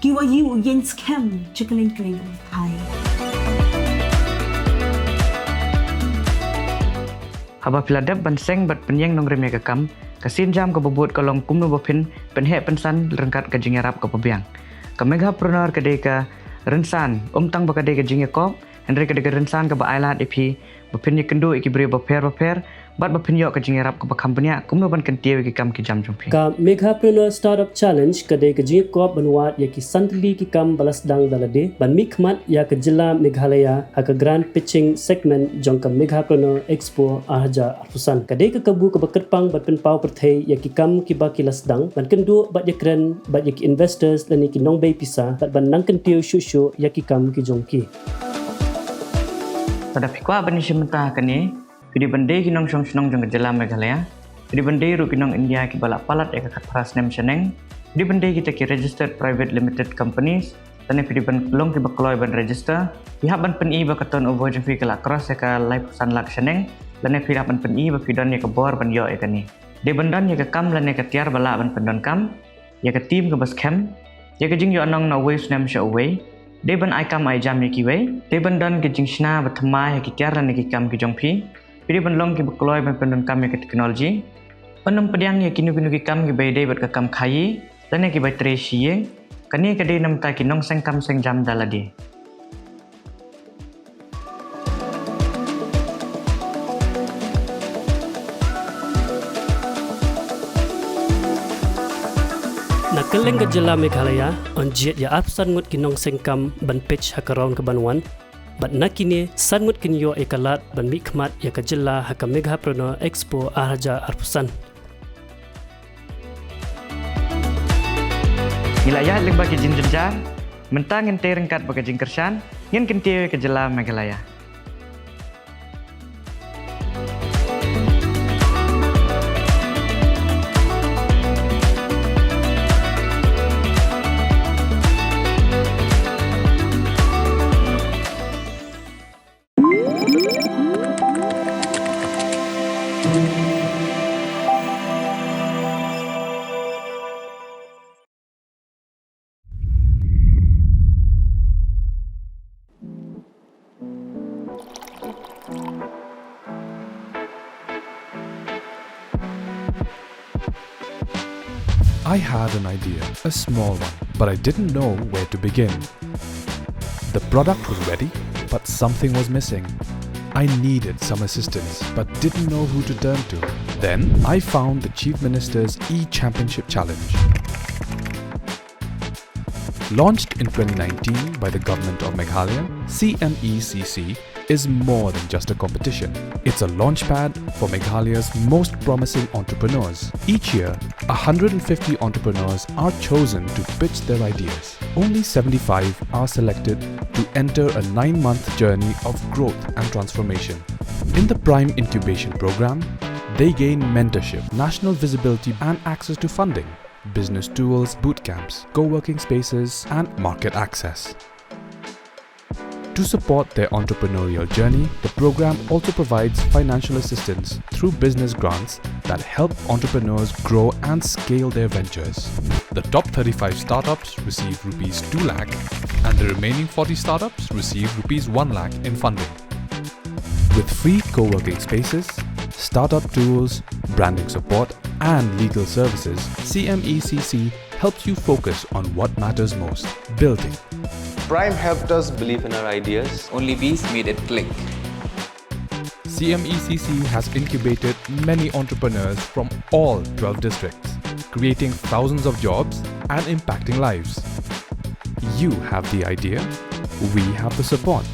kiwa i u ïeng skhem sha kylleng kylleng ka pyrthei. Haba phi la dep ban seng bad pynïeng nongrim ïa ka kam, ka sienjam kaba bud ka long kumno ba phin pynheh pynsan ryngkat ka jingïarap kaba biang. Ka Meghapreneur ka dei ka rynsan, ym tang ba ka dei ka jingïakop, hynrei ka dei ka rynsan kaba ailad ïa phi ba phin ïakynduh ïa ki briew bapher bapher, bad ba phin ïoh ka jingïarap kaba kham bniah kumno ban kyntiew ïa ki kam ki jam jong phi. Ka Meghapreneur Startup Challenge ka dei ka jingïakop ban wad ïa ki san tylli ki kam ba la sdang da lade ban mihkhmat ïa ka jylla Meghalaya ha ka grant pitching segment jong ka Meghapreneur Expo ar hajar arphew san. Ka dei ka kabu kaba kyrpang ban pynpaw pyrthei ïa ki kam kiba ki la sdang, ban kynduh bad ïakren bad ïa ki investors lane ki nongbei pisa, bad ban nang kyntiew shuh shuh ïa ki kam ki jong ki. Lada phi kwah ban ïashim bynta ha kane, phi dei ban dei ki nongshong shnong jong ka jylla Meghalaya. Phi dei ban dei ruh ki nong India kiba la palat ïa ka khatphra snem shaneng. Phi dei ban dei kita ki registered private limited companies. Lane phi dei ban long kiba kloi ban register. Phi hap ban pyni ba ka turnover jong phi ka la cross ïa ka laiphew san lak shaneng. Lane phi hap ban pyni ba phi don ïa ka bor ban ïoh ïa kane. Dei ban don ïa ka kam lane ka tiar ba lah ban pyndonkam, ïa ka team kaba skhem, ïa ka jingïohnong na uwei u snem sha uwei. Dei ban ai kam ai jam ïa kiwei. Dei ban don ka jingshna ba thymmai ha ki tiar lane ki kam ki jong phi. Phi dei ban long kiba kloi ban pyndonkam ïa ka technology. Ban ym pdiang ïa kino kino ki kam kiba ïadei bad ka kam khaïi lane kiba trei shi ïing. Kane ka dei na bynta ki nongseng kam seng jam da lade. Na kylleng ka jylla Meghalaya, yn jied ïa arphew san ngut ki nongseng kam ban pitch ha ka round kaban wan. Bad na kine, san ngut kin ïoh ïa ka lad ban mihkhmat ïa ka jylla ha ka Meghapreneur Expo ar hajar arphew san. Ngi la ïaid lyngba ki jingjynjar, mynta ngin tei ryngkat bad ka jingkyrshan, ngin kyntiew ïa ka jylla Meghalaya. I had an idea, a small one, but I didn't know where to begin. The product was ready, but something was missing. I needed some assistance, but didn't know who to turn to. Then I found the Chief Minister's e-Championship Challenge. Launched in twenty nineteen by the Government of Meghalaya, C M E C C is more than just a competition. It's a launchpad for Meghalaya's most promising entrepreneurs. Each year, one hundred fifty entrepreneurs are chosen to pitch their ideas. Only seventy-five are selected to enter a nine-month journey of growth and transformation. In the Prime Incubation Program, they gain mentorship, national visibility, and access to funding, business tools, boot camps, co-working spaces, and market access. To support their entrepreneurial journey, the program also provides financial assistance through business grants that help entrepreneurs grow and scale their ventures. The top thirty-five startups receive rupees two lakh, and the remaining forty startups receive rupees one lakh in funding. With free co-working spaces, startup tools, branding support, and legal services, C M E C C helps you focus on what matters most: building. Prime helped us believe in our ideas. Only Bees made it click. C M E C C has incubated many entrepreneurs from all twelve districts, creating thousands of jobs and impacting lives. You have the idea, we have the support.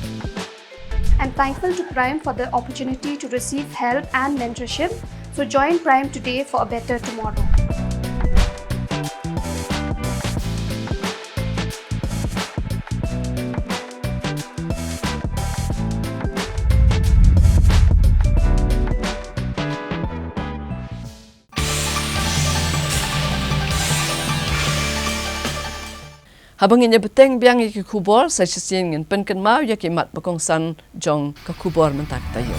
I'm thankful to Prime for the opportunity to receive help and mentorship. So join Prime today for a better tomorrow. Haba ngin ïa bteng biang ïa ki khubor, sa shisien ngin pynkynmaw ïa ki mat ba kongsan jong ka khubor mynta ka taïew.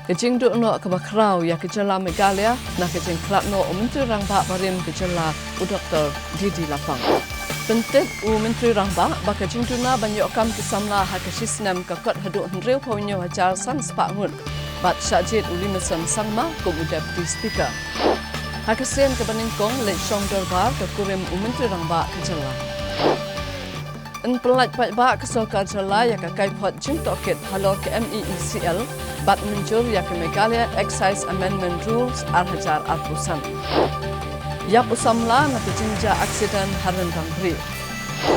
Ka jingduh noh kaba khraw ïa ka jylla Meghalaya na ka jingkhlad noh u Myntri Rangbah barim ka jylla, u Doktor D D Lapang. Pyntip u Myntri Rangbah ba ka jingduna ban ïoh kam ki samla ha ka shisnem ka kot haduh hynriew phew hynñiew hajar san spah ngut, bad shah jied u Limison Sangma kum u Deputy Speaker. Ha ka sien kaba nyngkong, leit shong dorbar ka kurim u Myntri Rangbah ka jylla. Yn pyllait paidbah ka sorkar jylla ïa ka kaiphod jingtohkit halor ka M E E C L bad mynjur ïa ka Meghalaya Excise Amendment Rules ar hajar arphew san. Ïap u samla na ka jingjia aksiden ha Rynrangbriew.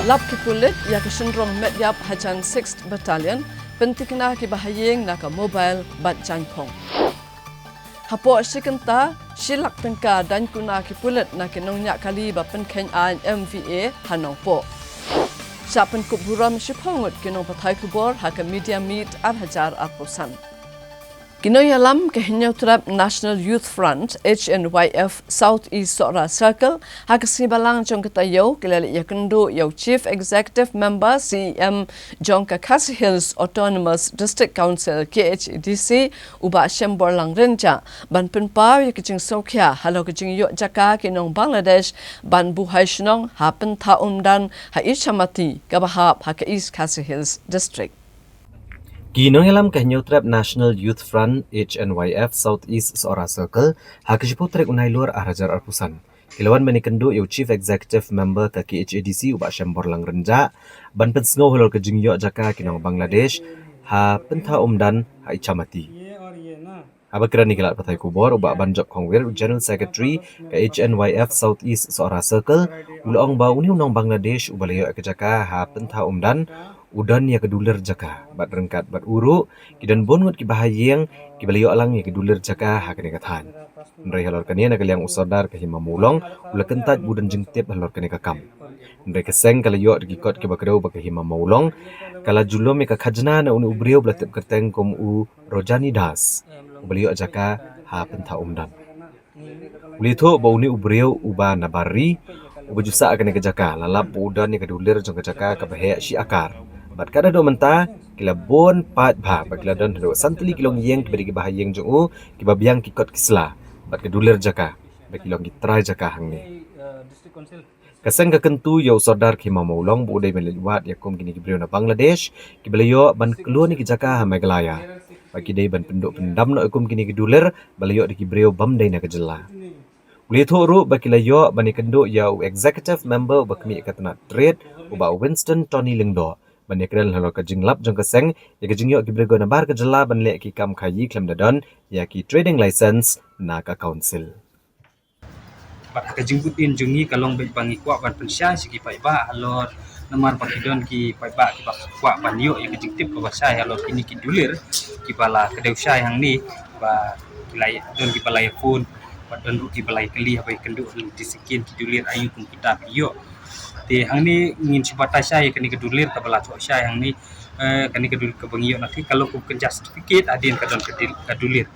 Lap ki pulit ïa ka shynrong met ïap hajan Sixth Battalion, pynthikna ki bahaïing na ka mobile bad jaiñphong. Hapoh shi kynta, shi lak tyngka daiñ kuna ki pulit na ki nongñiah kali ba pynkheiñ aiñ M V A ha Nongpoh. Shah pynkup burom shiphew ngut ki nongpathai khubor ha ka Media Meet ar hajar arphew san. Ki nongïalam ka Hynñiewtrep National Youth Front, H N Y F, South East Sohra Circle, ha ka sngi Balang jong ka taïew, ki la leit ïakynduh ïa u Chief Executive Member, C E M, jong ka Khasi Hills Autonomous District Council, K H A D C, u Bah Shemborlang Rynjah, ban pynpaw ïa ka jingsngewkhia halor ka jingïoh jaka ki nong Bangladesh ban buhai shnong ha Pyntha Umdan ha Ichamati, kaba hap ha ka East Khasi Hills District. Ki nongïalam ka Hynñiewtrep National Youth Front, H N Y F, South East Sohra Circle, ha ka shiphew tarik u Nailur ar hajar arphew san, ki la wan ban ïakynduh ïa u Chief Executive Member ka K H A D C, u Bah Shemborlang Rynjah, ban pynsngew halor ka jingïoh jaka ki nong Bangladesh ha Pyntha Umdan ha Ichamati. Haba kren ïa ki lad pathai khubor, u Bah Banjop Khongwir, u General Secretary ka H N Y F South East Sohra Circle, u la ong ba une u nong Bangladesh uba la ïoh ïa ka jaka ha Pyntha Umdan u don ïa ka dulir jaka, bad ryngkat bad u ruh ki don bun ngut ki bahaïing kiba la ïoh lang ïa ka dulir jaka ha kane ka thaiñ. Hynrei halor kane, na ka liang u Sordar ka Hima Mawlong u la kyntait ba u don jingtip halor kane ka kam. Hynrei ka seng ka la ïoh da ki kot kiba kdew ba ka Hima Mawlong ka la ju lum ïa ka khajna na une u briew ba la tip kyrteng kum u Rojani Das, uba la ïoh jaka ha Pyntha Umdan. U la ïathuh ba une u briew uba na bar ri, uba ju sah kane ka jaka, la lap ba u don ïa ka dulir jong ka jaka kaba heh shi akar. Bad kat haduh mynta, ki la bun paidbah, bad ki la don haduh san tylli ki longïing kiba dei ki bahaïing jong u, kiba biang ki kot ki sla bad ka dulir jaka, bad ki long ki trai jaka hangne. Ka seng ka kyntu ïa u Sordar ka Hima Mawlong ba u dei ban leit wad ïa kum kine ki briew na Bangladesh kiba la ïoh ban kloi ïa ki jaka ha Meghalaya, ba ki dei ban pynduh pyndam noh ïa kum kine ki dulir ba la ïoh da ki briew bym dei na ka jylla. U la ïathuh ruh ba ki la ïoh ban ïakynduh ïa u Executive Member uba khmih ïa ka tnat Trade, u Bah Winston Tony Lyngdoh, ban ïakren halor ka jinglap jong ka seng ïa ka jingïoh ki briew na bar ka jylla ban leh ki kam khaïi khlem da don ïa ki trading license na ka Council. Bad ha ka jingbud in jong ngi ka long beit ba ngi kwah ban pynshai sha ki paidbah halor Namar ba ki don ki paidbah kiba kwah ban ïoh ïa ka jingtip kaba shai halor kine ki dulir kiba la kdew shai hangne, ba ki la don kiba la ïa phone, ba don ruh kiba la ïa kylli haba ïa kynduh hangne, te shisien ki dulir aïu kum kita phi ïoh. Te hangne ngin shu batai shai ïa kane ka dulir kaba la thoh shai hangne, eh, kane ka dulir kaba ngi ïoh na ki ka long kum kynja certificate, hadien ka don ka dil-, ka dulir.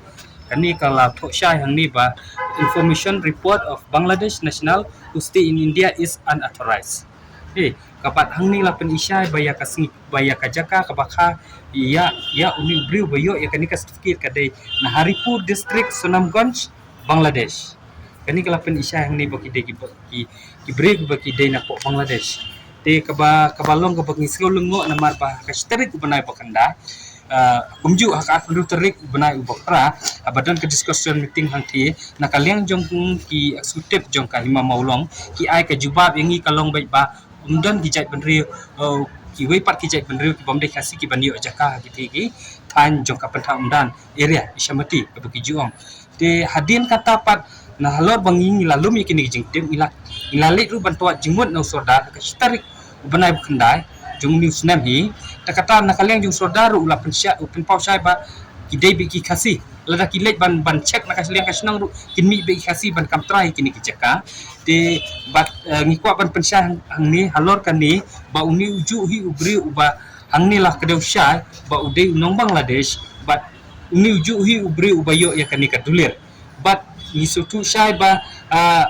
Kane ka la thoh shai hangne ba information report of Bangladesh national who stay in India is unauthorized. Eh, ka pat hangne la pyni shai ba ïa ka sngi, ba ïa ka jaka kaba kha ïa, ïa une u briew ba ïoh ïa kane ka certificate ka dei na Haripur District, Sunamganj, Bangladesh. Kane ka la pyni shai hangne ba ki dei ki, ki, ki briew ba ki dei na pok Bangladesh. Te kaba, kaba long kaba ngi sngew lyngngoh namar ba ha ka shi tarik u bnai ba khyndai, ah, kumjuh ha ka arphew tarik u bnai u ba phra, haba don ka discussion meeting hangthie, na ka liang jong ki executive jong ka Hima Mawlong, ki ai ka jubab ïa ngi ka long beit ba ym don ki jaitbynriew, eh, kiwei pat ki jaitbynriew ki bym dei Khasi ki ban ïoh jaka ha kiti ki thaiñ jong ka Pynthak Umdan area, Ichamati, kaba ki ju ong. Te hadien kata pat, na halor ba ngi, ngi la lum ïa kine ki jingtip, ngi la, ngi la leit ruh ban tuat jingmut na u sordar ha ka shi tarik u bnai ba khyndai jong une u snem hi. Te kata na ka liang jong u sordar ruh u la pynshai, u pynpaw shai ba ki dei beit ki Khasi. Lada ki leit ban, ban check na ka liang ka shnong ruh kin mih beit ki Khasi ban kam trai ïa kine ki jaka. Te bad, eh, ngi kwah ban pynshai hang, hangne halor kane ba une u juh hi u briew uba hangne la kdew shai ba u dei u nong Bangladesh, bad une u juh hi u briew uba ïoh ïa kane ka dulir. Bad ngi sngewthuh shai ba, ah,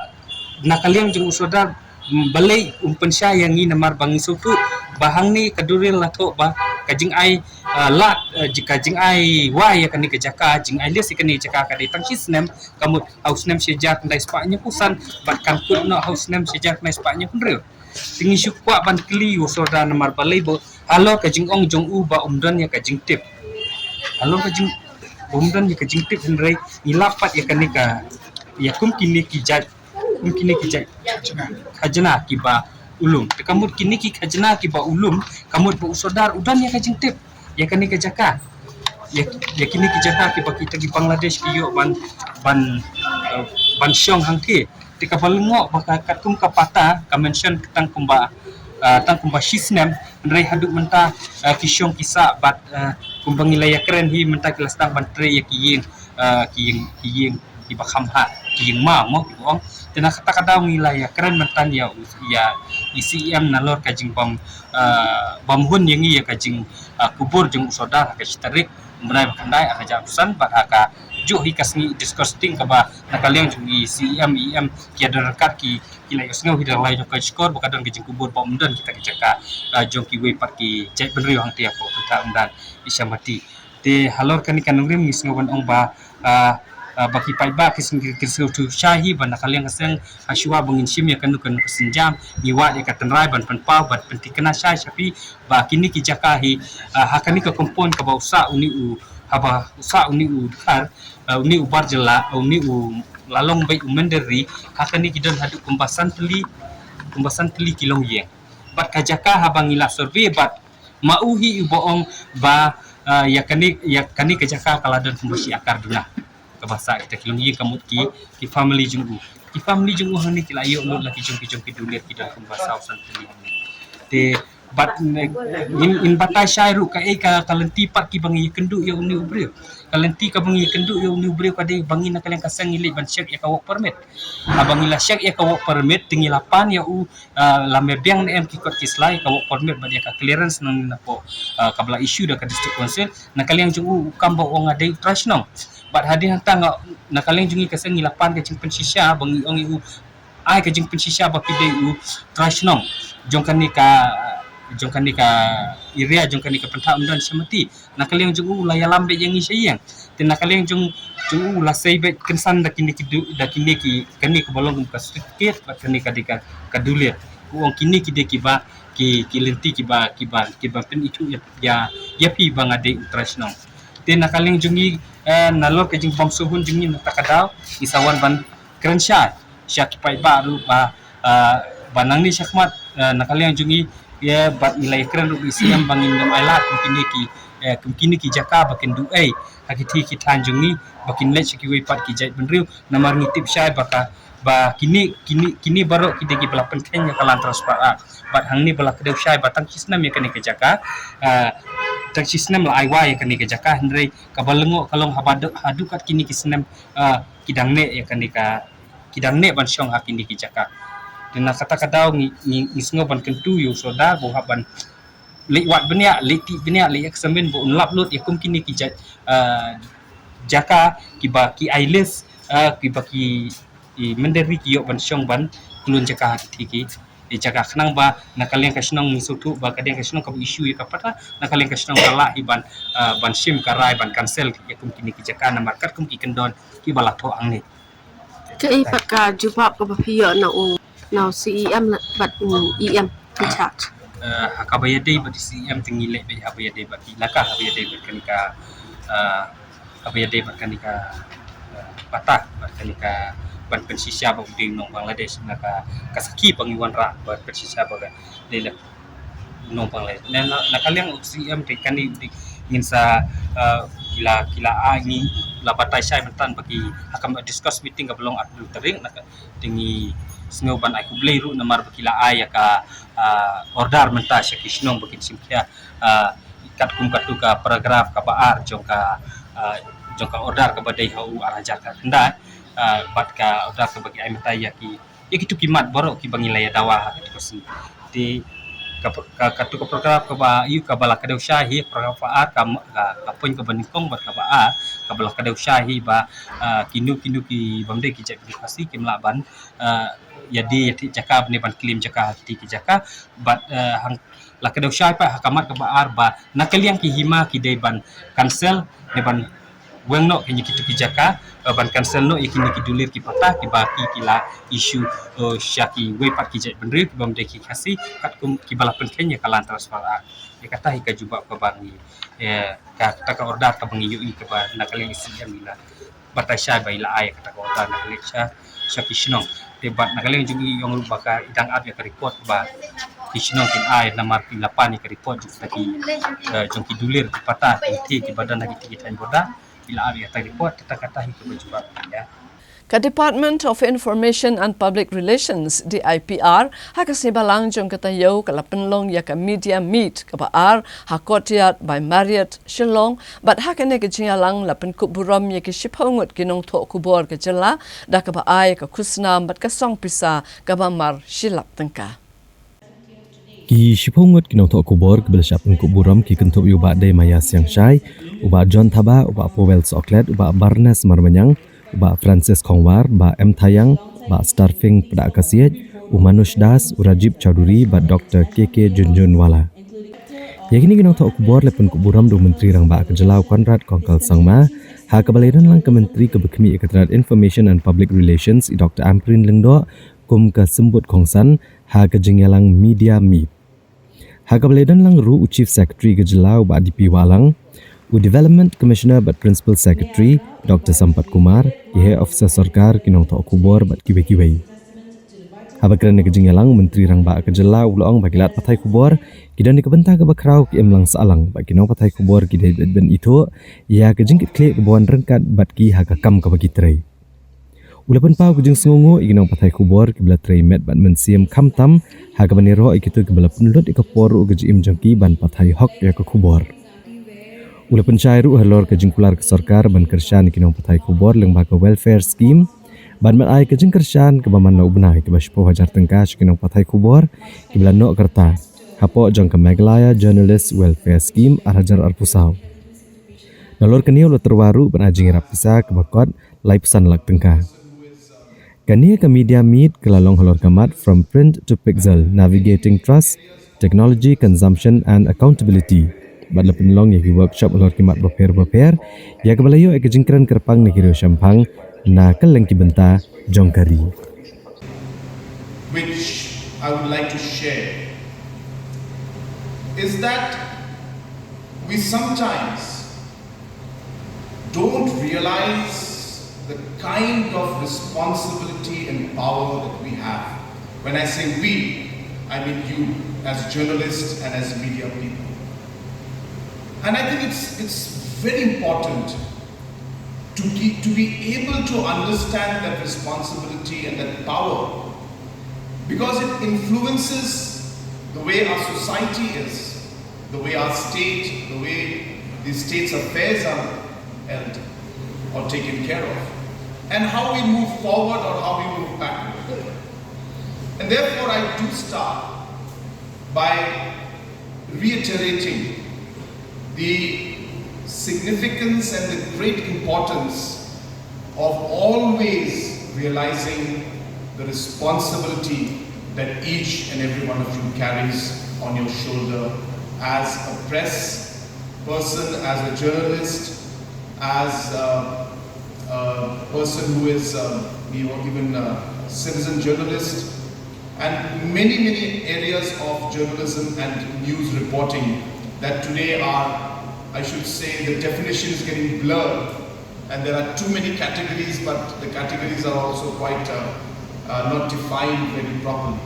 na ka liang jong u sordar, mm, balei um pynshai ïa ngi namar ba ngi sngewthuh ba hangne ka dulir la thoh ba ka jingai, ah, lad, ah, ji-, ka jingai wai ïa kane ka jaka, jingai list ïa kane ka jaka ka dei tang shi snem, ka mut ha u snem shi hajar khyndai spah hynñiewphew san bad kan kut noh ha u snem shi hajar khyndai spah hynñiewphew hynriew. Te ngi shu kwah ban kylli u sordar namar balei ba halor ka jingong jong u ba um don ïa ka jingtip. Halor ka jing, um don ïa ka jingtip, hynrei ngi lap pat ïa kane ka, ïa kum kine ki jait, kum kine ki jait khajna kiba u lum. Te ka mut kine ki khajna kiba u lum, ka mut ba u sordar u don ïa ka jingtip ïa kane ka jaka, ïa, ïa kine ki jaka kiba kita ki Bangladesh ki ïoh ban, ban, eh, ban shong hangthie. Te kaba lyngngoh ba ka, katkum ka pata ka mention tang kumba, ah, tang kumba shi snem, hynrei haduh mynta, ah, ki shong ki sah bad, ah, kumba ngi la ïakren hi mynta ki la sdang ban trei ïa ki ïing, ah, ki ïing, ki ïing kiba kham ha, ki ïing ma mo kiba ong. Te na kata ka daw ngi la ïakren mynta ïa u, ïa i C E M nalor ka jingbym, ah, bym hun ïa ngi ïa ka jing, ah, kubur jong u sordar ha ka shi tarik u bnai ba khyndai ar hajar arphew san bad ha kajuh hi ka sngi discussing kaba na ka liang jong i C E M, E M ki ïa don ryngkat ki, ki la ïohsngew hi da la ïoh ka shkor ba ka don ka jingkubur ba ym don kita ki jaka, ah, jong kiwei pat ki jaitbynriew hangthie hapoh Pynthak Umdan Ichamati. Te halor kane ka nongrim ngi sngew ban ong ba, ah, ah, ba ki paidbah ki sngew, ki sngewthuh shai hi ba na ka liang ka seng ha shuwa ba ngin shim ïa kano kano ka sienjam ngi wad ïa ka tynrai ban pynpaw ban pynthikna shai sha phi ba kine ki jaka hi, ah, ha kane ka compound kaba u sah une u, haba u sah une u dkhar, ah, une u bar jylla, ah, une u la long beit u mynder ri, ha kane ki don haduh kumba san tylli, kumba san tylli ki longïing. Bad ka jaka haba ngi la survey bad ma u hi uba ong ba, ah, ïa kane, ïa kane ka jaka ka la don kumba shi akar duna kaba sah kita ki longïing, ka mut ki, ki family jong u. Ki family jong u hangne ki la ïoh lut la ki jong, ki jong ki dulir ki don kumba saw san tylli. Te bad ne, ngin, ngin batai shai ruh kaei ka, ka lynti pat kiba ngi ïakynduh ïa une u briew. Ka lynti kaba ngi ïakynduh ïa une u briew ka dei ba ngi na ka liang ka seng ngi leit ban check ïa ka work permit. Haba ngi la check ïa ka work permit te ngi la pan ïa u, ah, lada biang ne em ki kot ki sla ïa ka work permit bad ïa ka clearance nangne napoh, ah, kaba la issue da ka District Council. Na ka liang jong u u kam ba u ong nga dei u trai shnong. Bad hadien hangta nga, na ka liang jong ngi ka seng ngi la pan ka jingpynshisha ba ngi ong ïa u, ai ka jingpynshisha ba phi dei u trai shnong jong kane ka, jong kane ka area, jong kane ka Pynthak Umdan Ichamati. Na ka liang jong u u la ïalam beit ïa ngi sha ïing. Te na ka liang jong, jong u u la sei beit kynsan da kine ki du-, da kine ki, kane kaba long kum ka certificate bad kane ka dei ka, ka dulir. U ong kine ki dei kiba, ki, ki lynti kiba, kiba, kiba pynithuh ïa, ïa, ïa phi ba nga dei u trai shnong. Te na ka liang jong ngi, eh, nalor ka jingbym sngewhun jong ngi na kata ka daw ngi sa wan ban kren shai sha ki paidbah ruh ba, ah, ba nangne shakhmat, ah, na ka liang jong ngi, ïa, bad ngi la ïakren ruh ïa i C M ba ngin nym ailad kum kine ki, eh, kum kine ki jaka ba kin duh ei ha kiti ki thaiñ jong ngi ba kin leit sha kiwei pat ki jaitbynriew. Namar ngi tip shai ba ka, Ba kine, kine, kine baroh ki dei ki ba la pynkheiñ ïa ka Land Transport Act. Bad hangne ba la kdew shai ba tang shi snem ïa kane ka jaka, ah, tang shi snem la ai wai ïa kane ka jaka, hynrei kaba lyngngoh ka long haba dei haduh kat kine ki snem, ah, ki dang neh ïa kane ka, ki dang neh ban shong ha kine ki jaka. Te na kata ka daw ngi, ngi, ngi sngew ban kyntu ïa u Sordar ba u hap ban leit wad bniah, leit tih bniah, leit examine ba un lap lut ïa kum kine ki ja-, ah, jaka kiba ki ai lease, ah, kiba ki, i mynder ri ki ïoh ban shong ban klun jaka ha ki, ki, i jaka, khnang ba na ka liang ka shnong ngi sngewthuh ba ka liang ka shnong kaba issue ïa ka patta, na ka liang ka shnong ka lah hi ban, ah, ban shim ka rai ban cancel ïa kum kine ki jaka namar katkum ki kyndon kiba la thoh hangne. Kaei pat ka jubab kaba phi ïoh na u, na u C E M bad u E M in charge? Eh, ha kaba ïadei bad C E M te ngi leh beit haba ïadei bad ki elaka, haba ïadei bad kane ka, eh, haba ïadei bad kane ka, eh, patta, bad kane ka ban pynshisha ba u dei u nong Bangladesh, na ka, ka sakhi ba ngi wanrah ban pynshisha ba ka dei la nong Bangladesh. Na, na, na ka liang u C E M te kane u dei ngin sa, eh, ki la, ki la ai, ngi la batai shai mynta ba ki, ha ka discuss meeting kaba long arphew tarik, na ka, te ngi sngew ban ai khublei ruh namar ba ki la ai ïa ka, ah, order mynta sha ki shnong ba kin shim khia, ah, katkum katu ka paragraph kaba ar jong ka, ah, jong ka order kaba dei ha u ar hajar khatkhyndai, ah, bad ka order kaba ki ai mynta ïa ki, ïa kitu ki mat baroh kiba ngi la ïa dawa ha katu ka sngi. Te ka, ka, katu ka paragraph kaba ïa kaba la kdew shai hi, paragraph kaba ar, ka, ka, ka point kaba nyngkong bad kaba ar, kaba la kdew shai hi ba, ah, kino kino ki bym dei ki jaitbynriew Khasi kim lah ban, ah, ïa dei ïa thik jaka ne ban claim jaka ha kiti ki jaka, bad, ah, hang la kdew shai pat ha ka mat kaba ar ba na ka liang ki hima ki dei ban cancel ne ban weng noh kine kitu ki jaka, eh, ban cancel noh ïa kine ki dulir ki patta kiba ki, ki la issue, eh, sha kiwei pat ki jaitbynriew kiba ym dei ki Khasi katkum kiba la pynkheiñ ïa ka Land Transfer Act. Ïa kata hi ka jubab kaba ngi, eh, ka, kata ka order kaba ngi ïohi kaba na ka liang C E M i la batai shai ba i la ai kata ka order na ka liang sha, sha ki shnong. Te bad na ka liang jong i ong ruh ba ka i dang ap ïa ka report ba ki shnong kin ai namar ki la pan ïa ka report jong kita ki, eh, jong ki dulir ki patta ki, kiba don ha kiti ki thaiñ border. I la ap ïa kata ka report, kata, kata hi kaba jubab ïa. Ka Department of Information and Public Relations, D I P R, ha ka sngi Balang jong ka taïew ka la pynlong ïa ka Media Meet kaba ar ha Courtyard by Marriott, Shillong, bad ha kane ka jingïalang la pynkup burom ïa ki shiphew ngut ki nongthoh khubor ka jylla da kaba ai ka khusnam bad ka song pisa kaba mar shi lak tyngka. Ki shiphew ngut ki nongthoh khubor kiba la shah pynkup burom ki kynthup ïa u Bah Dei Maya Siangshai, u Bah John Thabah, u Bah Powell Sohkhlet, u Bah Barnes Marmanyang, u Bah Francis Khongwar, Bah M Thayang, Bah Starfing Pdakasiej, u Manoj Das, u Rajib Chowdhury bad Doktor K K Jhunjhunwala. Ïa kine ki nongthoh khubor la pynkup burom da u Myntri Rangbah ka jylla u Conrad Kongkal Sangma, ha kaba la ïadonlang ka Myntri kaba khmih ïa ka tnat Information and Public Relations i Doktor Ampareen Lyngdoh kum ka symbud kongsan ha ka jingïalang Media Meet. Ha kaba la ïadonlang ruh u Chief Secretary ka jylla u Bah D P Wahlang, u Development Commissioner bad Principal Secretary Doktor Sampath Kumar, ki heh officer sorkar, ki nongthoh khubor bad kiwei kiwei. Haba kren ha ka jingïalang, u Myntri Rangbah ka jylla u la ong ba ki lad pathai khubor ki don ïa ka bynta kaba khraw, ki imlang sahlang bad ki nongpathai khubor ki dei ban ithuh ïa ka jingkitkhlieh kaba wan ryngkat bad ki ha ka kam kaba ki trei. U la pynpaw ka jingsngewnguh ïa ki nongpathai khubor kiba la trei met bad mynsiem khamtam ha kaba ïaroh ïa kito kiba la pynlut ïa ka por ruh ka jingim jong ki ban pathai hok ïa ka khubor. U la pynshai ruh halor ka jingkular ka sorkar ban kyrshan ïa ki nongpathai khubor lyngba ka welfare scheme, ban ban ai ka jingkyrshan kaba man la u bnai kaba shiphew hajar tyngka sha ki nongpathai khubor kiba la noh ka rta hapoh jong ka Meghalaya Journalist Welfare Scheme ar hajar arphew saw. Nalor kane u la tyrwa ruh ban ai jingïarap pisa kaba kot laiphew san lak tyngka. Kane ka Media Meet ka la long halor ka mat From Print to Pixel, Navigating Trust, Technology, Consumption and Accountability. Bad la pynlong ïa ki workshop halor ki mat bapher bapher, ïa kaba la ïoh ïa ka jingkren kyrpang na ki riewshemphang na kylleng ki bynta jong ka ri. Which I would like to share is that we sometimes don't realize the kind of responsibility and power that we have. When I say we, I mean you as journalists and as media people. And I think it's, it's very important to be, to be able to understand that responsibility and that power, because it influences the way our society is, the way our state, the way the state's affairs are held or taken care of, and how we move forward or how we move backward. And therefore, I do start by reiterating the significance and the great importance of always realizing the responsibility that each and every one of you carries on your shoulder as a press person, as a journalist, as a, a person who is, uh, you know, even a citizen journalist, and many, many areas of journalism and news reporting that today are, I should say, the definition is getting blurred, and there are too many categories, but the categories are also quite uh, uh, not defined very properly.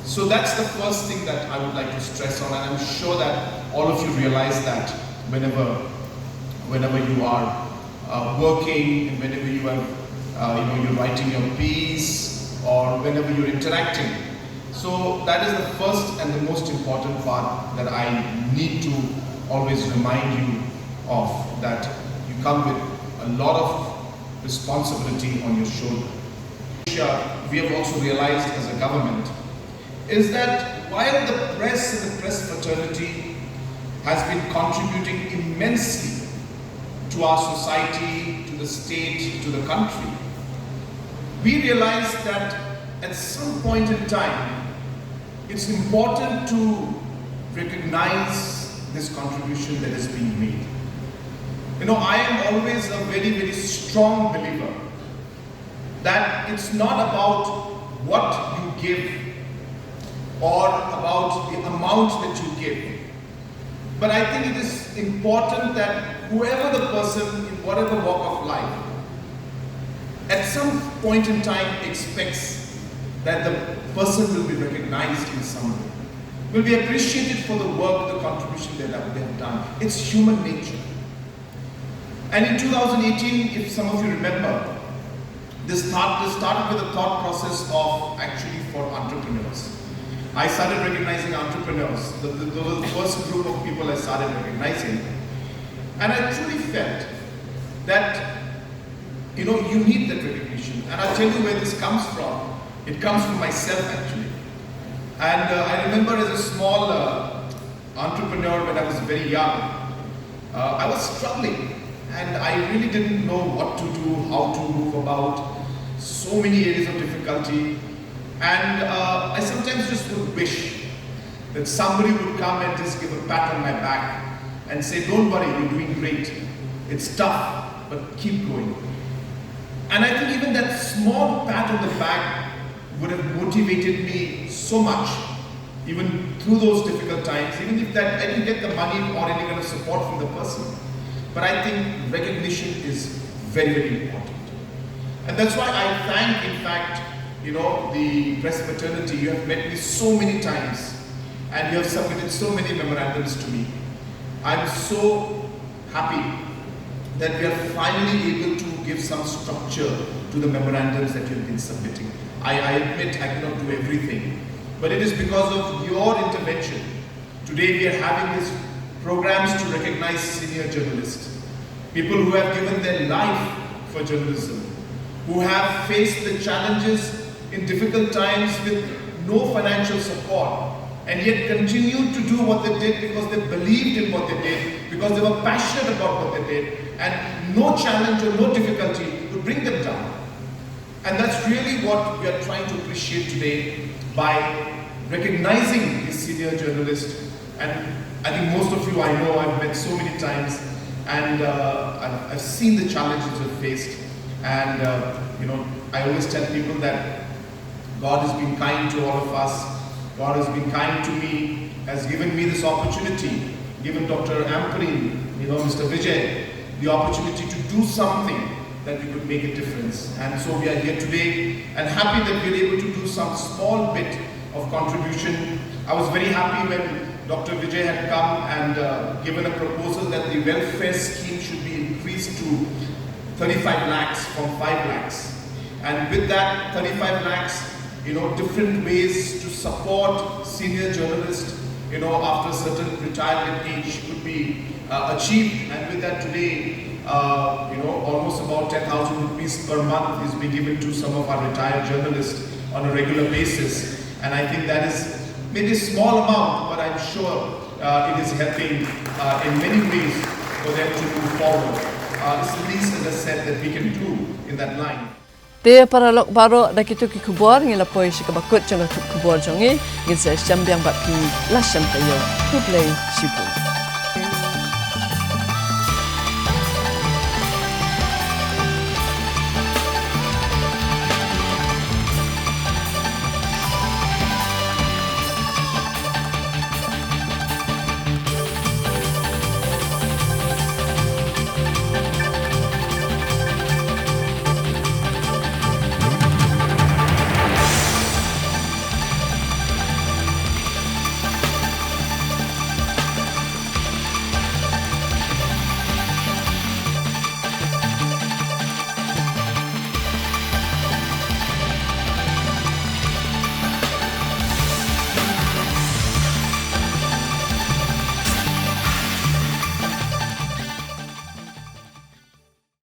So that's the first thing that I would like to stress on, and I'm sure that all of you realize that whenever, whenever you are uh, working, and whenever you are, uh, you know, you're writing your piece, or whenever you're interacting. So that is the first and the most important part that I need to always remind you of, that you come with a lot of responsibility on your shoulder. We have also realized as a government is that while the press and the press fraternity has been contributing immensely to our society, to the state, to the country, we realize that at some point in time, it's important to recognize this contribution that is being made. You know, I am always a very, very strong believer that it's not about what you give or about the amount that you give, but I think it is important that whoever the person in whatever walk of life, at some point in time, expects that the person will be recognized in some way, will be appreciated for the work, the contribution that they have done. It's human nature. And in two thousand eighteen, if some of you remember, this, start, this started with a thought process of actually for entrepreneurs. I started recognizing entrepreneurs. The, the, those were the first group of people I started recognizing. And I truly felt that, you know, you need that recognition. And I'll tell you where this comes from. It comes from myself, actually. And uh, I remember as a small uh, entrepreneur when I was very young, uh, I was struggling and I really didn't know what to do, how to move about, so many areas of difficulty. And uh, I sometimes just would wish that somebody would come and just give a pat on my back and say, "Don't worry, you're doing great. It's tough, but keep going." And I think even that small pat on the back would have motivated me so much, even through those difficult times, even if that I didn't get the money or any kind of support from the person. But I think recognition is very, very important. And that's why I thank, in fact, you know, the press fraternity. You have met me so many times and you have submitted so many memorandums to me. I'm so happy that we are finally able to give some structure to the memorandums that you have been submitting. I, I admit I cannot do everything, but it is because of your intervention. Today we are having these programs to recognize senior journalists, people who have given their life for journalism, who have faced the challenges in difficult times with no financial support, and yet continued to do what they did because they believed in what they did, because they were passionate about what they did, and no challenge or no difficulty could bring them down. And that's really what we are trying to appreciate today by recognizing these senior journalists. And I think most of you I know, I've met so many times, and uh, I've, I've seen the challenges we've faced. And uh, you know, I always tell people that God has been kind to all of us. God has been kind to me, has given me this opportunity, given Doctor Ampareen, you know, Mister Vijay, the opportunity to do something that we could make a difference. And so we are here today and happy that we are able to do some small bit of contribution. I was very happy when Doctor Vijay had come and uh, given a proposal that the welfare scheme should be increased to thirty-five lakhs from five lakhs. And with that thirty-five lakhs, you know, different ways to support senior journalists, you know, after certain retirement age could be uh, achieved. And with that today, uh, you know, almost about ten thousand rupees per month is being given to some of our retired journalists on a regular basis. And I think that is maybe a small amount, but I'm sure uh, it is helping uh, in many ways for them to move forward. Uh, it's the least, as I said, that we can do in that line. Te paralok baroh, da kito ki khubor ngi la poi sha kaba kut jong ka tup khubor jong ngi. Ngin sa ïashem biang bad phi la shem taïew. Khublei shibun.